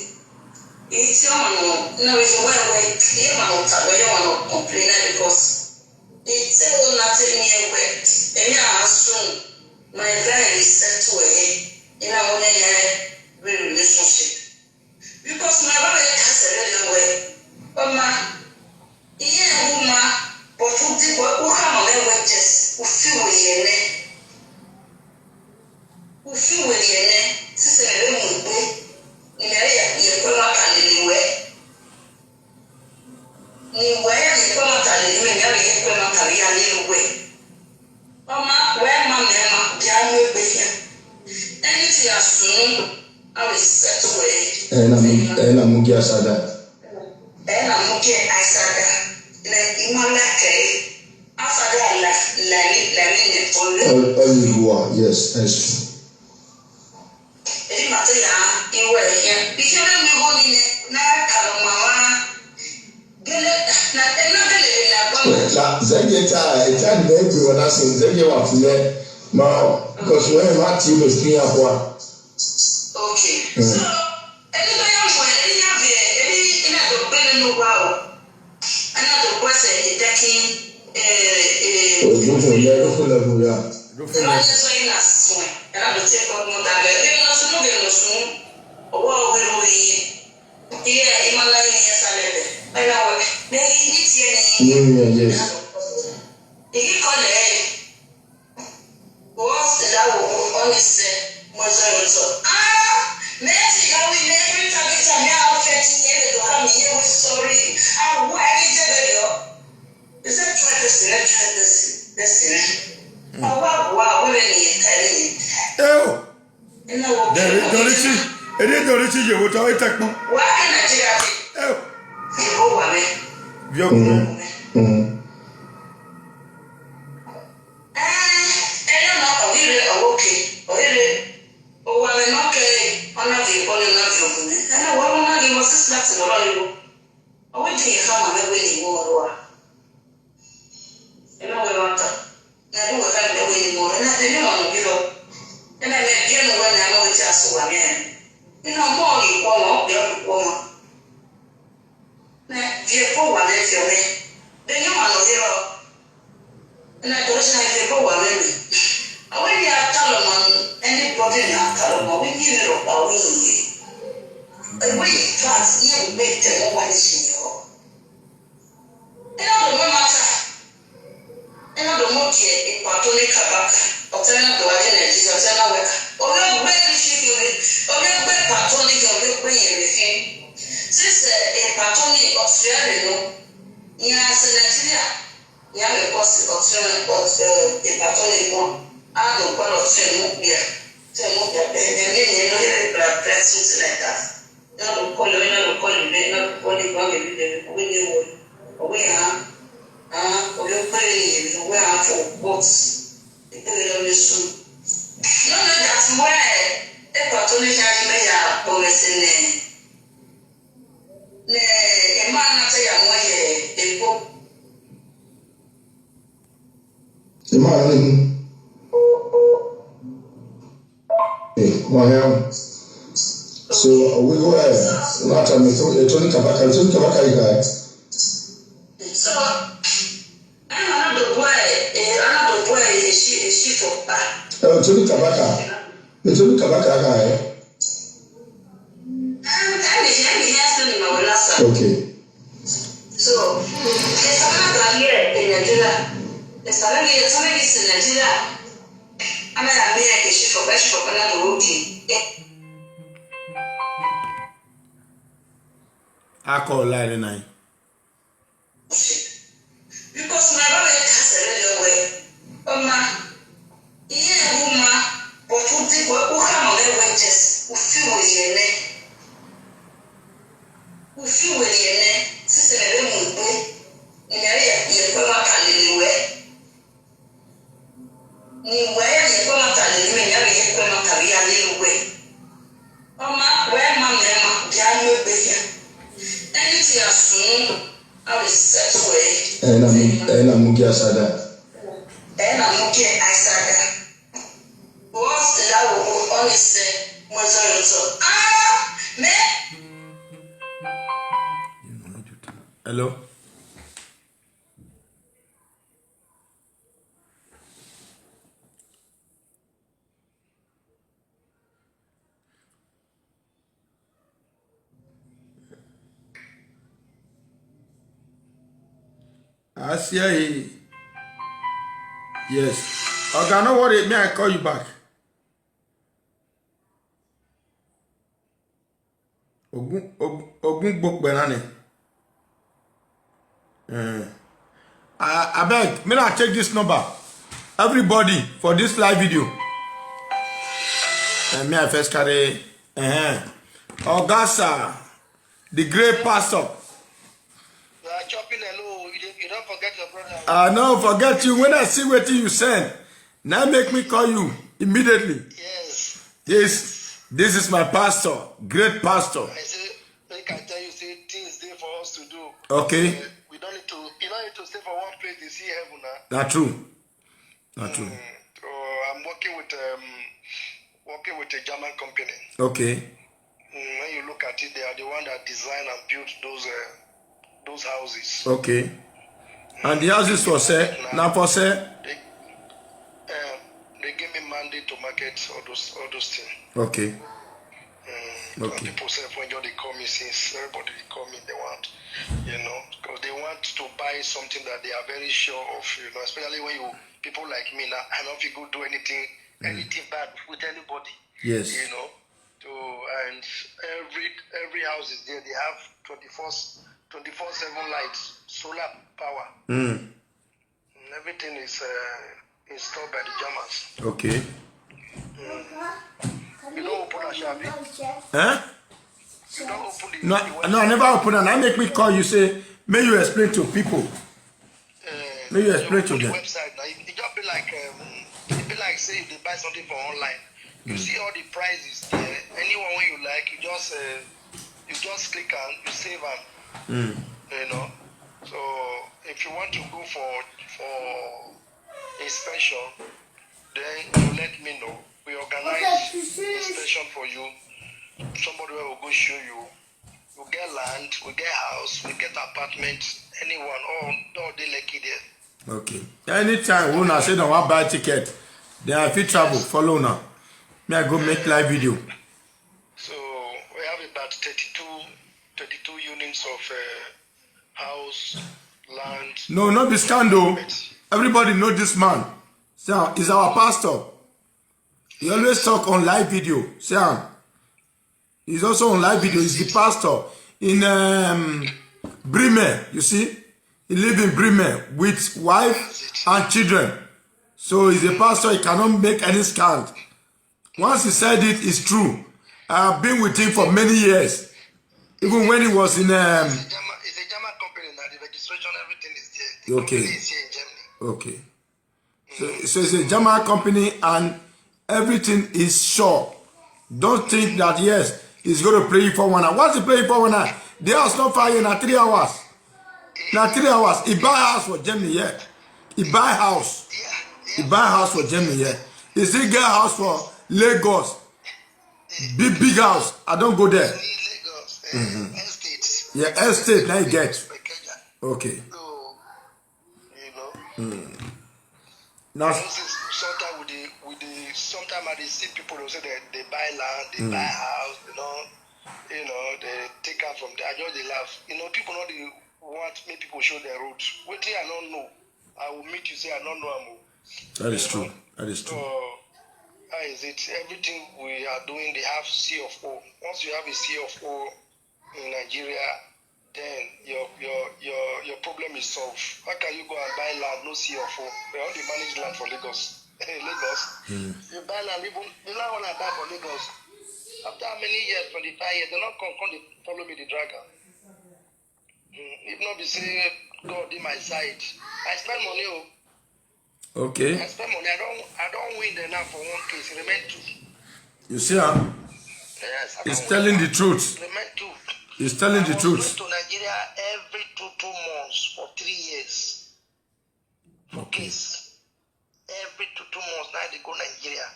Èyí tí wọ́n nù, ẹ náà wọ́n ṣe wẹ́wẹ́. Èyí mà lọ tà lọ́yọ̀ wọn lọ complain náà because. Èyí tí wọ́n náà ti ní ẹgbẹ́. Èmi àá sùn. My guy is settled ẹ̀. Fi wele ene, sisi me be mu gbe. Ni me ya ye kwe mata ni ni we. Ni we ya ye kwe mata ni ni me ya ye kwe mata ya ni we. Oma we ma me ma bia no gbe ya. Anything as soon I will settle it. Ena mu ena mu gi asada. Ena mu gi asada. Na imala ke asada la la ni la ni ne ole. Only who are, yes, that's true. Edi mate ya iwe ya. Bishara mi ho ni ne na kalo mama. Gele na ena gele na kwa. La zenge ta eta ni be bi wana so zenge wa fule. Ma because when ma ti be spin akwa. Okay. So edi be ya mo edi ya be edi ina do bele no wa o. Ana do kwese itaki eh eh. Ojo fo ya do fo la mo ya. Ina so ina so. Ana do che ko mo da be. Ina so no be no so. Owo owe ro yi. Iye imala yi ya salete. Ana wa. Ne yi ni ti ni. Yeah, yeah, yes. Igi kole. Wo sila wo oni se mo so so. Ah, me ti ga wi me every time it's a me out getting here to come here with sorry. Ah, why did you do? Is that try this? Is that try this? This is. Ah, wa wa wo le ni tell me. Ew. Ina wo. Dere dore ti. Ede dore ti ye wo to e tekun. Wa ke Nigeria ti. Ew. Ibo wa me. Bio. Mm. Eh, ena no oyire owoke, oyire owa me no ke, ona vi oni na vi ogun. Ena wa mo na gi mo six lakhs no ro yo. Owe di ye ka ma me we ni mo ro wa. Ena we wa ta. Na du we ka me we ni mo. Ena de ni mo no bi ro. Ena me bi no we na mo we ti aso wa me. Ina mo yi ko mo, bi ko mo. Ne vie po wa ne fio me. De nyo ma no hiro. Na to na vie po wa ne me. Awe ni atalo man, anybody ni atalo man, we ni ro ba we ni. E we fast ye we te mo wa ni si yo. E na do mo mata. Ena do mo tie e pato ni kabaka. Otena do aje na Jesus ena weka. Oyo gbe ni shi ki oyo. Oyo gbe pato ni ki oyo gbe ye le fi. Sise e pato ni Australia no. Ni a se Nigeria. Ni a me ko si Australia e pato ni mo. A do ko lo se mo bia. Se mo bia be ni ni no ye bra press something like that. Na do call you, na do call you, na do call you, go and be there. We dey worry. We are, ah, we are praying. We are for what? People dey always soon. No, no, that's why. E patoni ya ni me ya promise ne. Ne, e ma na te ya mo ye, e ko. E ma ni. Eh, mo ya. So we go ahead. Lata me to e to ni kabaka, to ni kabaka iga. So, I'm another boy, eh, another boy, eh, she, eh, she for back. Eh, to ni kabaka. E to ni kabaka ka eh. I'm, I'm, I'm here, so ni mawala sa. Okay. So, there's another here in Nigeria. There's another here, somebody is in Nigeria. Ana ya me ya ke shi for back for kana da woki. Akọ line nine. Because my brother ka sere le we. Oma. Iye uma. But u di we u ka mo le we just. U fi wo ye ne. U fi wo ye ne. Sisi me be mu gbe. Ni me ya ye pe ma ka le we. Ni we ya ye kwe mata le ni me ya ye kwe mata ya le we. Oma we ma me ma ya no be ya. Anything as soon I will settle it. Ena mu ena mu gi asada. Ena mu gi asada. Wo sila wo wo oni se mo so so. Ah, me. Hello. I see. Yes. Okay, no worry. Me, I call you back. Ogun Ogun Ogun Gbokpe na ni. Eh. I, I beg, may I take this number? Everybody for this live video. And me, I first carry. Uh-huh. Ogasa, the great pastor. You are chopping hello. You don't, you don't forget your brother. I no forget you. When I see what you send, now make me call you immediately. Yes. This, this is my pastor, great pastor. I say, make I tell you, say things there for us to do. Okay. Uh, we don't need to. You don't need to stay for one place to see heaven, huh? That's true. That's true. Mm, so I'm working with um, working with a German company. Okay. Mm, when you look at it, they are the one that design and build those uh, those houses. Okay. And the houses for sale, now for sale. They, um, they give me mandate to market all those all those things. Okay. Mm, okay. People say when they call me since everybody they call me they want, you know, because they want to buy something that they are very sure of, you know, especially when you people like me now, I don't feel go do anything, mm, anything bad with anybody. Yes. You know, so and every every house is there. They have twenty-four, twenty-four seven lights, solar power. Mm. Everything is uh, installed by the Germans. Okay. Mm. You don't open a shop. Huh? You don't open the, no, the website. No, I never open, and I make me call you say, may you explain to people. Uh, may you explain to them. Website now. It, it just be like um, it be like say if they buy something from online. You mm. See all the prices there. Anyone when you like, you just uh, you just click and you save them. Mm. You know. So if you want to go for for inspection, then you let me know. We organize inspection for you. Somebody will go show you. We get land, we get house, we get apartment. Anyone, all all dey Lekki there. Okay. Anytime una say dem wan buy ticket, then I fit travel follow una. Me I go make live video. So we have about thirty-two, thirty-two units of uh, house, land. No, no be scandal. Everybody know this man. So he's our pastor. He always talk on live video. See am. He's also on live video. He's the pastor in um, Bremen. You see, he live in Bremen with wife and children. So he's a pastor. He cannot make any scam. Once he said it, it's true. I have been with him for many years. Even when he was in um, it's a German, it's a German company now. The registration, everything is there. The okay. Company is here in Germany. Okay. So, so it's a German company and everything is sure. Don't think that yes, he's going to play you for one hour. What's he playing for one hour? The house not fire in three hours. Now three hours. He buy house for Germany, yeah. He buy house. He buy house for Germany, yeah. He still get house for Lagos. Big big house. I don't go there. Lagos, uh, mm-hmm. Estate. Yeah, estate. Now you get. Okay. So, you know. Mm. Now, sometimes with the with the sometimes I dey see people who say they, they buy land, they mm. buy house, you know, you know, they take out from there. I just they laugh. You know, people know they want make people show their road. Wait till I don't know. I will meet you say I don't know. I'm that is true. That is true. So, how is it? Everything we are doing, they have C of O. Once you have a C of O in Nigeria, then your your your your problem is solved. How can you go and buy land, no C of O? We only manage land for Lagos. Lagos. Mm. You buy land, even the land one I buy for Lagos. After how many years, twenty-five years, they not come, come they follow me, the dragon. Mm. If not be say God in my side, I spend money. Oh. Okay. I spend money. I don't. I don't win there now for one case. Remain two. You see, huh? Yes. He's telling the truth. Remain two. He's telling the truth. To Nigeria every two two months for three years. For okay. Case. Every two two months now they go Nigeria.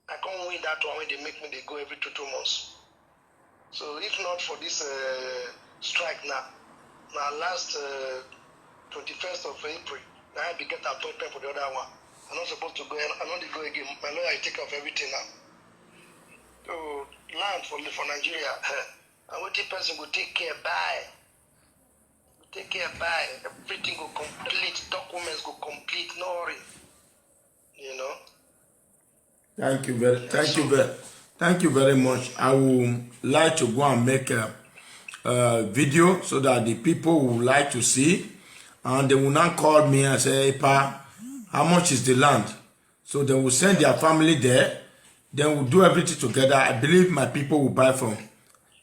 I can't win that one when they make me they go every two two months. So if not for this uh, strike now, now last uh, twenty-first of April, now I be get appointment for the other one. I'm not supposed to go. I'm not go again. My lawyer take off everything now. So land for for Nigeria, and wetin person go take care buy. Take care buy everything go complete, documents go complete, no hurry. You know. Thank you very, thank you very, Thank you very much. I would like to go and make a, a video so that the people would like to see, and they will not call me and say, "Hey, Pa, how much is the land?" So they will send their family there. Then we'll do everything together. I believe my people will buy from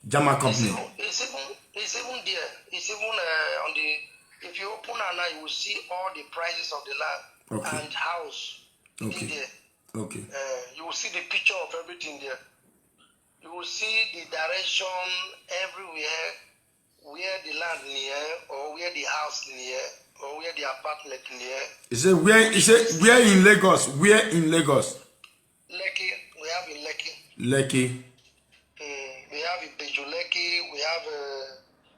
German company. It's even, it's even there. It's even uh, on the. If you open it now, you will see all the prices of the land Okay. and house. Okay. There. Okay. Uh, you will see the picture of everything there. You will see the direction everywhere, where the land near, or where the house near, or where the apartment near. He said, "Where?" He said, "Where in Lagos? Where in Lagos?" Lekki, we have in Lekki. Lekki. Mm, we have in Beju Lekki. We have uh,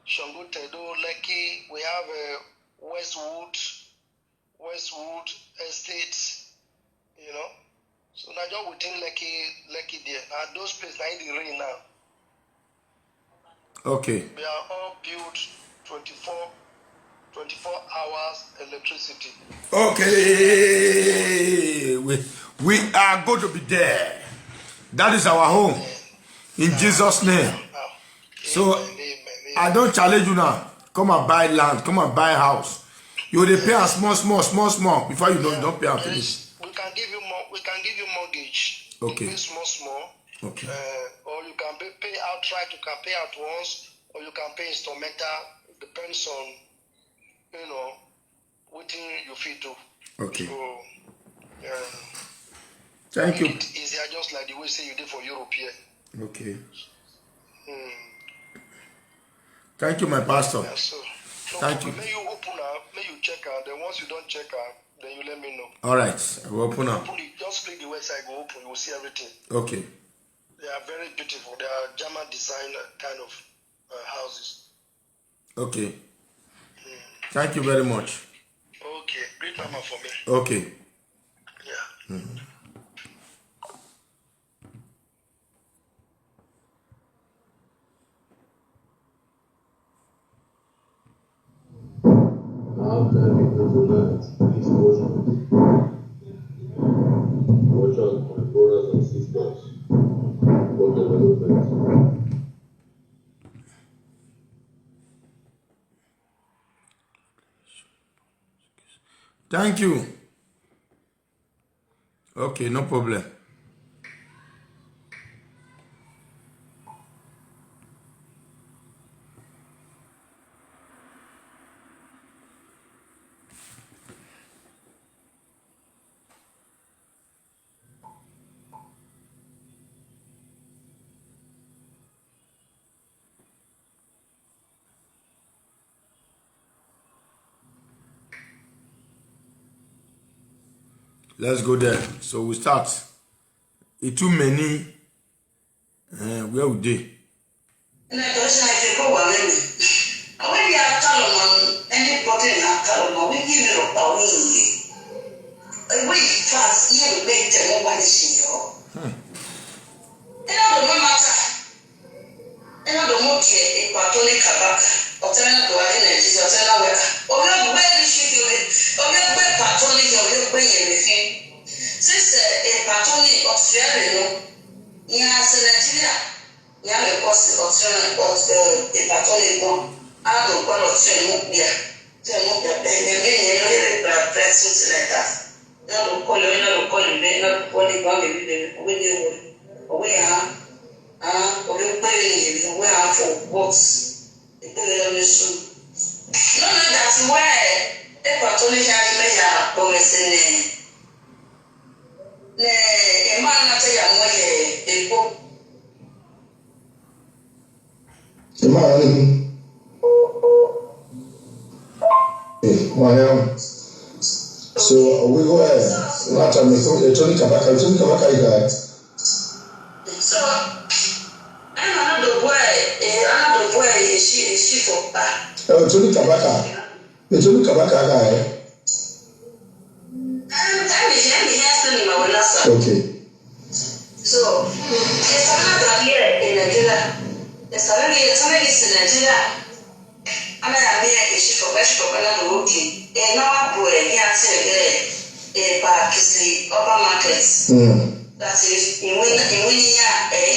Shango Tedo Lekki. We have uh, Westwood. Westwood Estate, you know. So now just within Lekki, Lekki there. And those places are in the rain now. Okay. They are all built twenty-four, twenty-four hours electricity. Okay. We, we are going to be there. That is our home. In Jesus' name. So I don't challenge you now. Come and buy land, come and buy house. You dey pay am small, small, small, small before you know you don pay am finish. We can give you more. We can give you mortgage. Okay. You pay small, small. Okay. Uh, or you can pay, pay outright. You can pay at once, or you can pay instrumental. It depends on, you know, wetin you fit do. Okay. So, uh, Thank you. It easier just like the way say you did for Europe here. Okay. Hmm. Thank you, my pastor. Yeah, so, no Thank problem. you. May you open up, may you check out. Then once you don't check out, then you let me know. All right, I will open up. Open it, just click the website, go open. You will see everything. Okay. They are very beautiful. They are German design uh, kind of uh, houses. Okay. Thank you very much. Okay. Greet mama for me. Okay. Yeah. I have time in the night. Please watch me. Watch out, my brothers and sisters, for development. Thank you. Okay, no problem. Let's go there. So we start. It too many. Uh, where would they? Anybody na Kaloma, we give you a win. We fast, you make them one issue. Hmm. It don't matter. Ena do mo tie e patoni kabaka. Otena do ade na Jesus, otena weka. Oyo gbe ni shiki oyo. Oyo gbe patoni yo, oyo gbe ye le fi. Sise e patoni otiere no. Ni a se Nigeria. Ni a le ko si otiere ot e patoni bon. A do ko lo tie mo bia. Tie mo bia be ne me ni no ye pra pra so se like that. Na do ko lo, na do ko lo be, na do ko ni ba be be be. Owe ni wo. Owe ya. Ah, obi okpere ni ebi we are for what? Ekpere na mesu. No, no, that's why. Epa to ni ya ni me ya promise ne. Ne, e man na te ya mo ye, e ko. E man ni. Eh, why am? So we go ahead. Not a me so e to ni kabaka, e to ni kabaka ika. So, I'm another boy, eh, another boy, eh, she, eh, she for back. Eh, Tony Kabaka. Eh, Tony Kabaka, eh. I'm, I'm, I'm here, send my last. Okay. So, it's another here in Nigeria. It's another here, it's another here in Nigeria. Ana ya mi e shi ko ba shi ko ba na do oke. E na wa bo e ni ati e e ba kisi upper market. Mm. That is, in when in when ya e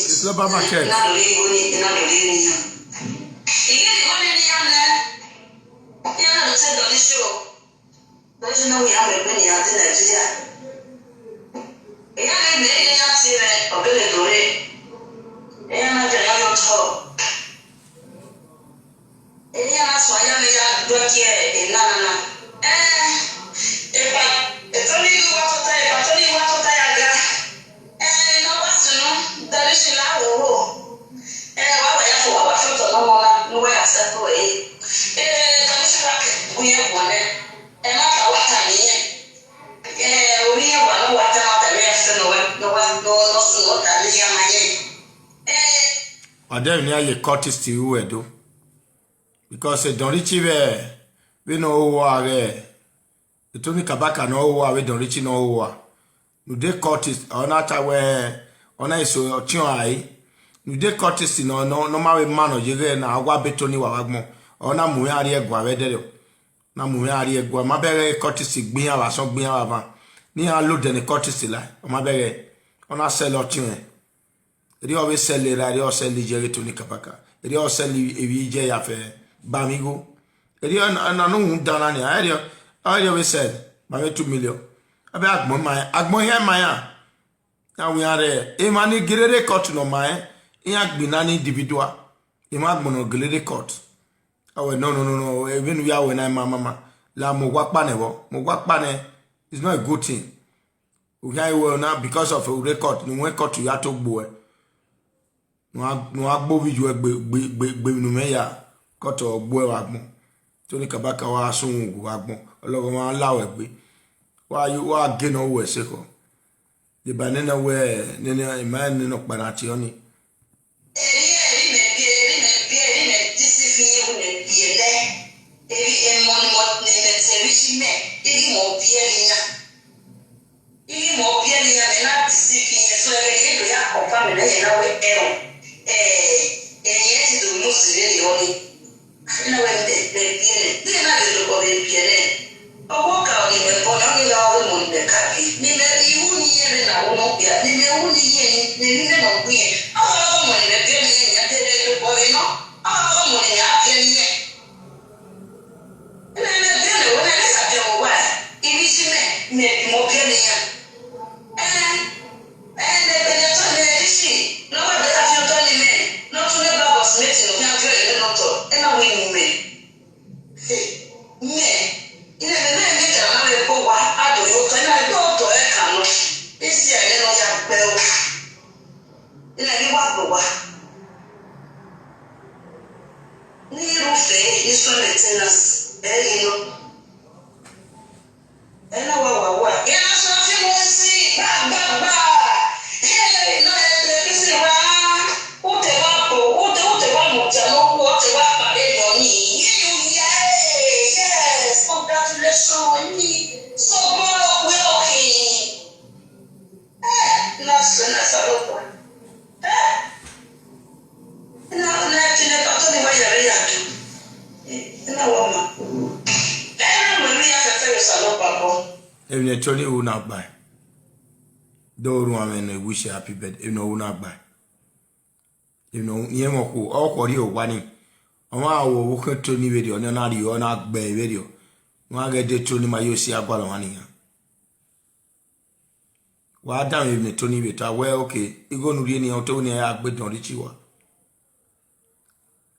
It's global market. Ina dori igoni, ina dori iriyan. Ige di goni ni ya ne. Ya na do se dori show. Dori show na we ya me pe ni ya ti Nigeria. Iya ne me ya ti re obele dori. Iya na jara yo to. Eni ana so anya me ya dua ki e na na na. Eh, e pa, e to ni wa to ta, e pa to ni wa to ta ya ga. Eh, na wa sunu, dari shi la wo wo. Eh, wa wa ya fo, wa wa fo to no mo na, no wa ya sa ko e. Eh, dari shi la ku ye ko ne. E ma ka wa ta ni ye. Eh, o ni ya wa no wa ta ma ta me ya se no wa, no wa, no, no su no ta ni ya ma ye. Eh. Ade ni aye cultist iru edo. Because e Don Richie we, we no wa we. E Tony Kabaka no wa we, Don Richie no wa. Nu de cultist, ona ta we, ona iso otion ai. Nu de cultist no, no, no ma we man o yege na agwa be Tony wa wa gbon. Ona mu we ari egwa we de. Na mu we ari egwa. Ma bere cultist gbiyan wa, so gbiyan wa ba. Ni a lo de ni cultist la. Ma bere. Ona sell otion. Eri o we sell ra, eri o sell je ge Tony Kabaka. Eri o sell evi je ya fe ba mi go. Eri o na, na no un dana ni. Eri o, eri o we sell. Ba mi two million. Abi agbon ma, agbon he ma ya. Now we are there. Imani Gerere court no man. Inya gbina ni individual. Ima gbono Gerere court. Awe, no, no, no, no. Even we are when I'm mama. La mo wakpa ne wo. Mo wakpa ne. It's not a good thing. We can't well now because of a record. No one court you have to go. No, no, I go with you. Be, be, be, no me ya. Court or boy wagmo. Tony Kabaka wa sun wagmo. Ologo wa lawe be. Wa you wa geno we seko. The banana we nene man no kpanati oni. Eri, eri me bi, eri me bi, eri me disi fi ye wu me bi ele. Eri e moni mo ne me teri shi me. Eri mo bi eri nya. Eri mo bi eri nya me na disi fi ye so eri ye do ya confirm me na ye na we ero. Eh, eh, ye ti do mu si le oni. Ina we mbe, mbe biene. Mbe na le loko mbe biene. Owo ka oni me pona ni la ore mo mbe ka bi. Ni me iwu ni ye me na uno bia. Ni me wu ni ye ni, ni me no bi. Awa mo ni me biene ye ya te le loko le no. Awa mo ni ya biene ye. Ina me biene wo na le sa biene wo wa. Ibi si me, me bi mo biene ya. Eh, eh, me biene to me ri si. No wa de la fi to ni me. No tu le ba boss me ti no ya biene no to. Ina we ni me. Me, ina me me me ka na me ko wa ado yo to ina me ko to e ka no. Isi a ne no ya pe o. Ina ni wa ko wa. Ni ru fe ni so maintenance e ino. Ena wa wa wa. Ena so fi mo si ba ba ba. Hey, no e le bi si wa. Ute wa bo, ute ute wa mo ja mo ku ute wa ba de mo ni. You yeah, yes, congratulations we ni. So go we okay. Eh, na so na sa lo ko. Eh. Na na ti ne pa to ni wa ya re ya tu. Eh, na wa ma. Eh, na mo mi ya sa sa yo sa lo pa ko. Even a Tony who not buy. Don't run and wish you happy birthday. Even who not buy. Even ye mo ko o ko ri o wa ni. O ma wo wo ko Tony video ni na ri o na gbe video. Wa ge de Tony ma yo si agwa lo wa ni ya. Wa da even Tony video. Well, okay. Igo nu ri ni o to ni a gbe don ri chi wa.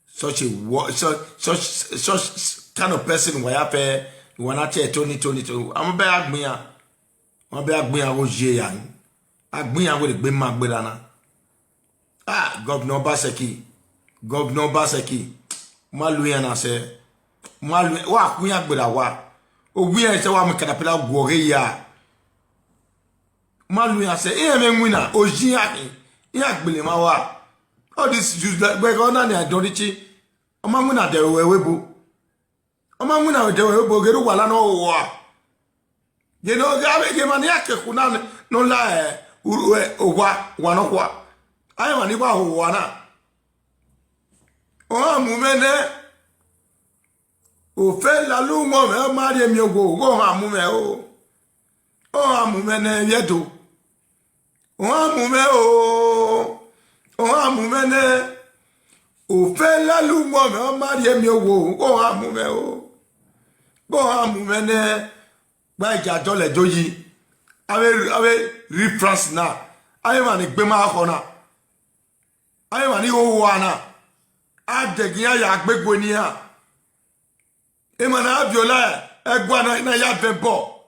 Such a wo- such such such kind of person wa ya fe wa na che Tony Tony Tony. Am be agbin ya. Won be agbin ya wo je ya. Agbin ya wo le gbe ma gbe dana. Ah, Governor Obaseki. Governor Obaseki. Ma lu ya na se. Ma lu wa ku ya gbe da wa. O wi ya se wa mi caterpillar gwo ge ya. Ma lu ya se e me nwina o ji ya ki. Ya gbele ma wa. All this useless gbe ko na ni adorichi. O ma nwina de we we bo. O ma nwina de we bo geru wala no wa. Ye no ga be ge mani ake kuna no la e uru e o wa wa no kwa. Ayi mani wa ho wa na. O ha mu me ne. O fe la lu mo me ma ri mi ogo go ha mu me o. O ha mu me ne ye do. O ha mu me o. O ha mu me ne. O fe la lu mo me ma ri mi ogo go ha mu me o. Go ha mu me ne. Gba ija jole joyi. Ave ave ri France na. Ave mani gbe ma ko na. Ave mani o wa na. Adegi ya ya gbegwe ni ya. Ema na Abiola egwa na na ya vembo.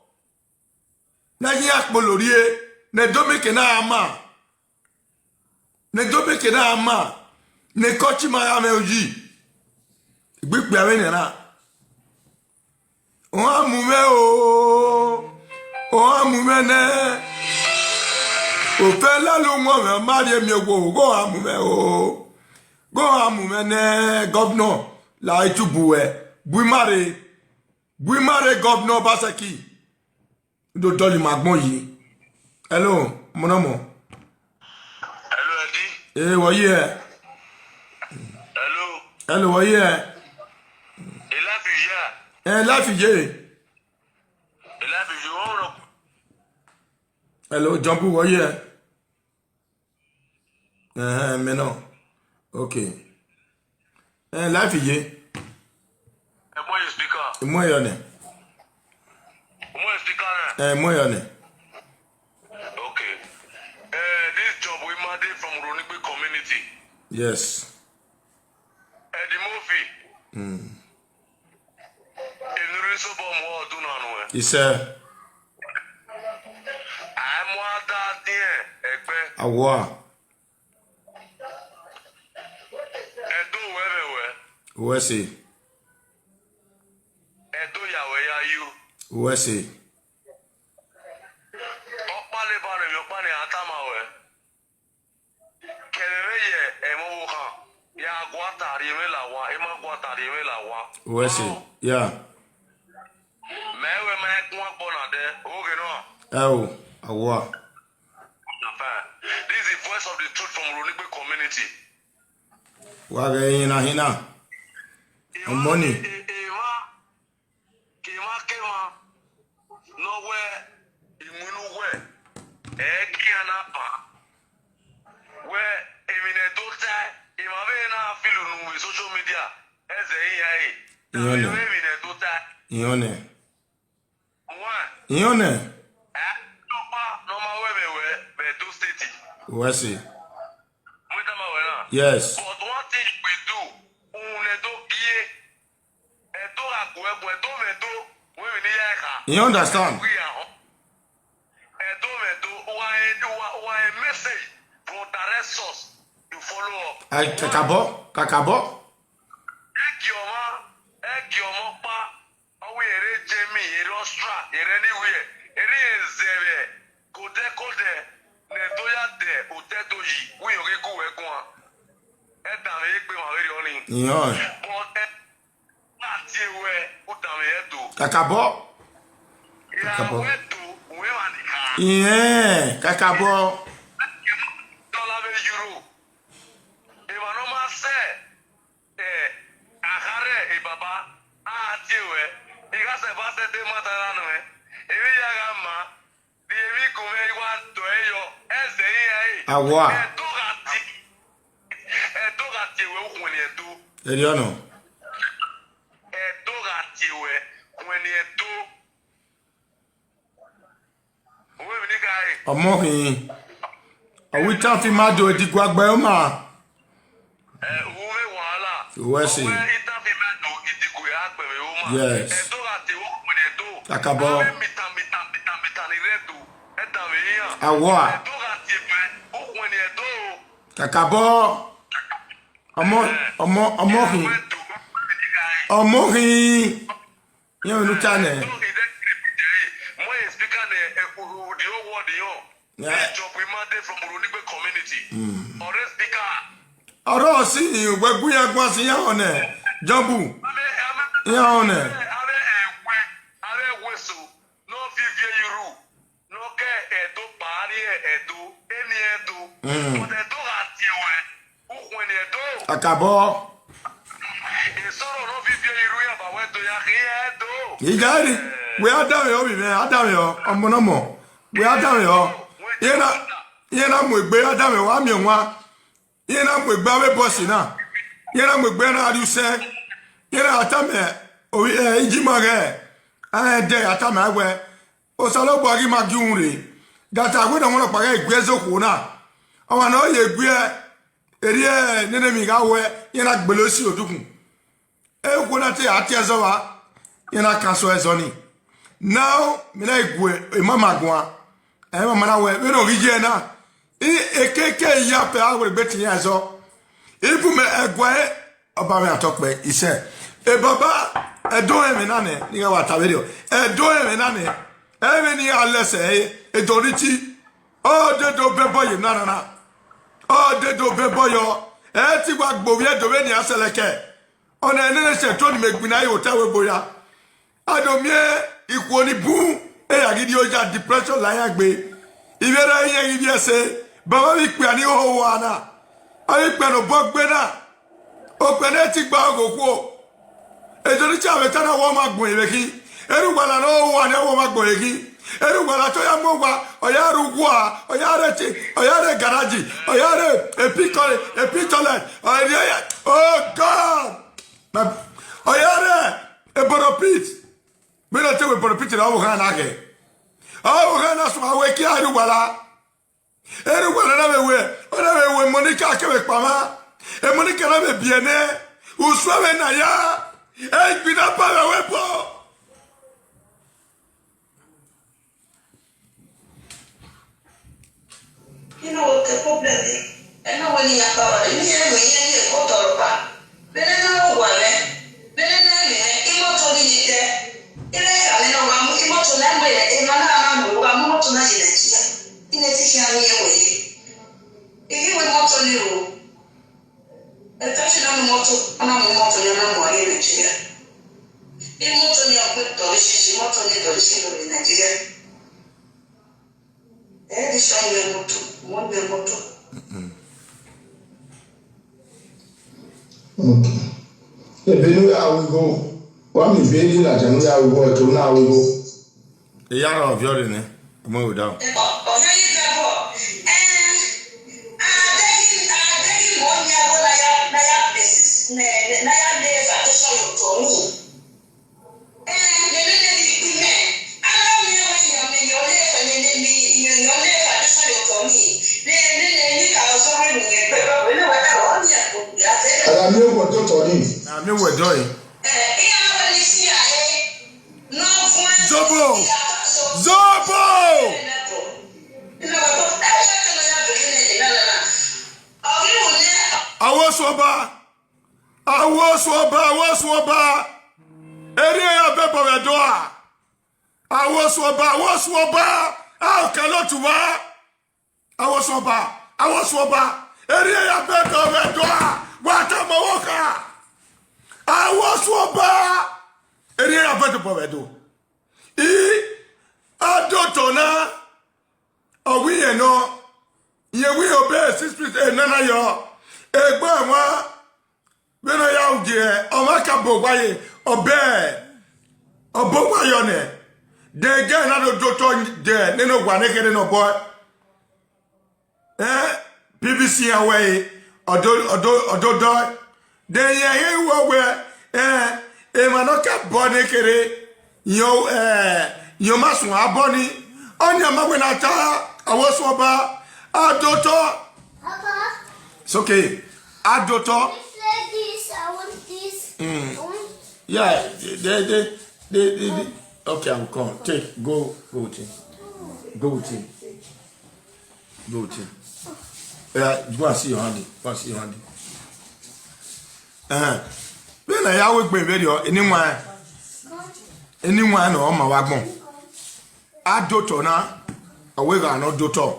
Na ya kpolorie ne domeke na ama. Ne domeke na ama. Ne kochi ma ya me oji. Gbigbe awe ne na. O ha mu me o. O ha mu me ne. O fe la lu mo me ma ri mi ogo go ha mu me o. Go ha mu me ne governor la itubu e. Bui mare. Bui mare governor Obaseki. Do doli magbon yi. Hello, mo na mo. Hello, Eddie. Eh, wo ye? Hello. Hello, wo ye? E la fi ya. Eh, la fi ye. E la fi yo ro. Hello, Jumbo, wo ye? Eh, me no. Okay. Eh, life ye. E mo ye speaker. Mo yo ne. Mo ye speaker na. Eh, mo yo ne. Okay. E Ade from Ronigbe community. Yes. Eddie Murphy. Enuri sobo mo ọdún náà nù ẹ. Iṣẹ́. Àìmọ́ adá díẹ̀ ẹgbẹ́. Àwa. Ẹ̀dọ́ wẹ́rẹ̀wẹ́. Wẹ́sì. Ẹ̀dọ́ yàwẹ́ yá yó. Wẹ́sì. Ọ̀pá lè ba rẹ̀ mi, ọ̀pá ni àtàmà wẹ̀. Kẹ̀mẹ́mẹ́ yẹ ẹ̀mọ́ wo kan. Ya agbó àtàrí mi là wá, ẹ má gbó àtàrí mi là wá. Wẹ́sì. Yeah. Mẹ́wẹ́ máa kún ọ̀pọ̀ náà dẹ́, oge náà. Ẹ o. Àwa. This is the voice of the truth from Ronigbe community. Wà á gẹ yín náà hín náà. Ọmọ ni. Èèmá kèémá kèémá nọwẹ́ ìmúnúwẹ́ ẹ̀ kí ẹ náà bà. Wẹ́ èmi nẹ̀ tó tẹ́ ìmọ̀ bẹ́ẹ̀ náà fìlù nù wí social media ẹ̀sẹ̀ yìí yá yìí. Ìyọ́n nẹ̀. Èmi nẹ̀ tó tẹ́. Ìyọ́n nẹ̀. Wọ́n Ìyọ́n nẹ̀. ẹ̀ ló pa nọ́mà wẹ́ mi wẹ́ bẹ̀ tó state. Wẹ́sì. Mo ní tẹ́lẹ̀ wẹ́ náà. Yes. But one thing we do, òun lè tó kíyè. Ẹ̀ tó ra kù ẹ̀kú ẹ̀ tó mẹ̀ tó wọ́n mi ní yá ẹ̀ka. You understand? We are home. Ẹ̀ tó mẹ̀ tó wà ẹ̀ wà wà ẹ̀ message from direct source you follow up. Ẹ kàkàbọ́ kàkàbọ́. Ẹ kì ọmọ ẹ kì ọmọ pa ọwọ́ èrè jẹ́mi èrè ọ̀stra èrè níwèé èrè ẹ̀zẹ̀rẹ̀ kò dẹ́ kò dẹ́ nẹ̀ tó yá dẹ̀ ò tẹ́ tó yìí wíyọ̀ kíkú ẹ̀kún wa. Ẹ dà mí pé wọ́n rí ọ ni. Ìyọ́n. But ẹ láti ewé ó dà mí ẹ̀ tó. Kàkàbọ́. Ìyàwó ẹ̀ tó òwe wà nìkan. Ìyẹn kàkàbọ́. Dọ́là bẹ euro. Ìbànú máa sẹ́ ẹ̀ àkárẹ̀ ìbàbá àti ewé. Ìgbà sẹ̀ bá sẹ́ dé mọ́ta lánàá ẹ̀. Èmi yàrá màá. Di èmi kò mẹ́ wá tọ̀ ẹ́ yọ. Ẹsẹ̀ yìí ẹ̀ yìí. Àwa. Ẹ̀ tó ra ti. Ẹ̀ tó ra ti ewé òkun ni ẹ̀ tó. Èrè ọ̀nà. Ẹ̀ tó ra ti ewé òkun ni ẹ̀ tó. Òwe mi ní ká yìí. Ọmọ hìn. Ọ̀wí tán fi máa do ìdìgbò àgbẹ̀ ó mà. Ẹ òwe mi wàhálà. Òwe sì. Òwe ìtàn fi máa do ìdìgbò yà pẹ̀lú ó mà. Yes. Ẹ̀ tó ra ti ewé òkun ni ẹ̀ tó. Kàkàbọ̀. Àwẹ̀ mìtàn mìtàn mìtàn mìtàn ni rẹ̀ tó. Ẹ̀ tàn mí yàn. Àwa. Ẹ̀ tó ra ti ewé òkun ni ẹ̀ tó. Kàkàbọ̀. Ọmọ ọmọ ọmọ hìn. Ẹ̀ tó. Ọmọ hìn. Yẹn ò ní tà nẹ̀. Mo ye speaker ne the whole world yo. Yeah. Chop we man dey from Ronigbe community. Ore speaker. Ọ̀rọ̀ sí ìwé gbúyẹ̀gbọ́n sí yẹn ọ̀nẹ̀. Jọ́bù. Yẹn ọ̀nẹ̀. Abe ewe abe ewe so no fi vie iru no ke edo paari edo eni edo. But edo ga ti ewe ukwe ni edo. Àkàbọ̀. Isoro no fi vie iru ya ba we do ya ki edo. Ìjà rí. Wé Ádámù yọ bìbẹ́ Ádámù yọ ọmọ náà mọ̀. Wé Ádámù yọ. Yẹn náà yẹn náà mú ìgbé Ádámù wá mi wá. Yẹn náà mú ìgbé abẹ́ bọ́ọ̀sì náà. Yẹn náà mú ìgbé náà adúsẹ́. Yẹn náà àtàmì òwe ẹ̀ ìjìmọ̀ rẹ̀. Ẹ̀ dẹ̀ àtàmì àwẹ̀. Òsàlọ́gbọ̀ àrí máa gíhun rè. Gàtà àgbẹ̀ náà wọ́n lọ pàgẹ́ ìgbé ẹ̀zọ́ kò náà. Ọmọ náà yẹ ìgbé ẹ̀. Èrè ẹ̀ nínú mi ká wẹ̀. Yẹn náà gbèlè sí òdùkùn. Ekwona te ati ezo wa. Ina kanso ezo ni. Now, mina igwe, e mama gwa. E mama na we, we no rije na. I ekeke ya pe a we gbeti ya ezo. Ibu me egwe, oba me atokpe, ise. E baba, e do e me nane, ni ga wa taberio. E do e me nane. E me ni alese, e do riti. O de do be boy na na na. O de do be boy yo. E ti wa gbo wi e do we ni aseleke. Ona enene se to ni megbina yo ta we boya. Adomie ikwo ni bu e ya gidi oja depression la ya gbe. Ibe ra ye gidi ese. Baba bi pe ani o wa na. Ayi pe no bo gbe na. O pe ne ti gba ogo ku o. Ejo ni cha we ta na wo ma gbon ire ki. Eru wala no wa ne wo ma gbon ire ki. Eru wala to ya mo wa. Oya ru wa. Oya re ti. Oya re garaji. Oya re epitole. Epitole. Oya re. Oh God. Na oya re. Eboro pit. Mi no te we boro pit na wo ha na ge. Awo ha na so awe ki aru wala. Eri wa na na me we, o na me we Monica ke we kpama. E Monica na me biene. Uswa we na ya. E gbina pa we we po. You know what the problem is? I know when you are power, and you know when you are go to Rupa. Bene na wale, bene na ne, imo to ni de. Ile ya ne no wa mu, imo to na mwe, e ma na na mu wa mu to na ile chia. Ile ti kia ni e we. Ile we mo to ni ro. E ta shi na mu mo to, na mu mo to ni na mu ile chia. Imo to ni a kwe to shi shi, mo to ni do shi do ni Nigeria. Eh, this one you go to, one you go to. Okay. Ebe no ya we go. Wa mi be ni la janu ya we go, to na we go. Iyara Ọ̀yọ́ ni, ọmọ ìwé dáhùn. Ọ̀yọ́ yìí fẹ́ bọ̀. Ẹ adéyìn adéyìn mọ̀ ní ẹ̀rọ náyà náyà pèsè náyà lé fàdéṣọ́ yóò tọ̀ mí. Ẹ lélẹ́ ní ìpínlẹ̀ aláwọ̀ yẹn wọ́n yàn mí yàn lé fẹ̀lẹ́ lé mi yàn lé fàdéṣọ́ yóò tọ̀ mí. Lélẹ́ ní kà ọ́ sọ́rọ́ ènìyàn pẹ̀lú ọ̀rẹ́ náà wọ́n náà wọ́n ní ẹ̀kọ́ ìyá tẹ́lẹ̀. Ala mi o ko to to ni. Àmì wẹ̀dọ́ yìí. Ẹ ìyá wọn ní sí àyè náà fún ẹ. Zobo! Zobo! Awosu ọba! Awosu ọba! Awosu ọba! Eri ya be bọrọ ẹdọ a. Awosu ọba! Awosu ọba! A ò kẹ́ ló tù wá. Awosu ọba! Awosu ọba! Eri ya be bọrọ ẹdọ a. Wà á tẹ́ mọ owó ká. Awosu ọba! Eri ya be bọrọ ẹdọ. I adotọ na. Ọ̀wí yẹn nọ, yẹn wí ọbẹ̀ six feet eight nana yọ, ẹgbẹ́ wọn bẹ́ẹ̀ ya ọ̀jẹ̀ ọmọ ká bọ̀ wáyé ọbẹ̀ ọbọ̀ wáyọ̀ nẹ̀, dẹ̀gẹ́ náà ló dótọ́ dẹ̀ nínú wà ní kéde náà bọ́ ẹ́ P V C awẹ́ yìí ọ̀dọ́ ọ̀dọ́ ọ̀dọ́ dọ́ de yẹn yẹn wọ́ wẹ́ ẹ́ ẹ̀ mà náà ká bọ́ ní kéde. Yo, eh, yo maswa boni. Onya magwe na ta. Awosu ọba. Adoto. Papa, It's okay. Adoto. this like this. I want this. Mm. I want Yeah, they, they, they, they, they. Okay, I'm come. Take, go, go with him. Go with him. Go with him. Yeah, go and see your handy. Go and see your handy. Uh-huh. When I always be very, anyone, anyone or my wagon. I do to now. Away, I no do to.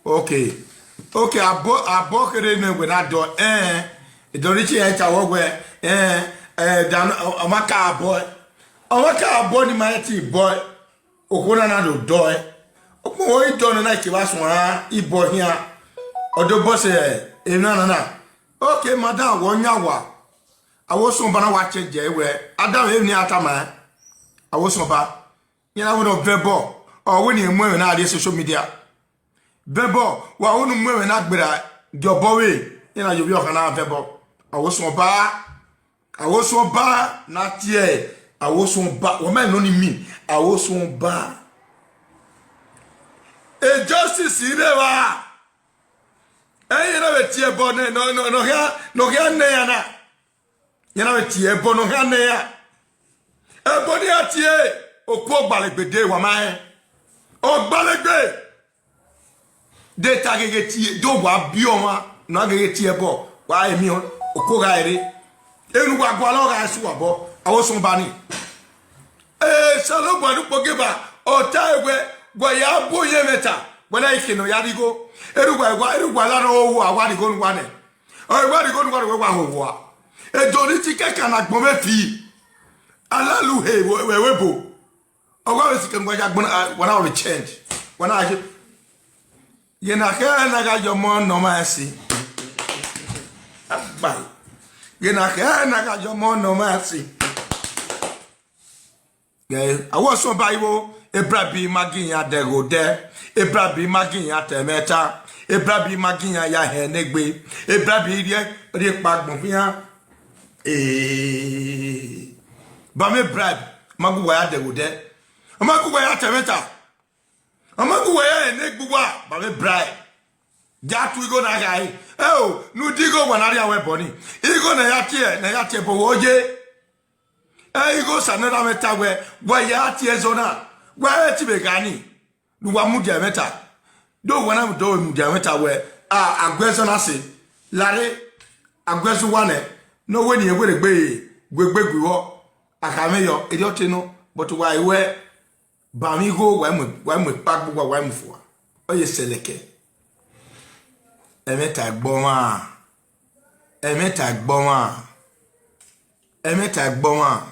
Okay. Okay, I bought, I bought it in when I do. Eh, the rich enter work where, eh, eh, dan, amaka boy. Amaka boy, ni my tea boy. Okona na do do eh. Okpo wo ido na na ikiwa sun ha ibo hia. Odo boss eh, e na na na. Okay, madam, wo nya wa. Awosun ba na wa change eh we. Adam e ni atama. Awosun ba. Yẹn na wo no vebo. O wo ni emu e na ade social media. Vebo, wa wo nu mu e na gbera. Jobo we. Yẹn na yo bi o kana vebo. Awosun ba. Awosun ba na tie. Awosun ba. Wo me no ni mi. Awosun ba. E justice ire wa. E yẹn na we tie bo ne no no no ya no ya ne ya na. Yẹn na we tie bo no ya ne ya. E bo ni atie. Oku ogbalegbe de wa ma e. Ogbalegbe. De ta gege tie do wa bi o wa. Na gege tie bo. Wa emi o. Oku ga ere. Enu wa gwa lo ga su wa bo. Awosun ba ni. Eh, salo bwa nu kpoge ba, ota ewe, gwa ya bo ye meta, gwa na ike no ya digo. Eru gwa gwa, eru gwa la no wo awa digo nu wane. O wa digo nu wane wa ho wa. E do ni ti ke kana gbon me fi. Alalu he we we bo. O wa we si ke gwa ya gbon wa na we change. Wa na aje. Ye na ke na ga yo mo no ma si. Agba. Ye na ke na ga yo mo no ma si. Guys, I was so by you. Ebra bi magi ya de go de. Ebra bi magi ya te meta. Ebra bi magi ya ya he negbe. Ebra bi rie rie pa gbon fi ya. Eh. Ba me bribe. Magu wa ya de go de. Magu wa ya te meta. Amagu wa ya he negbe wa. Ba me bribe. Jatu igo na gai. Eo, nu digo wanari awe boni. Igo na yatie, na yatie bo woje. E igo sanera meta we, wa yatie zona. Wa eti begani. Nu wa mudia meta. Do wana do mudia meta we. A agwezo na se. Lare agwezo wane. No weni egwere gbe, gbe gbe gwiwo. Akame yo, edi otino, but wa iwe, ba mi go, wa mu, wa mu pagbu, wa, wa mu fua. Oye seleke. Emeta gboma. Emeta gboma. Emeta gboma.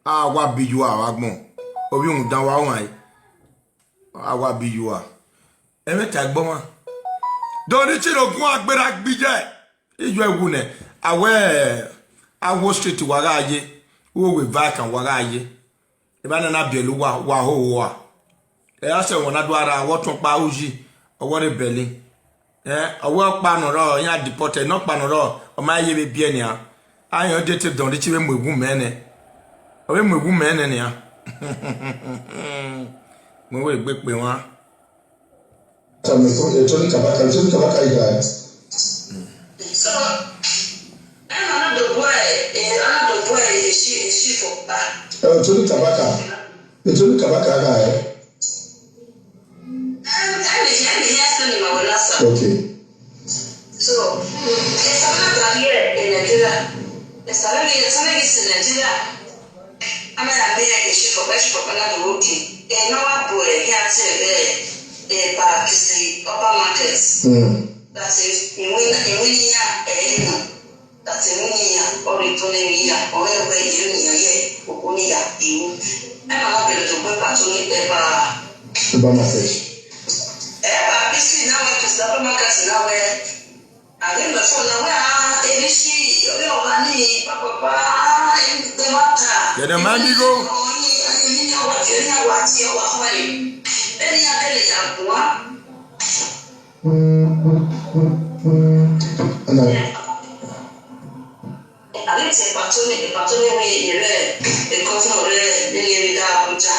A wa biju a wa gbon. Obi un dan wa wan. A wa biju a. Emeta gboma. Don ni chiro gun agbera gbije. Ijo ewu ne. Awe, awo street wa ga ye. Wo we vacan wa ga ye. Eba na na bielu wa, wa ho wa. E ase won na do ara, wo tun pa uji. Owo re Berlin. Eh, owo pa no ro, ya deported, no pa no ro. O ma ye be bi eni a. Ayan de te don de chi be mu egun mene. O be mu egun mene ni a. Mo we gbe pe won. Tony Kabaka, Tony Kabaka, you guys. So, I'm another boy, eh, another boy, is she, is she for back? Uh, Tony Kabaka, the Tony Kabaka guy. I'm, I'm here, I'm here, Tony Mawalasa. Okay. So, it's another here in Nigeria. It's another, it's another in Nigeria. Ama ya me ya ke shi for bashi for bana da woke. E na wa boy ya te be e ba kisi upper market. Mm. That is, in win, in win ya e no. That is win ya or it only ya or we we you ni ya ye o ni ya iwu. E ma na be to gbe pa to ni e ba. Upper market. E ba kisi na we to upper market na we. Ade mgbe fọ na we a eri shi obi ọba ni papa pa eri mgbe mata. Yede ma mi go. Oyin oyin ni awa ti ni awa ti awa fun e. Beni abele ya bua. Ana. Ade ti patoni patoni we ere e governor re ni ni da Abuja.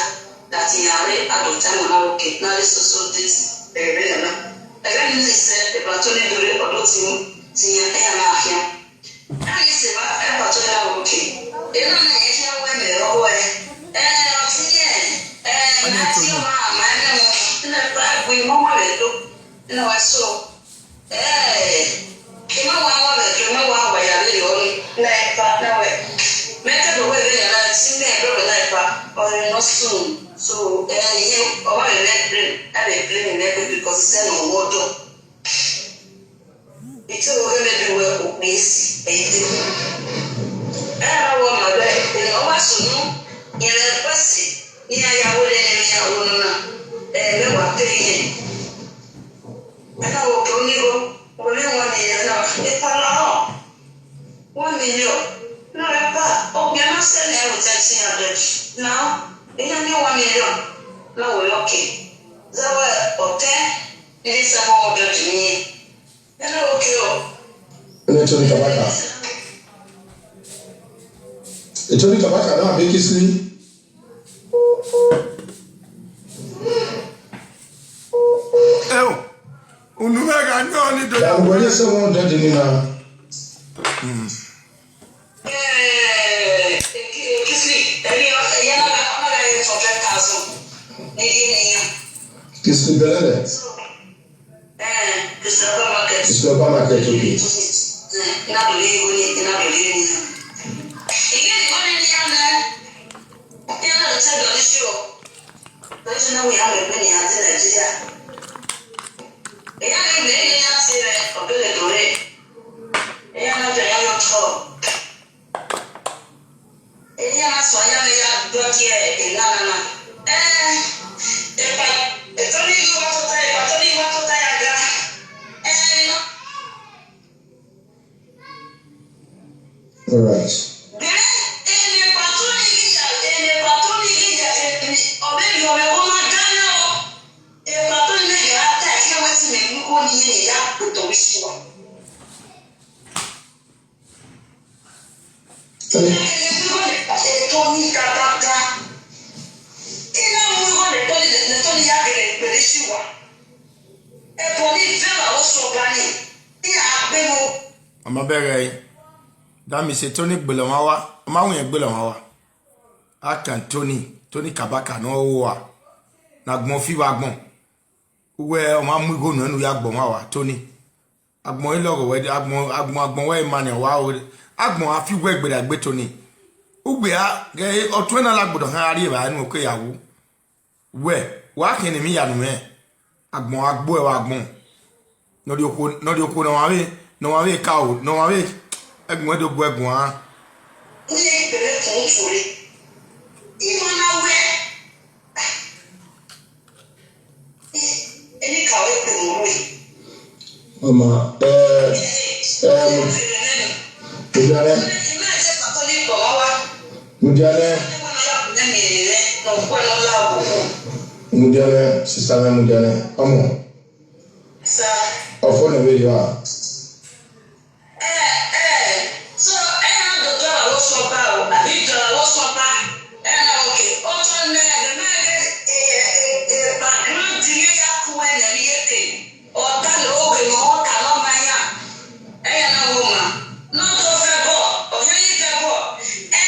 That in are adulta na na okay. Na this so so this ere na. Ere ni se e patoni dore odo ti ti ya e na afia. Ayi se ba e patoni na okay. E na na e ya we me ro we. E o ti ye. E na ti ma ma na mo. Na ba gbe mo mo le do. Na wa so. Ee, kema wa wa be kema wa wa ya le yo na pa na we. Me ka do we be ya na ti me do we na pa. O no soon. So eh ye o wa le play. I dey play me because say no water. Ito o me do we o pesi. E ti. E ma wa ma be. E no wa sunu. Ye le pesi. Ni a ya wo le ni a wo no na. E me wa pe ye. Ena wo ke oni go, oni one million na. E pa la o. One million. No, e pa. O ke na se ne o te si a de. Na. Ena ni one million. Na wo yo ke. Za wa o te. Ni se mo o de ni. Ena wo ke o. Ene Tony Kabaka. E Tony Kabaka na be kisi. Eo, unu me ga nyo ni do ya. Ya ngwele se won de ni na. Eh, kisi, eri o ya na ga na ga ye for ten thousand. Ni ni ni ya. Kisi belele. Eh, it's the supermarket. It's the supermarket, okay. Eh, ina dole ni ni ina dole ni. Ige ni wani ni ya na. Ina da ta dole shi o. Dole shi na mu ya me ni ya ta Nigeria. Ina ni me ni ya se re o bele dole. Ina na ta ya yo to. Enya na so anya ya do tie e na na na. Eh, e pa, e to ni wa to ta, e pa to ni wa to ta ya ga. Eh, no. All right. Be, e ne pa to ni ya, e ne pa to ni ya, e ni, o be yo me wo ma ga na o. E pa to ni ya ta ke wa ti me mu ko ni ye ya to wi so. Ina mu igo le toni le toni ya gele pere shiwa. E poni vela o so ba Ama bere. That means say Tony Gbelamawa. Ama wen Gbelamawa. Akan Tony, Tony Kabaka no wa. Na gbon fi wa gbon. Uwe o ma mu igo no nu ya gbon wa wa Tony. Agbon ilo go we agbon agbon agbon we mane wa o. Agbon afi we gbeda gbe Tony. Ugbe a ge otwe na lagbodo han ari e ba nu ko yawo. We wa kini mi yanu me. Agbon agbo e wa agbon. No di oko no di oko no wa we no wa we ka o no wa we. Egun e do gbo egun a. Ni e bere fun fure. Imo na we. Eni kawe kunu we. Mama, eh, eh, Mudiane. Mudiane. Mudiane, sister me Mudiane. Omo. Sir. Ofo na we you are. Eh, eh. So, eh, na do dora wo so pa o. Abi dora wo so pa. Eh, na okay. O to ne, ne, ne, eh, eh, eh, background ye ya ku e ne ye ke. Ọ̀tá ló gbé mọ́, ọ̀tá ló máa yà. Ẹ̀yà náà wò mà. Náà tó fẹ́ bọ̀, ọ̀yọ́ yìí fẹ́ bọ̀. Ẹ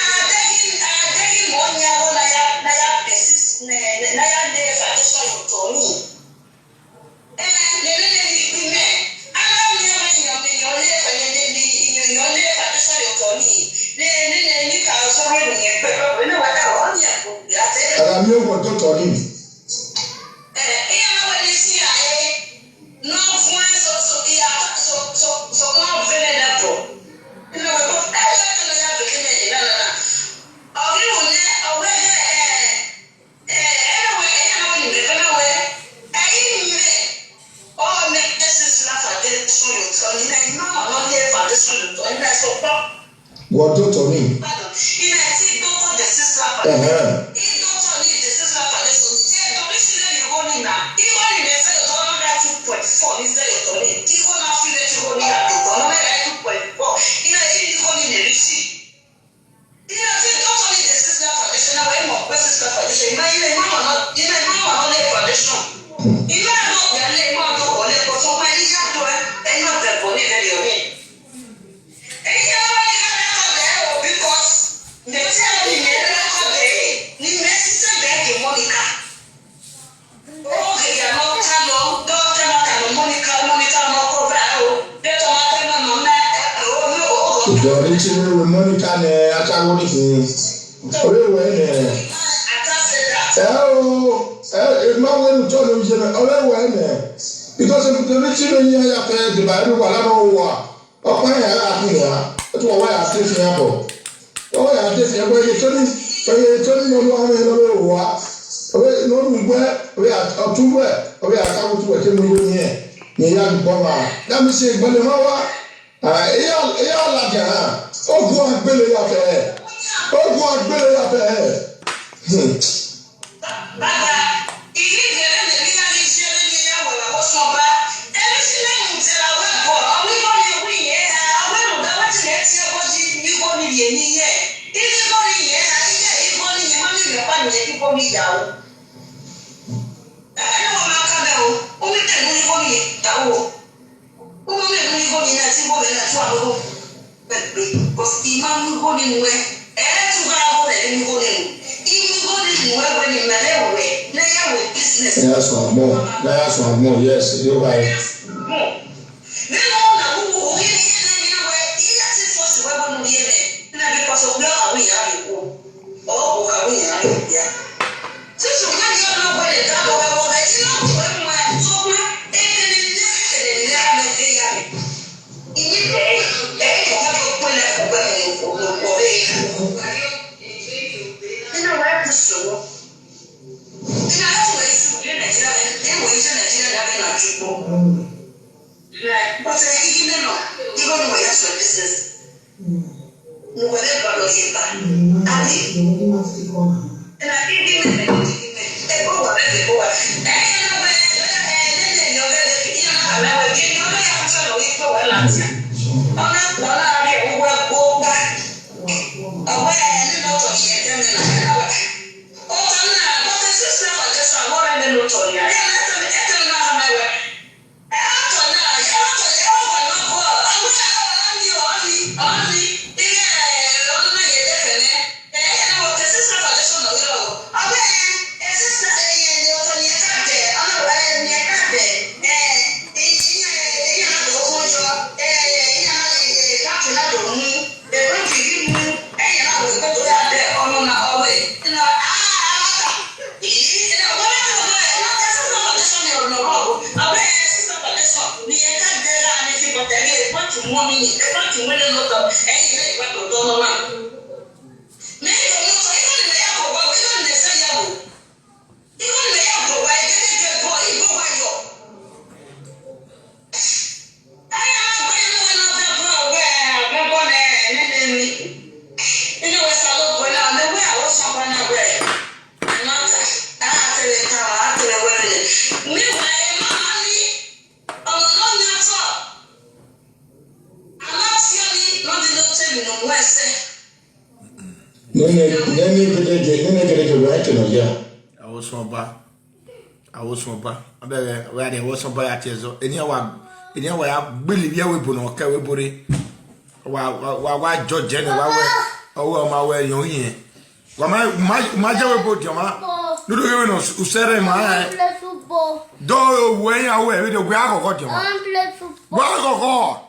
adéyìn adéyìn mọ̀ ní ẹ̀rọ náà yà náà yà pèsè náà yà lé fàdúsọ̀ yòókù ní. Ẹ lè lè lè ní ìpín mẹ́. Aláwọ̀ yẹn wọ́n yàn mí yàn lé fàdúsọ̀ yòókù ní. Lè lè lè ní kàwé sọ́wọ́ ènìyàn pẹ̀lú ọ̀rẹ́ náà wà dà wọ́n ní ẹ̀kọ́ ìgbà tẹ́lẹ̀. Ara mi ò wọ́n tó tọ́ ní. Eh, iya na wani siya eh. No fue so so iya so so so no vele na po. Ina wa ko ai ya to ya to kime ni na na na. Ori wo ne o we eh eh eh na we eh na wani me na we. Ai me. O me this is la fa de so yo to ni na no no le fa de so yo to ni na so pa. Wɔ doctor ni. Ɛhɛn. Ìjọ rí tí wọ́n wé Monica ní aṣáwó nìsín. Orí ìwé ni. Ẹ o, ẹ ẹ máa wọ ẹnu tó ló ń ṣe náà. Orí ìwé ni. Because if the rich people here have to divide the wahala no wa. Ọkọ ya ya ati ya. Etu wa ya ati ya bo. O ya ati ya bo ye toni. O ye toni no no ame no wa. O ye no ngwe. O ya otu ngwe. O ya ka otu wa ke no ni. Ni ya gbọ ma. That means say gbele ma wa. Ah, eya eya la ja. O gu agbele ya fe. O gu agbele ya fe. Hmm. Baba, ili gere ne mi ya ni je ne ni ya wala wo so ba. Eri si ne mu tera we ko, awi ko ni wi ye ha, awi ru da wa ti ne ti ko ji ni ko ni ye ni ye. Ili ko ni ye ha, iye i ko ni ye ma ni ye pa ni ye ko ni ya o. Ẹ ẹ wọ́n máa ká bẹ́ẹ̀ o, ó ní tẹ̀lé ní kò ní ìyàwó o. Ó ní tẹ̀lé ní kò ní ìyá tí wọ́n bẹ̀rẹ̀ tó àwọn ọmọ. Because ìmọ̀ ń kó nínú ẹ. Ẹ ẹ tún bá wọ́n rẹ̀ ní kò nínú. Ìmọ̀ ń kó nínú ẹ wẹ̀ ní ìmọ̀lẹ́ wẹ̀ lẹ́yàwó business. Ẹ yà sọ àgbọ̀, ẹ yà sọ àgbọ̀, yes, yóò bá yẹ. Nínú ọ̀nà gbogbo òun yẹn ní yẹn ní wẹ̀, ìyá tí fọ́ọ̀sì wẹ̀ wọ́n mú yẹn lẹ̀. Ní ẹbí kọ́sọ̀ pé àwọn ìyá mi kú. Oh, oh, oh, yeah, yeah. Since you can't get nobody that way, well, they did not put my so my and then they never said they never made they got it. In your day, they don't have to put that for women in for the for they. You know what? This is what. You know, that's what you should do. Nigeria, they were in Nigeria, that way, not people. Like, but I didn't know. You don't know what that's your business. Mo wẹ̀lẹ̀ gbọ́dọ̀ yé ba. Àbí? Ẹ̀nà kí bí mi bẹ̀rẹ̀ kí bí mi. Ẹ̀gbọ́n wà bẹ́ẹ̀ bẹ̀rẹ̀ wà. Ẹ̀yẹ́ ló wẹ̀ ẹ̀ lẹ́lẹ̀ ní ọ̀rẹ́ rẹ̀ kí yẹn náà wẹ̀ wẹ̀ kí ni ọ̀rẹ́ yà kọ́sọ̀ lọ wí pé wẹ̀ láti. Ọ̀nà ọ̀nà rẹ̀ wẹ̀ gbó bá. Ọ̀wẹ́ ẹ̀ ní lọ́tọ̀ yìí ẹ̀jẹ̀ mi náà wẹ̀. Ọ̀tọ̀ náà bọ́tẹ́ sísè ọ̀jẹ̀ sọ àwọn ọ̀rẹ́ mi lọ́tọ̀ yìí. Ẹ̀yẹ́ lọ́tọ̀ mi ẹ̀jẹ̀ mi náà wẹ̀. Ẹ á tọ̀ náà, ẹ á tọ̀, ẹ á wà lọ́kọ̀ọ́ Mommy, ẹ má ti wọlé lọ́tọ̀, ẹ̀yin ilé ìwà tó tọ́ lọ́wọ́. Mẹ́rin tó lọ́tọ̀, ìwọ ni mẹ́yà kọ̀ wá, ìwọ ni mẹ́sẹ̀ yà wò. Ìwọ ni mẹ́yà kọ̀ wá, ẹ̀jẹ̀ tẹ̀ tẹ̀ bọ̀, ìbọ̀ wá yọ. Ẹ yà máa gbé inú ẹ̀ lọ́tẹ̀ fún ọ̀gbẹ́ àgbẹ̀bọ̀ rẹ̀ nílé mi. Inú ẹ̀ sá ló pọ̀ náà, mi wé àwọn sọ̀kọ̀ náà wẹ̀. Àná ta, àá tẹ̀lé ta, àá tẹ̀lé wẹ̀rẹ̀. Mi wà ẹ̀ máa ní ọ̀nà lọ́nà tọ̀. Nene nene kedege nene kedege wa ke no ya. Awosomba. Awosomba. Abere wa de awosomba ya tezo. Eni wa eni wa ya gbili bi we bono ke we bore. Wa wa wa judge ne wa we. Owo ma we yon yin. Wa ma ma ma je we bo dioma. Nudo we no usere ma. Do we ya we we do we akoko dioma. Wa akoko.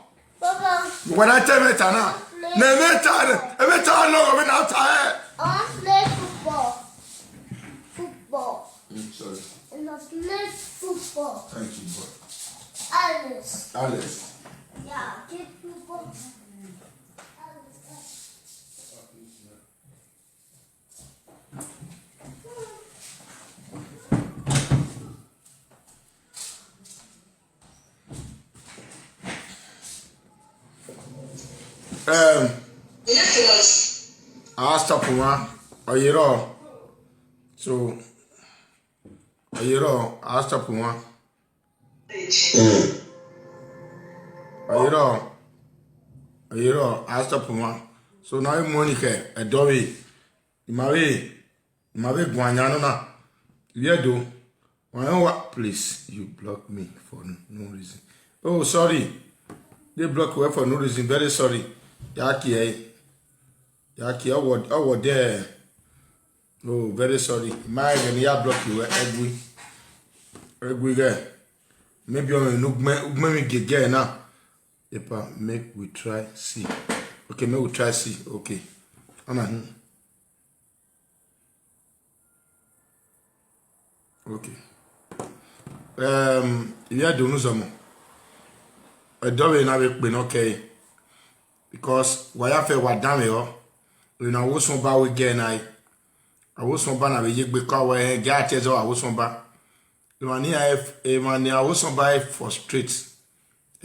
When I tell me Tana, me me Tana, me Tana no go na ta eh. I want to play football. Football. Mm, sorry. And I play football. Thank you, boy. Alice. Alice. Yeah, kick football. Alice. Um, I'll stop one. Or you know, so or you know, I'll stop one. Mm. Or you know, or you know, I'll stop one. So now Monica, a Dory, Marie, Marie Guanyano na. Yeah, do. Why what? Please, you block me for no reason. Oh, sorry. They block you for no reason. Very sorry. Yaki, eh? Yaki, I would, I would there. Oh, very sorry. My, when you block you, eh, Egwi. Egwi, eh. Maybe I'm in Ugme, Ugme, me get now. Epa, make we try see. Okay, make we try see. Okay. Ana, hmm. Okay. Um, yeah, do no some. I don't know if we know, okay. Because why I feel what damn you. You know, what's on by we get night. I was on by na we get because we get tears or I was on by. You know, I was on by for straight.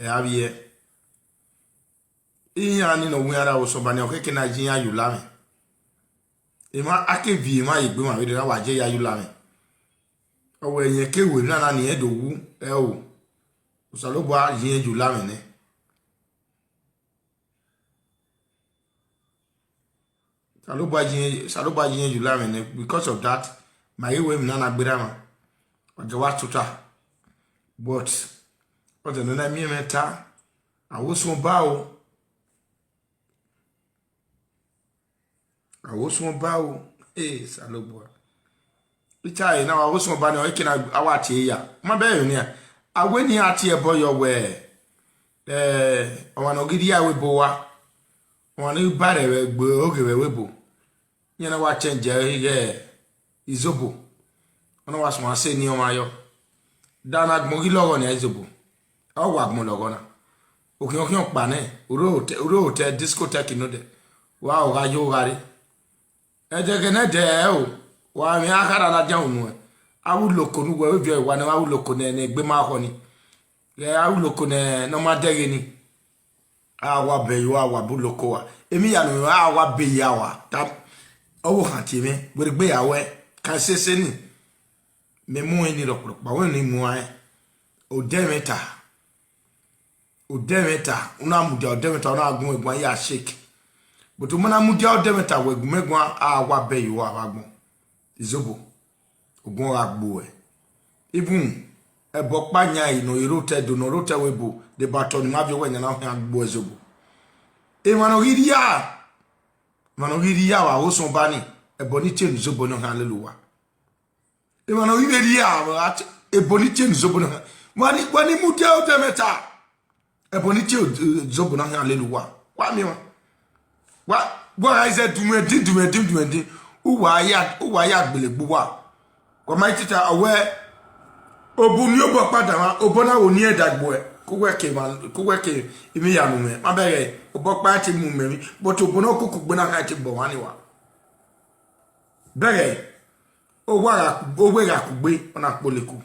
I have here. Ihe anyị na onwe ya na awụsọba na okeke na ji ya yulame. Ima ake vi ima igbe ma vede na waje ya yulame. Owe yen ke we na na ni edo wu e o. Usalogba yin yulame ne. Salogba yin, Salogba yin yulame ne. Because of that, my way mi na na gbera ma. Oge wa tuta. But oge na na mi meta. Awụsọba o. Awụsọba o. Eh, Salogba. Icha e na awụsọba ni o ike na awa tie ya. Ma be yo ni a. Awe ni ati e boyo we. Eh, o wa no gidi ya we bo wa. O wa ni bare we gbo oge we we bo. Nye na wa change e ge izobo. Ona wa suma se ni o ma yo. Da na gbon gi logo ni izobo. O wa gbon logo na. Okin okin pa ne. Uro hotel, uro hotel discotheque no de. Wa o ga yo gari. E de ke ne de o. Wa mi akara na jan unu e. Awu loko nu we vi wa na awu loko ne ne gbe ma ho ni. Ye awu loko ne no ma de ge ni. Awa be yo awa bu loko wa. Emi ya no awa be ya wa. Ta owo kan ti mi. Gbe gbe ya we. Kan se se ni. Me mu eni ro pa we ni mu ai. O de meta. O de meta. Una mu de o de meta una gun egun ya shake. But o mana mu de o de meta we gun egun awa be yo awa gun. Izobo. Ogun agbo e. Even ebo pa nya ino irote do no rote we bo. De baton ma bi we nya na agbo ezobo. E ma no gidi ya. Ma no gidi ya wa o son ba ni. Ebo ni che ni zobo no ha leluwa. E ma no gidi ya wa ebo ni che ni zobo no ha. Wani wani mu de o de meta. Ebo ni che o zobo no ha leluwa. Wa mi wa. Wa wa ga ize dume din dume din dume din. Uwa ya uwa ya gbele gbuwa. Kwa mai tita awe. Obu ni obo pada ma obo na wo ni e dagbo e. Kuweke man, kuweke imi ya nume. Ma bere, obo pa ti mu me mi. But obo no kuku gbona ka ti bo wani wa. Bere, o wa ra, o we ra kugbe, ona poleku.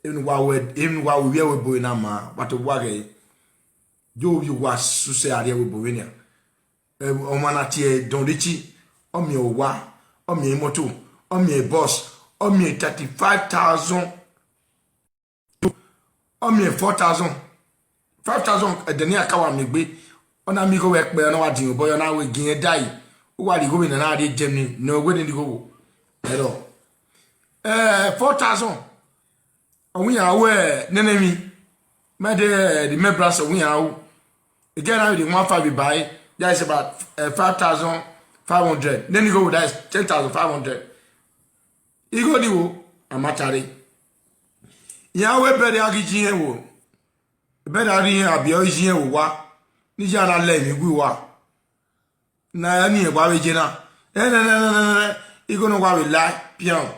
Enu wa we, enu wa we we bo na ma, but o wa re. Yo, you wa suse ari we bo we ni. Ọmọ na tiẹ̀ Don Richie, ọmọ ẹ̀ wá, ọmọ ẹ̀ mọ́tò, ọmọ ẹ̀ bus, ọmọ ẹ̀ thirty-five thousand, ọmọ ẹ̀ four thousand, five thousand ẹ̀dẹ̀ ní àkáwà mi gbé. Ọ̀nà mi kò wẹ̀ pẹ́ ọ̀nà wa dìyàn bọ́yọ̀ náà wẹ̀ gìyàn dáì. Ó wà lìgò mi nà náà dé jẹ́ mi nà owó ní lìgò wò. Ẹ̀rọ ẹ̀ four thousand. Ọ̀hún yà wẹ̀ nẹ́nẹ́ mi. Mẹ́ẹ̀dẹ́ the members ọ̀hún yà wò. Again, now the one five you buy, that is about uh, five thousand five hundred. Then you go with that is ten thousand five hundred. You go the wo, I'm actually. Yahweh better agi jien wo. Better agi abio jien wo wa. Ni jana le mi gwi wa. Na ya ni e wa we jena. Eh, na, na, na, na, na, na. You go no wa we lie, pion.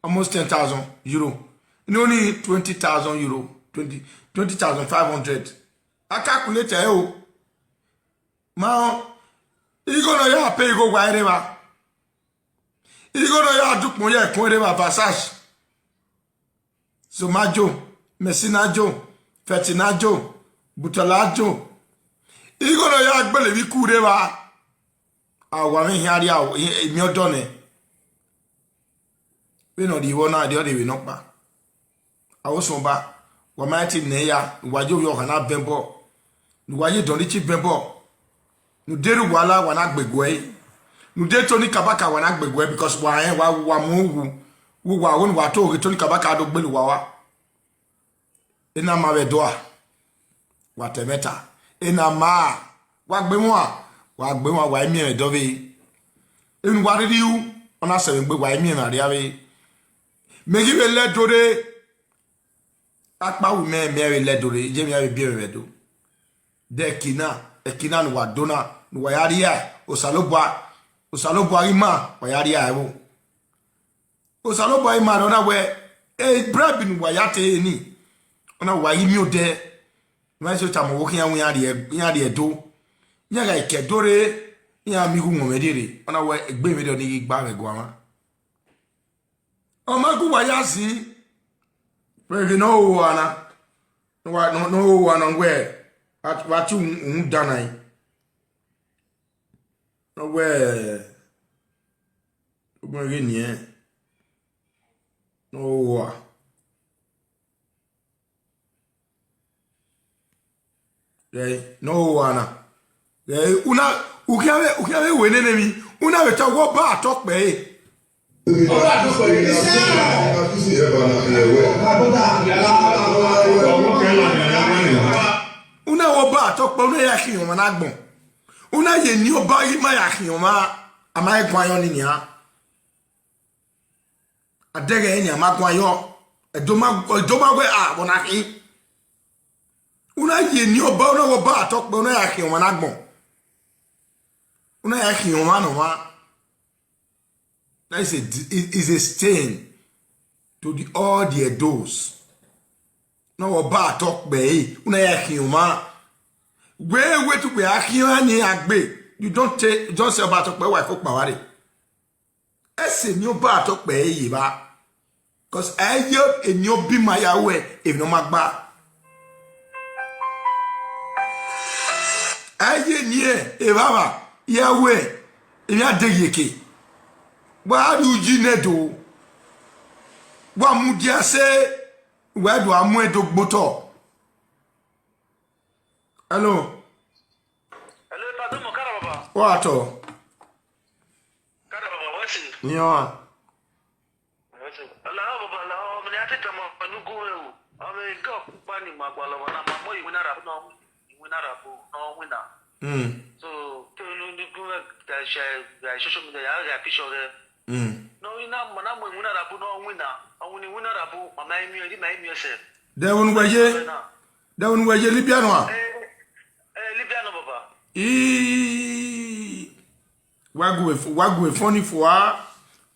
Almost ten thousand euro. You only twenty thousand euro. Twenty, twenty thousand five hundred. I calculate eh, oh. Ma, you go no ya pay go wa ereba. You go no ya duk mo ya ko ereba Versace. Zomajo, Messinajo, Fetinajo, Butalajo. You go no ya gbele wi ku ereba. Awa mi hiari awo, mi odone. We no di wo na di o di we no pa. Awo so ba. Wa ma ti ne ya, wa jo yo kana bembo. Ni wa ye don di chi bembo. Nu deru wala wa na gbegwe. Nu de Tony Kabaka wa na gbegwe because wa eh wa wa mu wu. Wu wa won wa to Tony Kabaka do gbelu wa wa. Ina ma we doa. Wa temeta. Ina ma. Wa gbe wa. Wa gbe wa wa mi e do ve. Inu wa ri u. Ona se gbe wa mi na ri ave. Megi we le dore. Akpa wu me me we le dore. Je mi ave bi we do. De kina. E kina nu wa dona. Nu wa ya ri a. Osalobua. Osalobua ri ma. Wa ya ri a e wo. Osalobua ima na we e brebi nu wa ya te ni. Ona wa yi mi o de. Ma so ta mo wo ki ya wi ya ri e ya ri e do. Ya ga ke dore ya mi gu mo me dire. Ona we egbe mi do ni gba me gwa ma. O ma gu wa ya si. Pe no wo ana. No wa no no wo ana we. At wa tu un dana yi. No we. Ogun ege ni e. No wa. Re no wa na. Re una ukiawe ukiawe we nene mi. Una we ta wo ba to pe e. Una wo ba to pe una ya ki yo ma na gbon. Una ye ni oba yi ma ya ki yo ma. Ama e kwa yo ni ni a. Adege ni ama kwa yo. E do ma e do ma we a bona ki. Una ye ni oba una wo ba to pe una ya ki yo ma na gbon. Una ya ki yo ma no ma. That is a is a stain to the all the Edos. No wo ba to pe e una ya ki yo ma. We we to pe a ki yo ni agbe. You don't take don't say ba to pe wa ko pa wa re. Ese ni o ba to pe e ye ba. Cause aye e ni o bi ma ya we e no ma gba. Aye ni e e ba ba ya we e ya de yeke. Wa du ji ne do. Wa mu dia se wa do amu e do gboto. Hello. Hello, pardon, mon cara baba. Wa to. Cara baba, what's it? Ni o. Ala baba la o mi ati tama nugu eu. Ame ka pani ma kwa lo na ma mo iwina ra no. Iwina ra bo no wina. Mm. So to nugu da sha da social media ya ga picture. Mm. No ina mana mo iwina ra bo no wina. Awuni wina ra bo mama imi ri ma imi ese. De won waye. De won waye Libya no. Eh, eh Libya no baba. Ii. Wa gu e fu- wa gu e funny for her.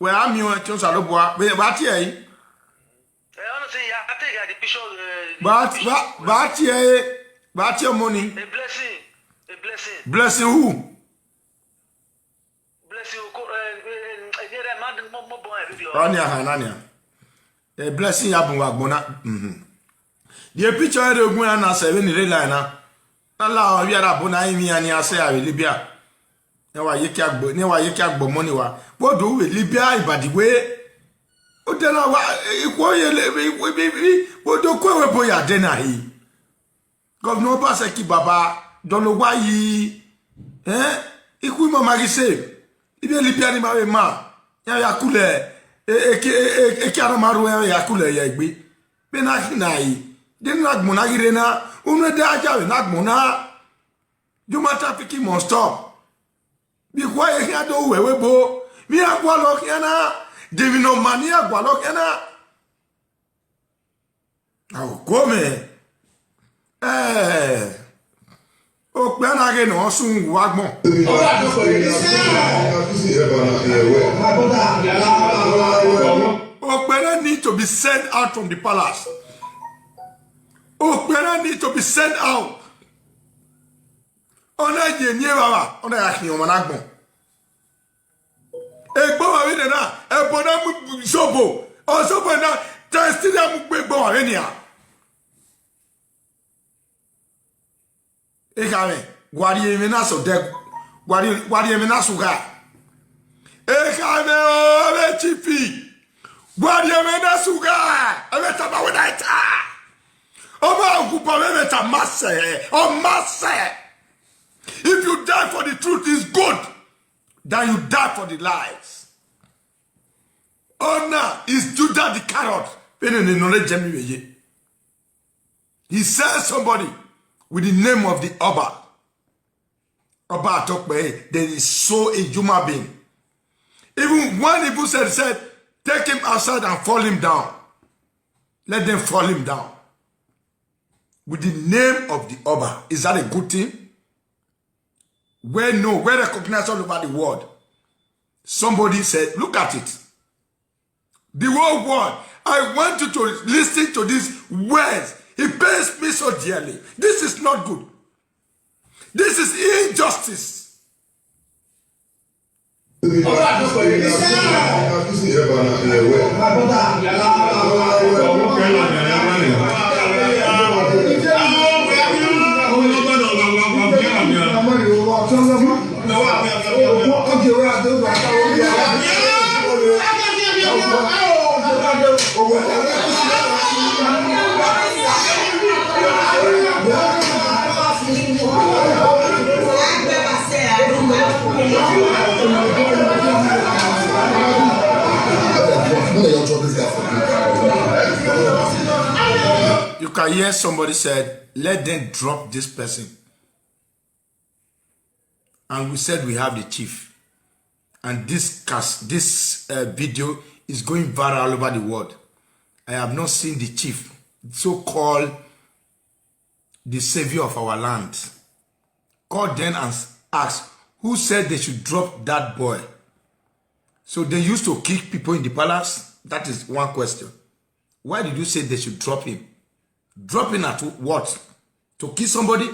We ami o ti o salo bo a. We ba ti e. Eh, honestly, I think I the picture. Uh, But but but here, but your money. A blessing. A blessing. Blessing who? Blessing. Ko- eh, eh, eh, eh, eh, eh, eh, eh, eh, eh, eh, Rania Hanania. A blessing ya bunwa gbona. Mhm. The picture of the gun na seven in the line na. Ala o yara bona imi ani ase a Libya. Ne wa yeke agbo, ne wa yeke agbo money wa. What do we Libya by the way? O de la wa iko ye le bi bi bi. What do ko we boya de na hi. Governor Obaseki Baba, don't know why he, eh? Iku mama gi se. Ibe Libya ni ma we ma. Ya ya kule. E e ke e e ke ana maru ya ya kule ya igbe. Be na ki na yi. De na gbona gi re na. Unu de aja we na gbona. Human trafficking must stop. Because e ya do we we bo. Mi agwa lo ki na. De mi no mani agwa lo ki na. Awo kome. Eh. Okpe na ge no sun wa gbon. Okpe na need to be sent out from the palace. Okpe na need to be sent out. Ona ye ni baba, ona ya ki o ma na gbon. Egbo wa we na, ebo na mu sobo. O sobo na, testi na mu pe egbo wa we ni a. Ekame, gwari eme na so de, gwari gwari eme na suga. Ekame o, ebe chipi. Gwari eme na suga. Ebe taba we na eta. O ma okupa ebe ta mase, o mase. If you die for the truth, it's good than you die for the lies. Honor is Judah the carrot. Pene ne no le jemi weye. He said somebody with the name of the Oba. Oba Atokpe, they so a human being. Even when people said, said, take him outside and fall him down. Let them fall him down. With the name of the Oba. Is that a good thing? Well, no, well recognized all over the world. Somebody said, look at it. The whole world, I want you to listen to these words. It pains me so dearly. This is not good. This is injustice. You can hear somebody said, let them drop this person. And we said we have the chief. And this cast, this uh, video is going viral all over the world. I have not seen the chief, so-called the savior of our land. Call them and ask, who said they should drop that boy? So they used to kick people in the palace? That is one question. Why did you say they should drop him? Dropping at what? To kill somebody?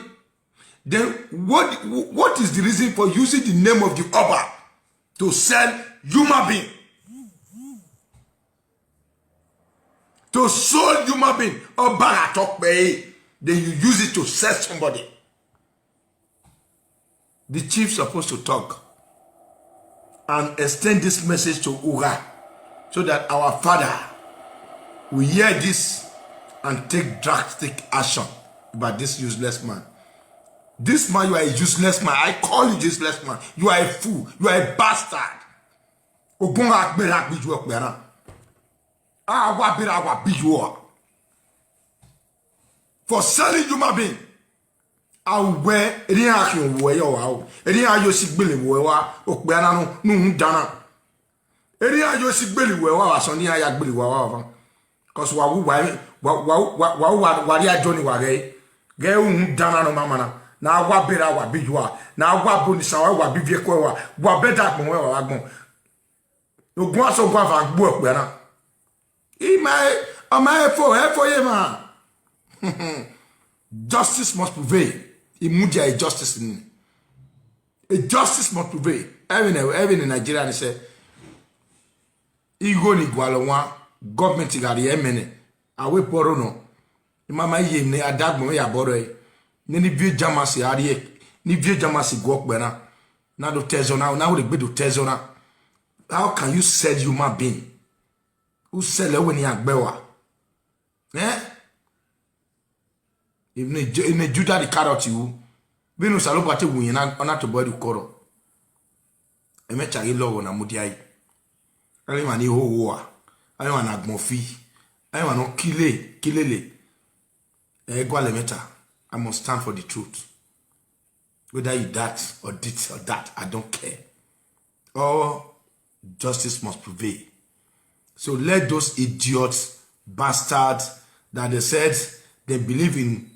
Then what, what is the reason for using the name of the Oba to sell human being? To sell human being? Oba talk, then you use it to sell somebody. The chief supposed to talk and extend this message to Uga so that our father will hear this and take drastic action about this useless man. This man, you are a useless man. I call you useless man. You are a fool. You are a bastard. Ogun agbera gbiju okpera. Awa bera awa bijuwa. For selling human being. Awe, eri a ki wo yo wa o. Eri a yo si gbele wo wa. Okpe ana nu nu dana. Eri a yo si gbele wo wa wa so ni a ya gbele wo wa wa. Cause wa wu wa wa wa wa wa wa ri a jo ni wa re. Ge u dana no mama na. Na wa bera wa bijuwa. Na wa boni sa wa wa bivie ko wa. Wa beda gbon wa wa gbon. Ogun aso gwa va gbo okpe ana. Ima e, ama e fo, e fo ye ma. Justice must prevail. Imudia, a justice in a justice must prevail. Even even in Nigeria, they say Igoni Gwalowa government got the M N A. Awe poro no. Mama ye ne adagbo ya boro e. Ne ni vie jamasi ari e. Ni vie jamasi go pe na. Na do tezona, na we gbe do tezona. How can you sell human being? Who sell e we ni agbewa? Eh? If ne Ju- ne Judah the carrot you. Binu salo bate wu na ona to boy du koro. E me chagi logo na mudiai. Ari mani ho wa. Ari wana gmofi. Ari wana kile kilele. E gwa le meta. I must stand for the truth. Whether you that or this or that, I don't care. All justice must prevail. So let those idiots, bastards that they said they believe in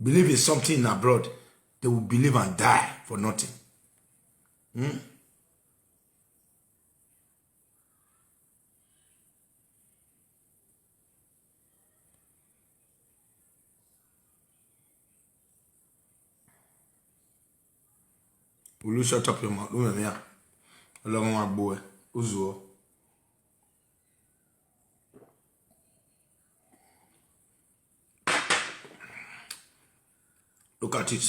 believe in something in abroad, they will believe and die for nothing. Hmm? Will you shut up your mouth? Look at me. Along my boy. Uzuo. Look at it.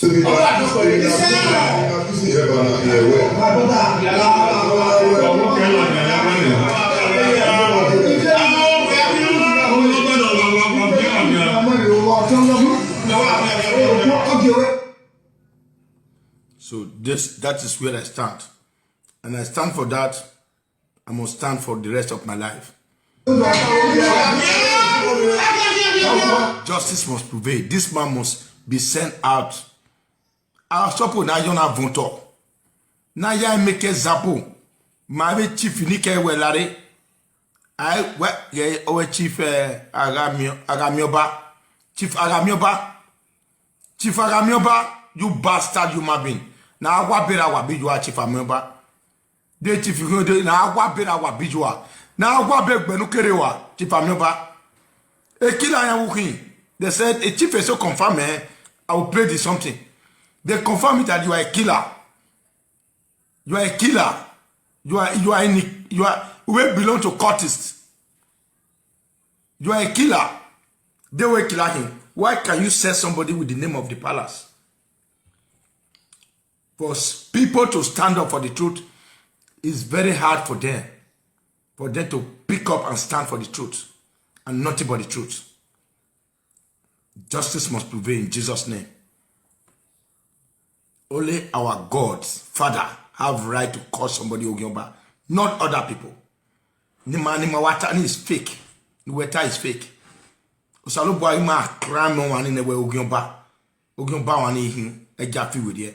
So this that is where I stand. And I stand for that. I must stand for the rest of my life. Justice must prevail. This man must be sent out. I'll stop with Nayona Vonto. Naya make example. My chief Nike Welare. I well, yeah, our chief uh, Agamio, Agamioba. Chief Agamioba. Chief Agamioba, you bastard human being. Now what better what be you are Chief Amioba? The chief you go dey na agwa be na wa bijuwa. Na agwa be gbenu kerewa, Chief Amioba. A killer ya wukin. They said a chief is so confirm eh. I will play this something. They confirm it that you are a killer. You are a killer. You are you are in you are we belong to cultists. You are a killer. They will kill him. Why can you sell somebody with the name of the palace? For s- people to stand up for the truth, it's very hard for them, for them to pick up and stand for the truth and nothing but the truth. Justice must prevail in Jesus' name. Only our God, Father, have right to call somebody Ogioba, not other people. Nima nima wata ni is fake. Ni weta is fake. Osalobu ima crime no one in the way Ogioba. Ogioba one in him. Eja fi with ye.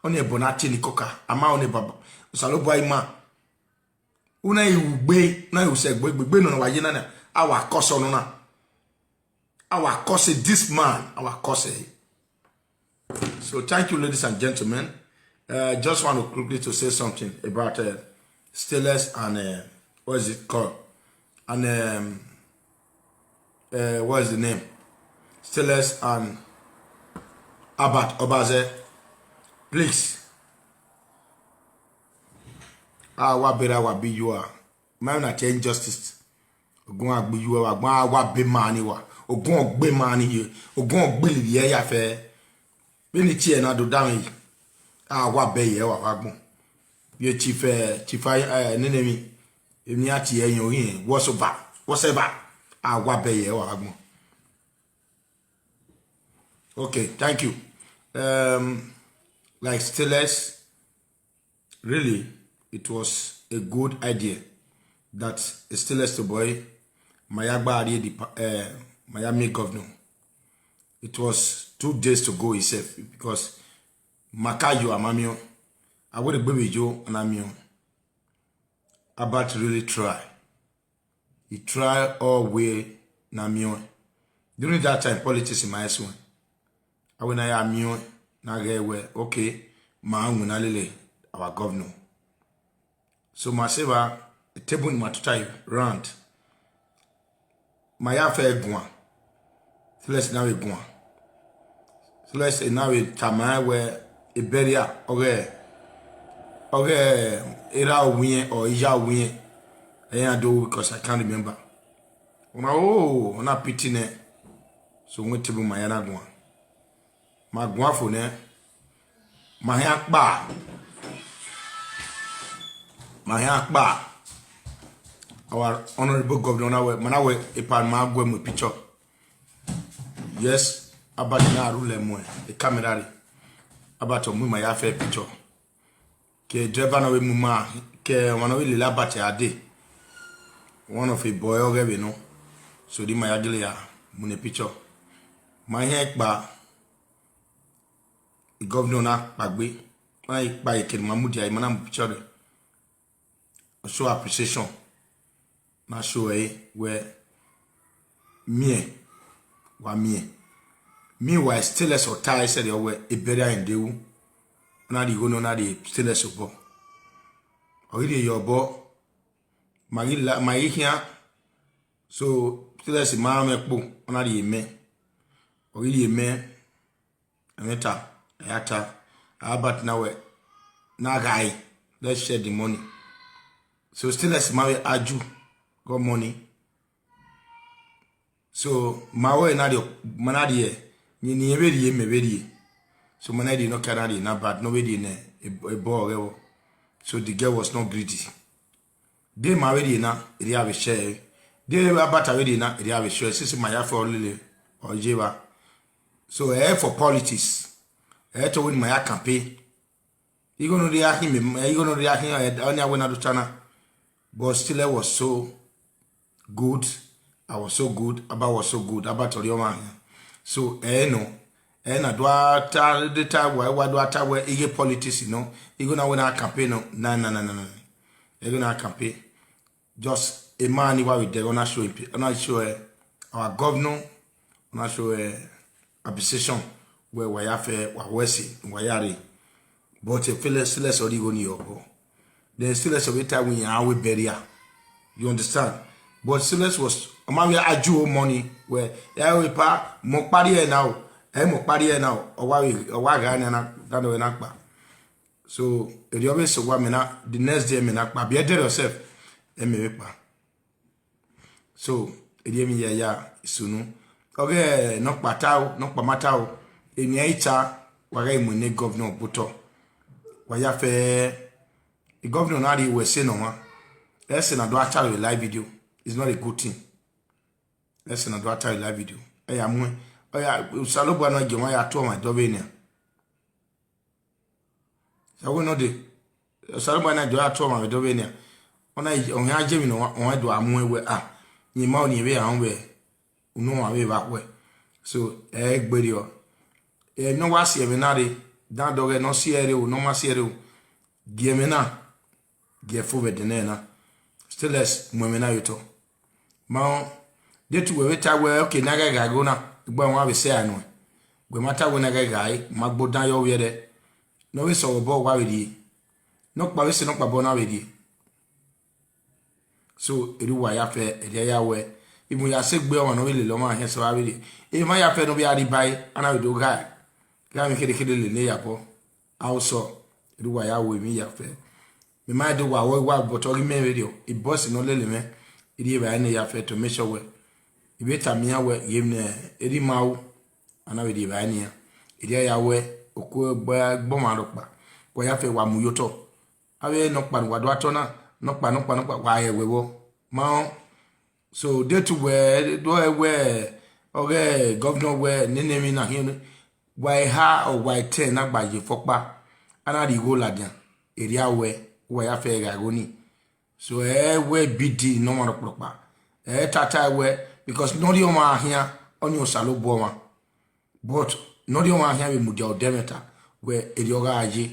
Only a bonati ni coca. Ama only baba. Osalobu ima. Una iwu gbe na iwu se gbe gbe no na wa ye na na. Our cause no na. Our cause is this man. Our cause. So thank you, ladies and gentlemen. Uh, just want to quickly to say something about uh, Stainless and uh, what is it called? And um, uh, what is the name? Stainless and Albert Obaze. Please, our better will be you are. My na change justice. Ogun agbe you are. Ogun awa be money wa. Ogun ogbe money ye. Ogun ogbe li ye ya fe. Beni tie na do down yi. Awa be ye wa wa gbon. Ye chief eh, chief eh, nenemi. Emi ati ye yon yin. Whatsoever. Whatsoever. Awa be ye wa wa gbon. Okay, thank you. Um, like Stainless, really, it was a good idea that Stainless to boy Mayagba Ari the uh, Miami governor. It was two days to go himself because Makayo Amamio, I would agree with you and Amio. Albert really try. He try all way na Amio. During that time, politics in my one. I when I am you, na get where okay, my own na lele our governor. So my saver, the table in my total round. My affair guan. Let's now guan. Plus, e na we tama we e beria. Okay. Okay. Era win or ija win. I don't know because I can't remember. Ona, oh, ona pity ne. So we table my yana gwan. My gwan for ne. My hand kpa. My hand kpa. Our honorable governor, na we, mana we, e pa ma gwe mu picture. Yes, about na rule mo e camera re. About mu ma ya fe picture. Ke driver na we mu ma, ke wana we le la bate ade. One of a boy oge we no. So di ma ya gele ya mu ne picture. My hand kpa. The governor na kpagbe. Na ikpa ike ma mu dia, ma na mu picture re. Show appreciation. Na show e we mie. Wa mie. Meanwhile, stainless or tie said your way, a beria in dewu. Na di go no na di stainless obo. Or you your bo. Magi la, magi here. So, stainless ma me po, na di me. Or you me. Aneta, ayata, about na we. Na guy. Let's share the money. So, stainless ma we argue. Got money. So, ma we na di, ma na di e. Ni, ni e be di e, me be di e. So, ma na di no carry di na bad, no be di ne, e, e bo re wo. So, the girl was not greedy. Di ma we di na, e di have a share. Di about we di na, e di have a share. Sisi ma ya for lele, or jeba. So, eh, for politics. Eh, to win my campaign. You gonna react him, you gonna react him, eh, on your way to China. But still, I was so good. I was so good. About was so good. About Torioma. So, eh, no. Eh, na do ata, the time where, where do ata where, ige politics, you know. You gonna win our campaign, no. Na, na, na, na, na. You gonna campaign. Just a man, why we there, on a show, on a show, eh, our governor, on a show, eh, appreciation, where we have, eh, wa wesi, wa yari. But a feel less, less or you go ni obo. Then still less of the time we are we bury her. You understand? But still less was, a man we argue money, where, yeah, we pa, mo party now, eh, mo party now, or why we, or why Ghana, that way, not pa. So, if you always say, what me na, the next day, me na pa, be there yourself, eh, me pa. So, if you me ya, ya, sunu. Okay, no pa tao, no pa matao. If you eita, wa ga imu ne governor buto. Wa ya fe, the governor na di we say no ma. Ese na do a live video. It's not a good thing. Ese na do a live video. Eh, ya mu. Eh, ya, Salobo na gyo ma ya to ma do be ni. Sa we no de. Salobo na gyo ya to ma do be ni. Ona, on ya je mi no, on do amu we, ah. Ni ma o ni we an we. Uno wa we ba we. So, eh, gbe ri o. Eh, no wa si e me na re. Dan do re no si e re o, no ma si e re o. Gi e me na. Gi e fo be de ne na. Stainless, mu e me na yo to. Ma o, de tu we we ta we, okay, na ga ga go na. Gbe wa we se anu. Gbe ma ta we na ga ga e, ma gbo dan yo we de. No we so bo wa we di. No pa we se no pa bo na we di. So, eri wa ya fe, eri ya we. Imu ya se gbe wa no we le lo ma he so wa we di. E ma ya fe no be a ri bai, ana we do ga. Ga mi kede kede le ne ya po. Aw so, eri wa ya we mi ya fe. Me ma do wa wo wa but o gi me video. I boss no lele me. Eri e ba ni ya fe to make sure we. I be ta mi ya we ye me eri ma wo. Ana we di ba ni ya. Eri ya we o ko gba gbo ma ro pa. Ko ya fe wa mu yo to. Awe no pa wa do ato na. No pa, no pa, no pa wa ye we wo. Ma o. So, de tu we, do e we, oge governor we, nene mi na hin. Wa e ha o wa e ten na gba ye fo pa. Ana di go la dia. Eri a we, wa ya fe ga go ni. So, eh, we bidi no ma ro pa. Eh, tata we, because no di o ma hia, oni o Salobo ma. But no di o ma hia we mu dia o demeta, we eri o ga aje.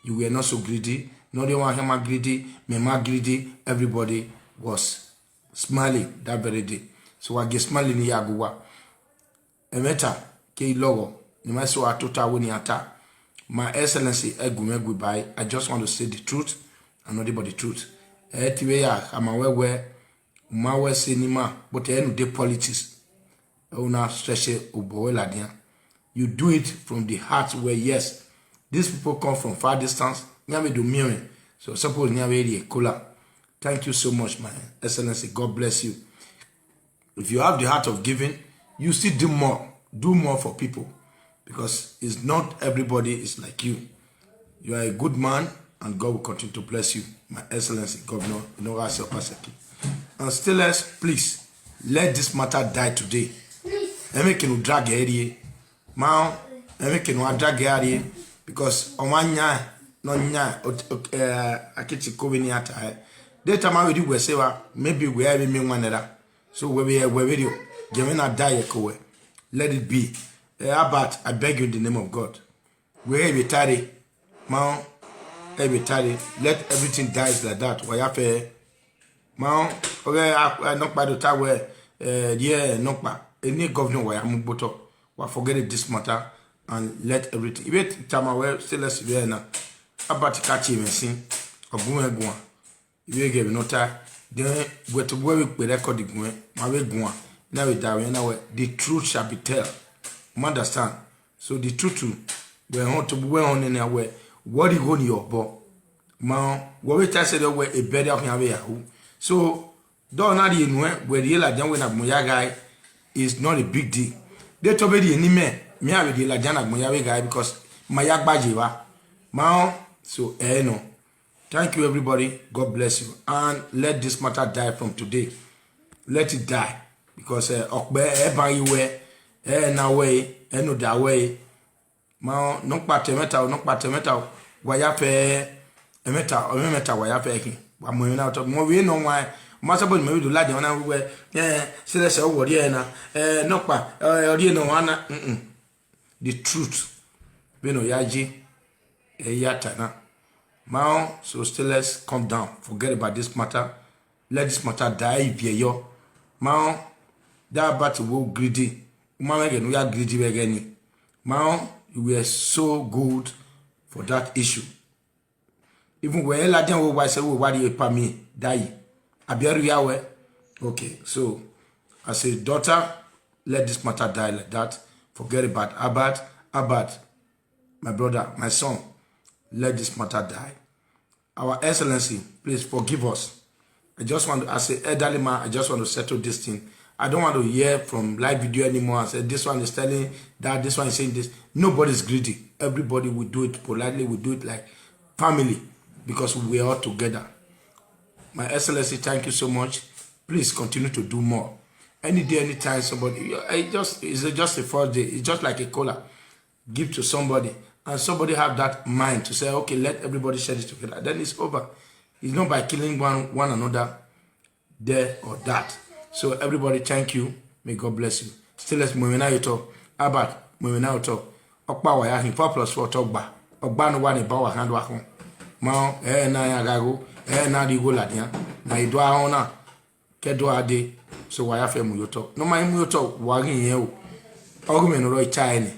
You were not so greedy. No di o ma hia ma greedy, me ma greedy. Everybody was smiling that very day. So, wa ge smiling ni ya go wa. Emeta, ke ilogo, ni ma so atota we ni ata. My Excellency, Egume Gubai, I just want to say the truth and nothing but the truth. Eh, ti we ya, kama we we, ma we se ni ma, but e nu de politics. E una stretch e obo we la dia. You do it from the heart where, yes, these people come from far distance. Nyame do mirin. So suppose nyame di kola. Thank you so much, my excellency. God bless you. If you have the heart of giving, you still do more. Do more for people, because it's not everybody is like you. You are a good man, and God will continue to bless you, my excellency, Governor Inogasio Paseki. And still less, please, let this matter die today. Eme kenu drag area. Ma, eme kenu drag area, because omanya no nya ot- ot- eh, akiti covid ni ata eh. Data ma we di we sewa, maybe we have me one another. So we we we video. Jemina die kowe. Let it be. Eh, Albert, I beg you in the name of God. We be tarry. Ma, e be tarry. Let everything dies like that. Why have Ma, okay, I, I knock by the tower. Eh, yeah, knock by. Any governor why I'm buto. Wa forget it this matter and let everything. If it time away, still let's be now. About to catch him and sing. Ogun egwa. If you give no time, then we to where we pay record the gwen. Ma we gwa. Now we die. Now we, the truth shall be tell. You understand? So the truth too. We want to we on in our way. What you going your bo? Ma, what we tell said we a better of Yahoo. So don't not the inwe where the la then when a moya guy is not a big deal. They told me the enemy. Me I will the la jana moya guy because my yagbajiwa. Ma, so eh no. Thank you, everybody. God bless you. And let this matter die from today. Let it die. Because eh, okbe eh, ban you way, eh, na way, eh, no that way. Ma, no pa temeta, no pa temeta. Waya fe, emeta, emeta waya fe ki. Wa mo na to, mo we no why. Ma so bo me do la de na we. Eh, se le se wo de na. Eh, no pa, eh, de no wa na. Mm. The truth. We no yaji. Eh, yatana. Ma, so still let's calm down. Forget about this matter. Let this matter die if you yo. Ma, that about will greedy. Uma we no ya greedy we gani. Ma, you were so good for that issue. Even we la den we why say we why you pa me die. Abiaru ya we. Okay, so as a daughter, let this matter die like that. Forget about Albert. Albert, my brother, my son, let this matter die. Our Excellency, please forgive us. I just want to, as an elderly man, I just want to settle this thing. I don't want to hear from live video anymore and say this one is telling that, this one is saying this. Nobody's greedy. Everybody will do it politely, we do it like family because we are all together. My Excellency, thank you so much. Please continue to do more. Any day, anytime, somebody, I just, it's just a first day. It's just like a cola. Give to somebody, and somebody have that mind to say, okay, let everybody share this together. Then it's over. It's not by killing one one another, there or that. So everybody, thank you. May God bless you. Still, let's move now. You talk about move now. You talk. Okpa wa ya hin four plus four talk ba. Okpa no one ba wa hand wa hon. Ma, eh, na ya gago, eh, na di go la dia. Na idwa hona. Kedo ade, so why afe mu yoto? No ma mu yoto wa gin yen o. Ogu me no ro cha eni.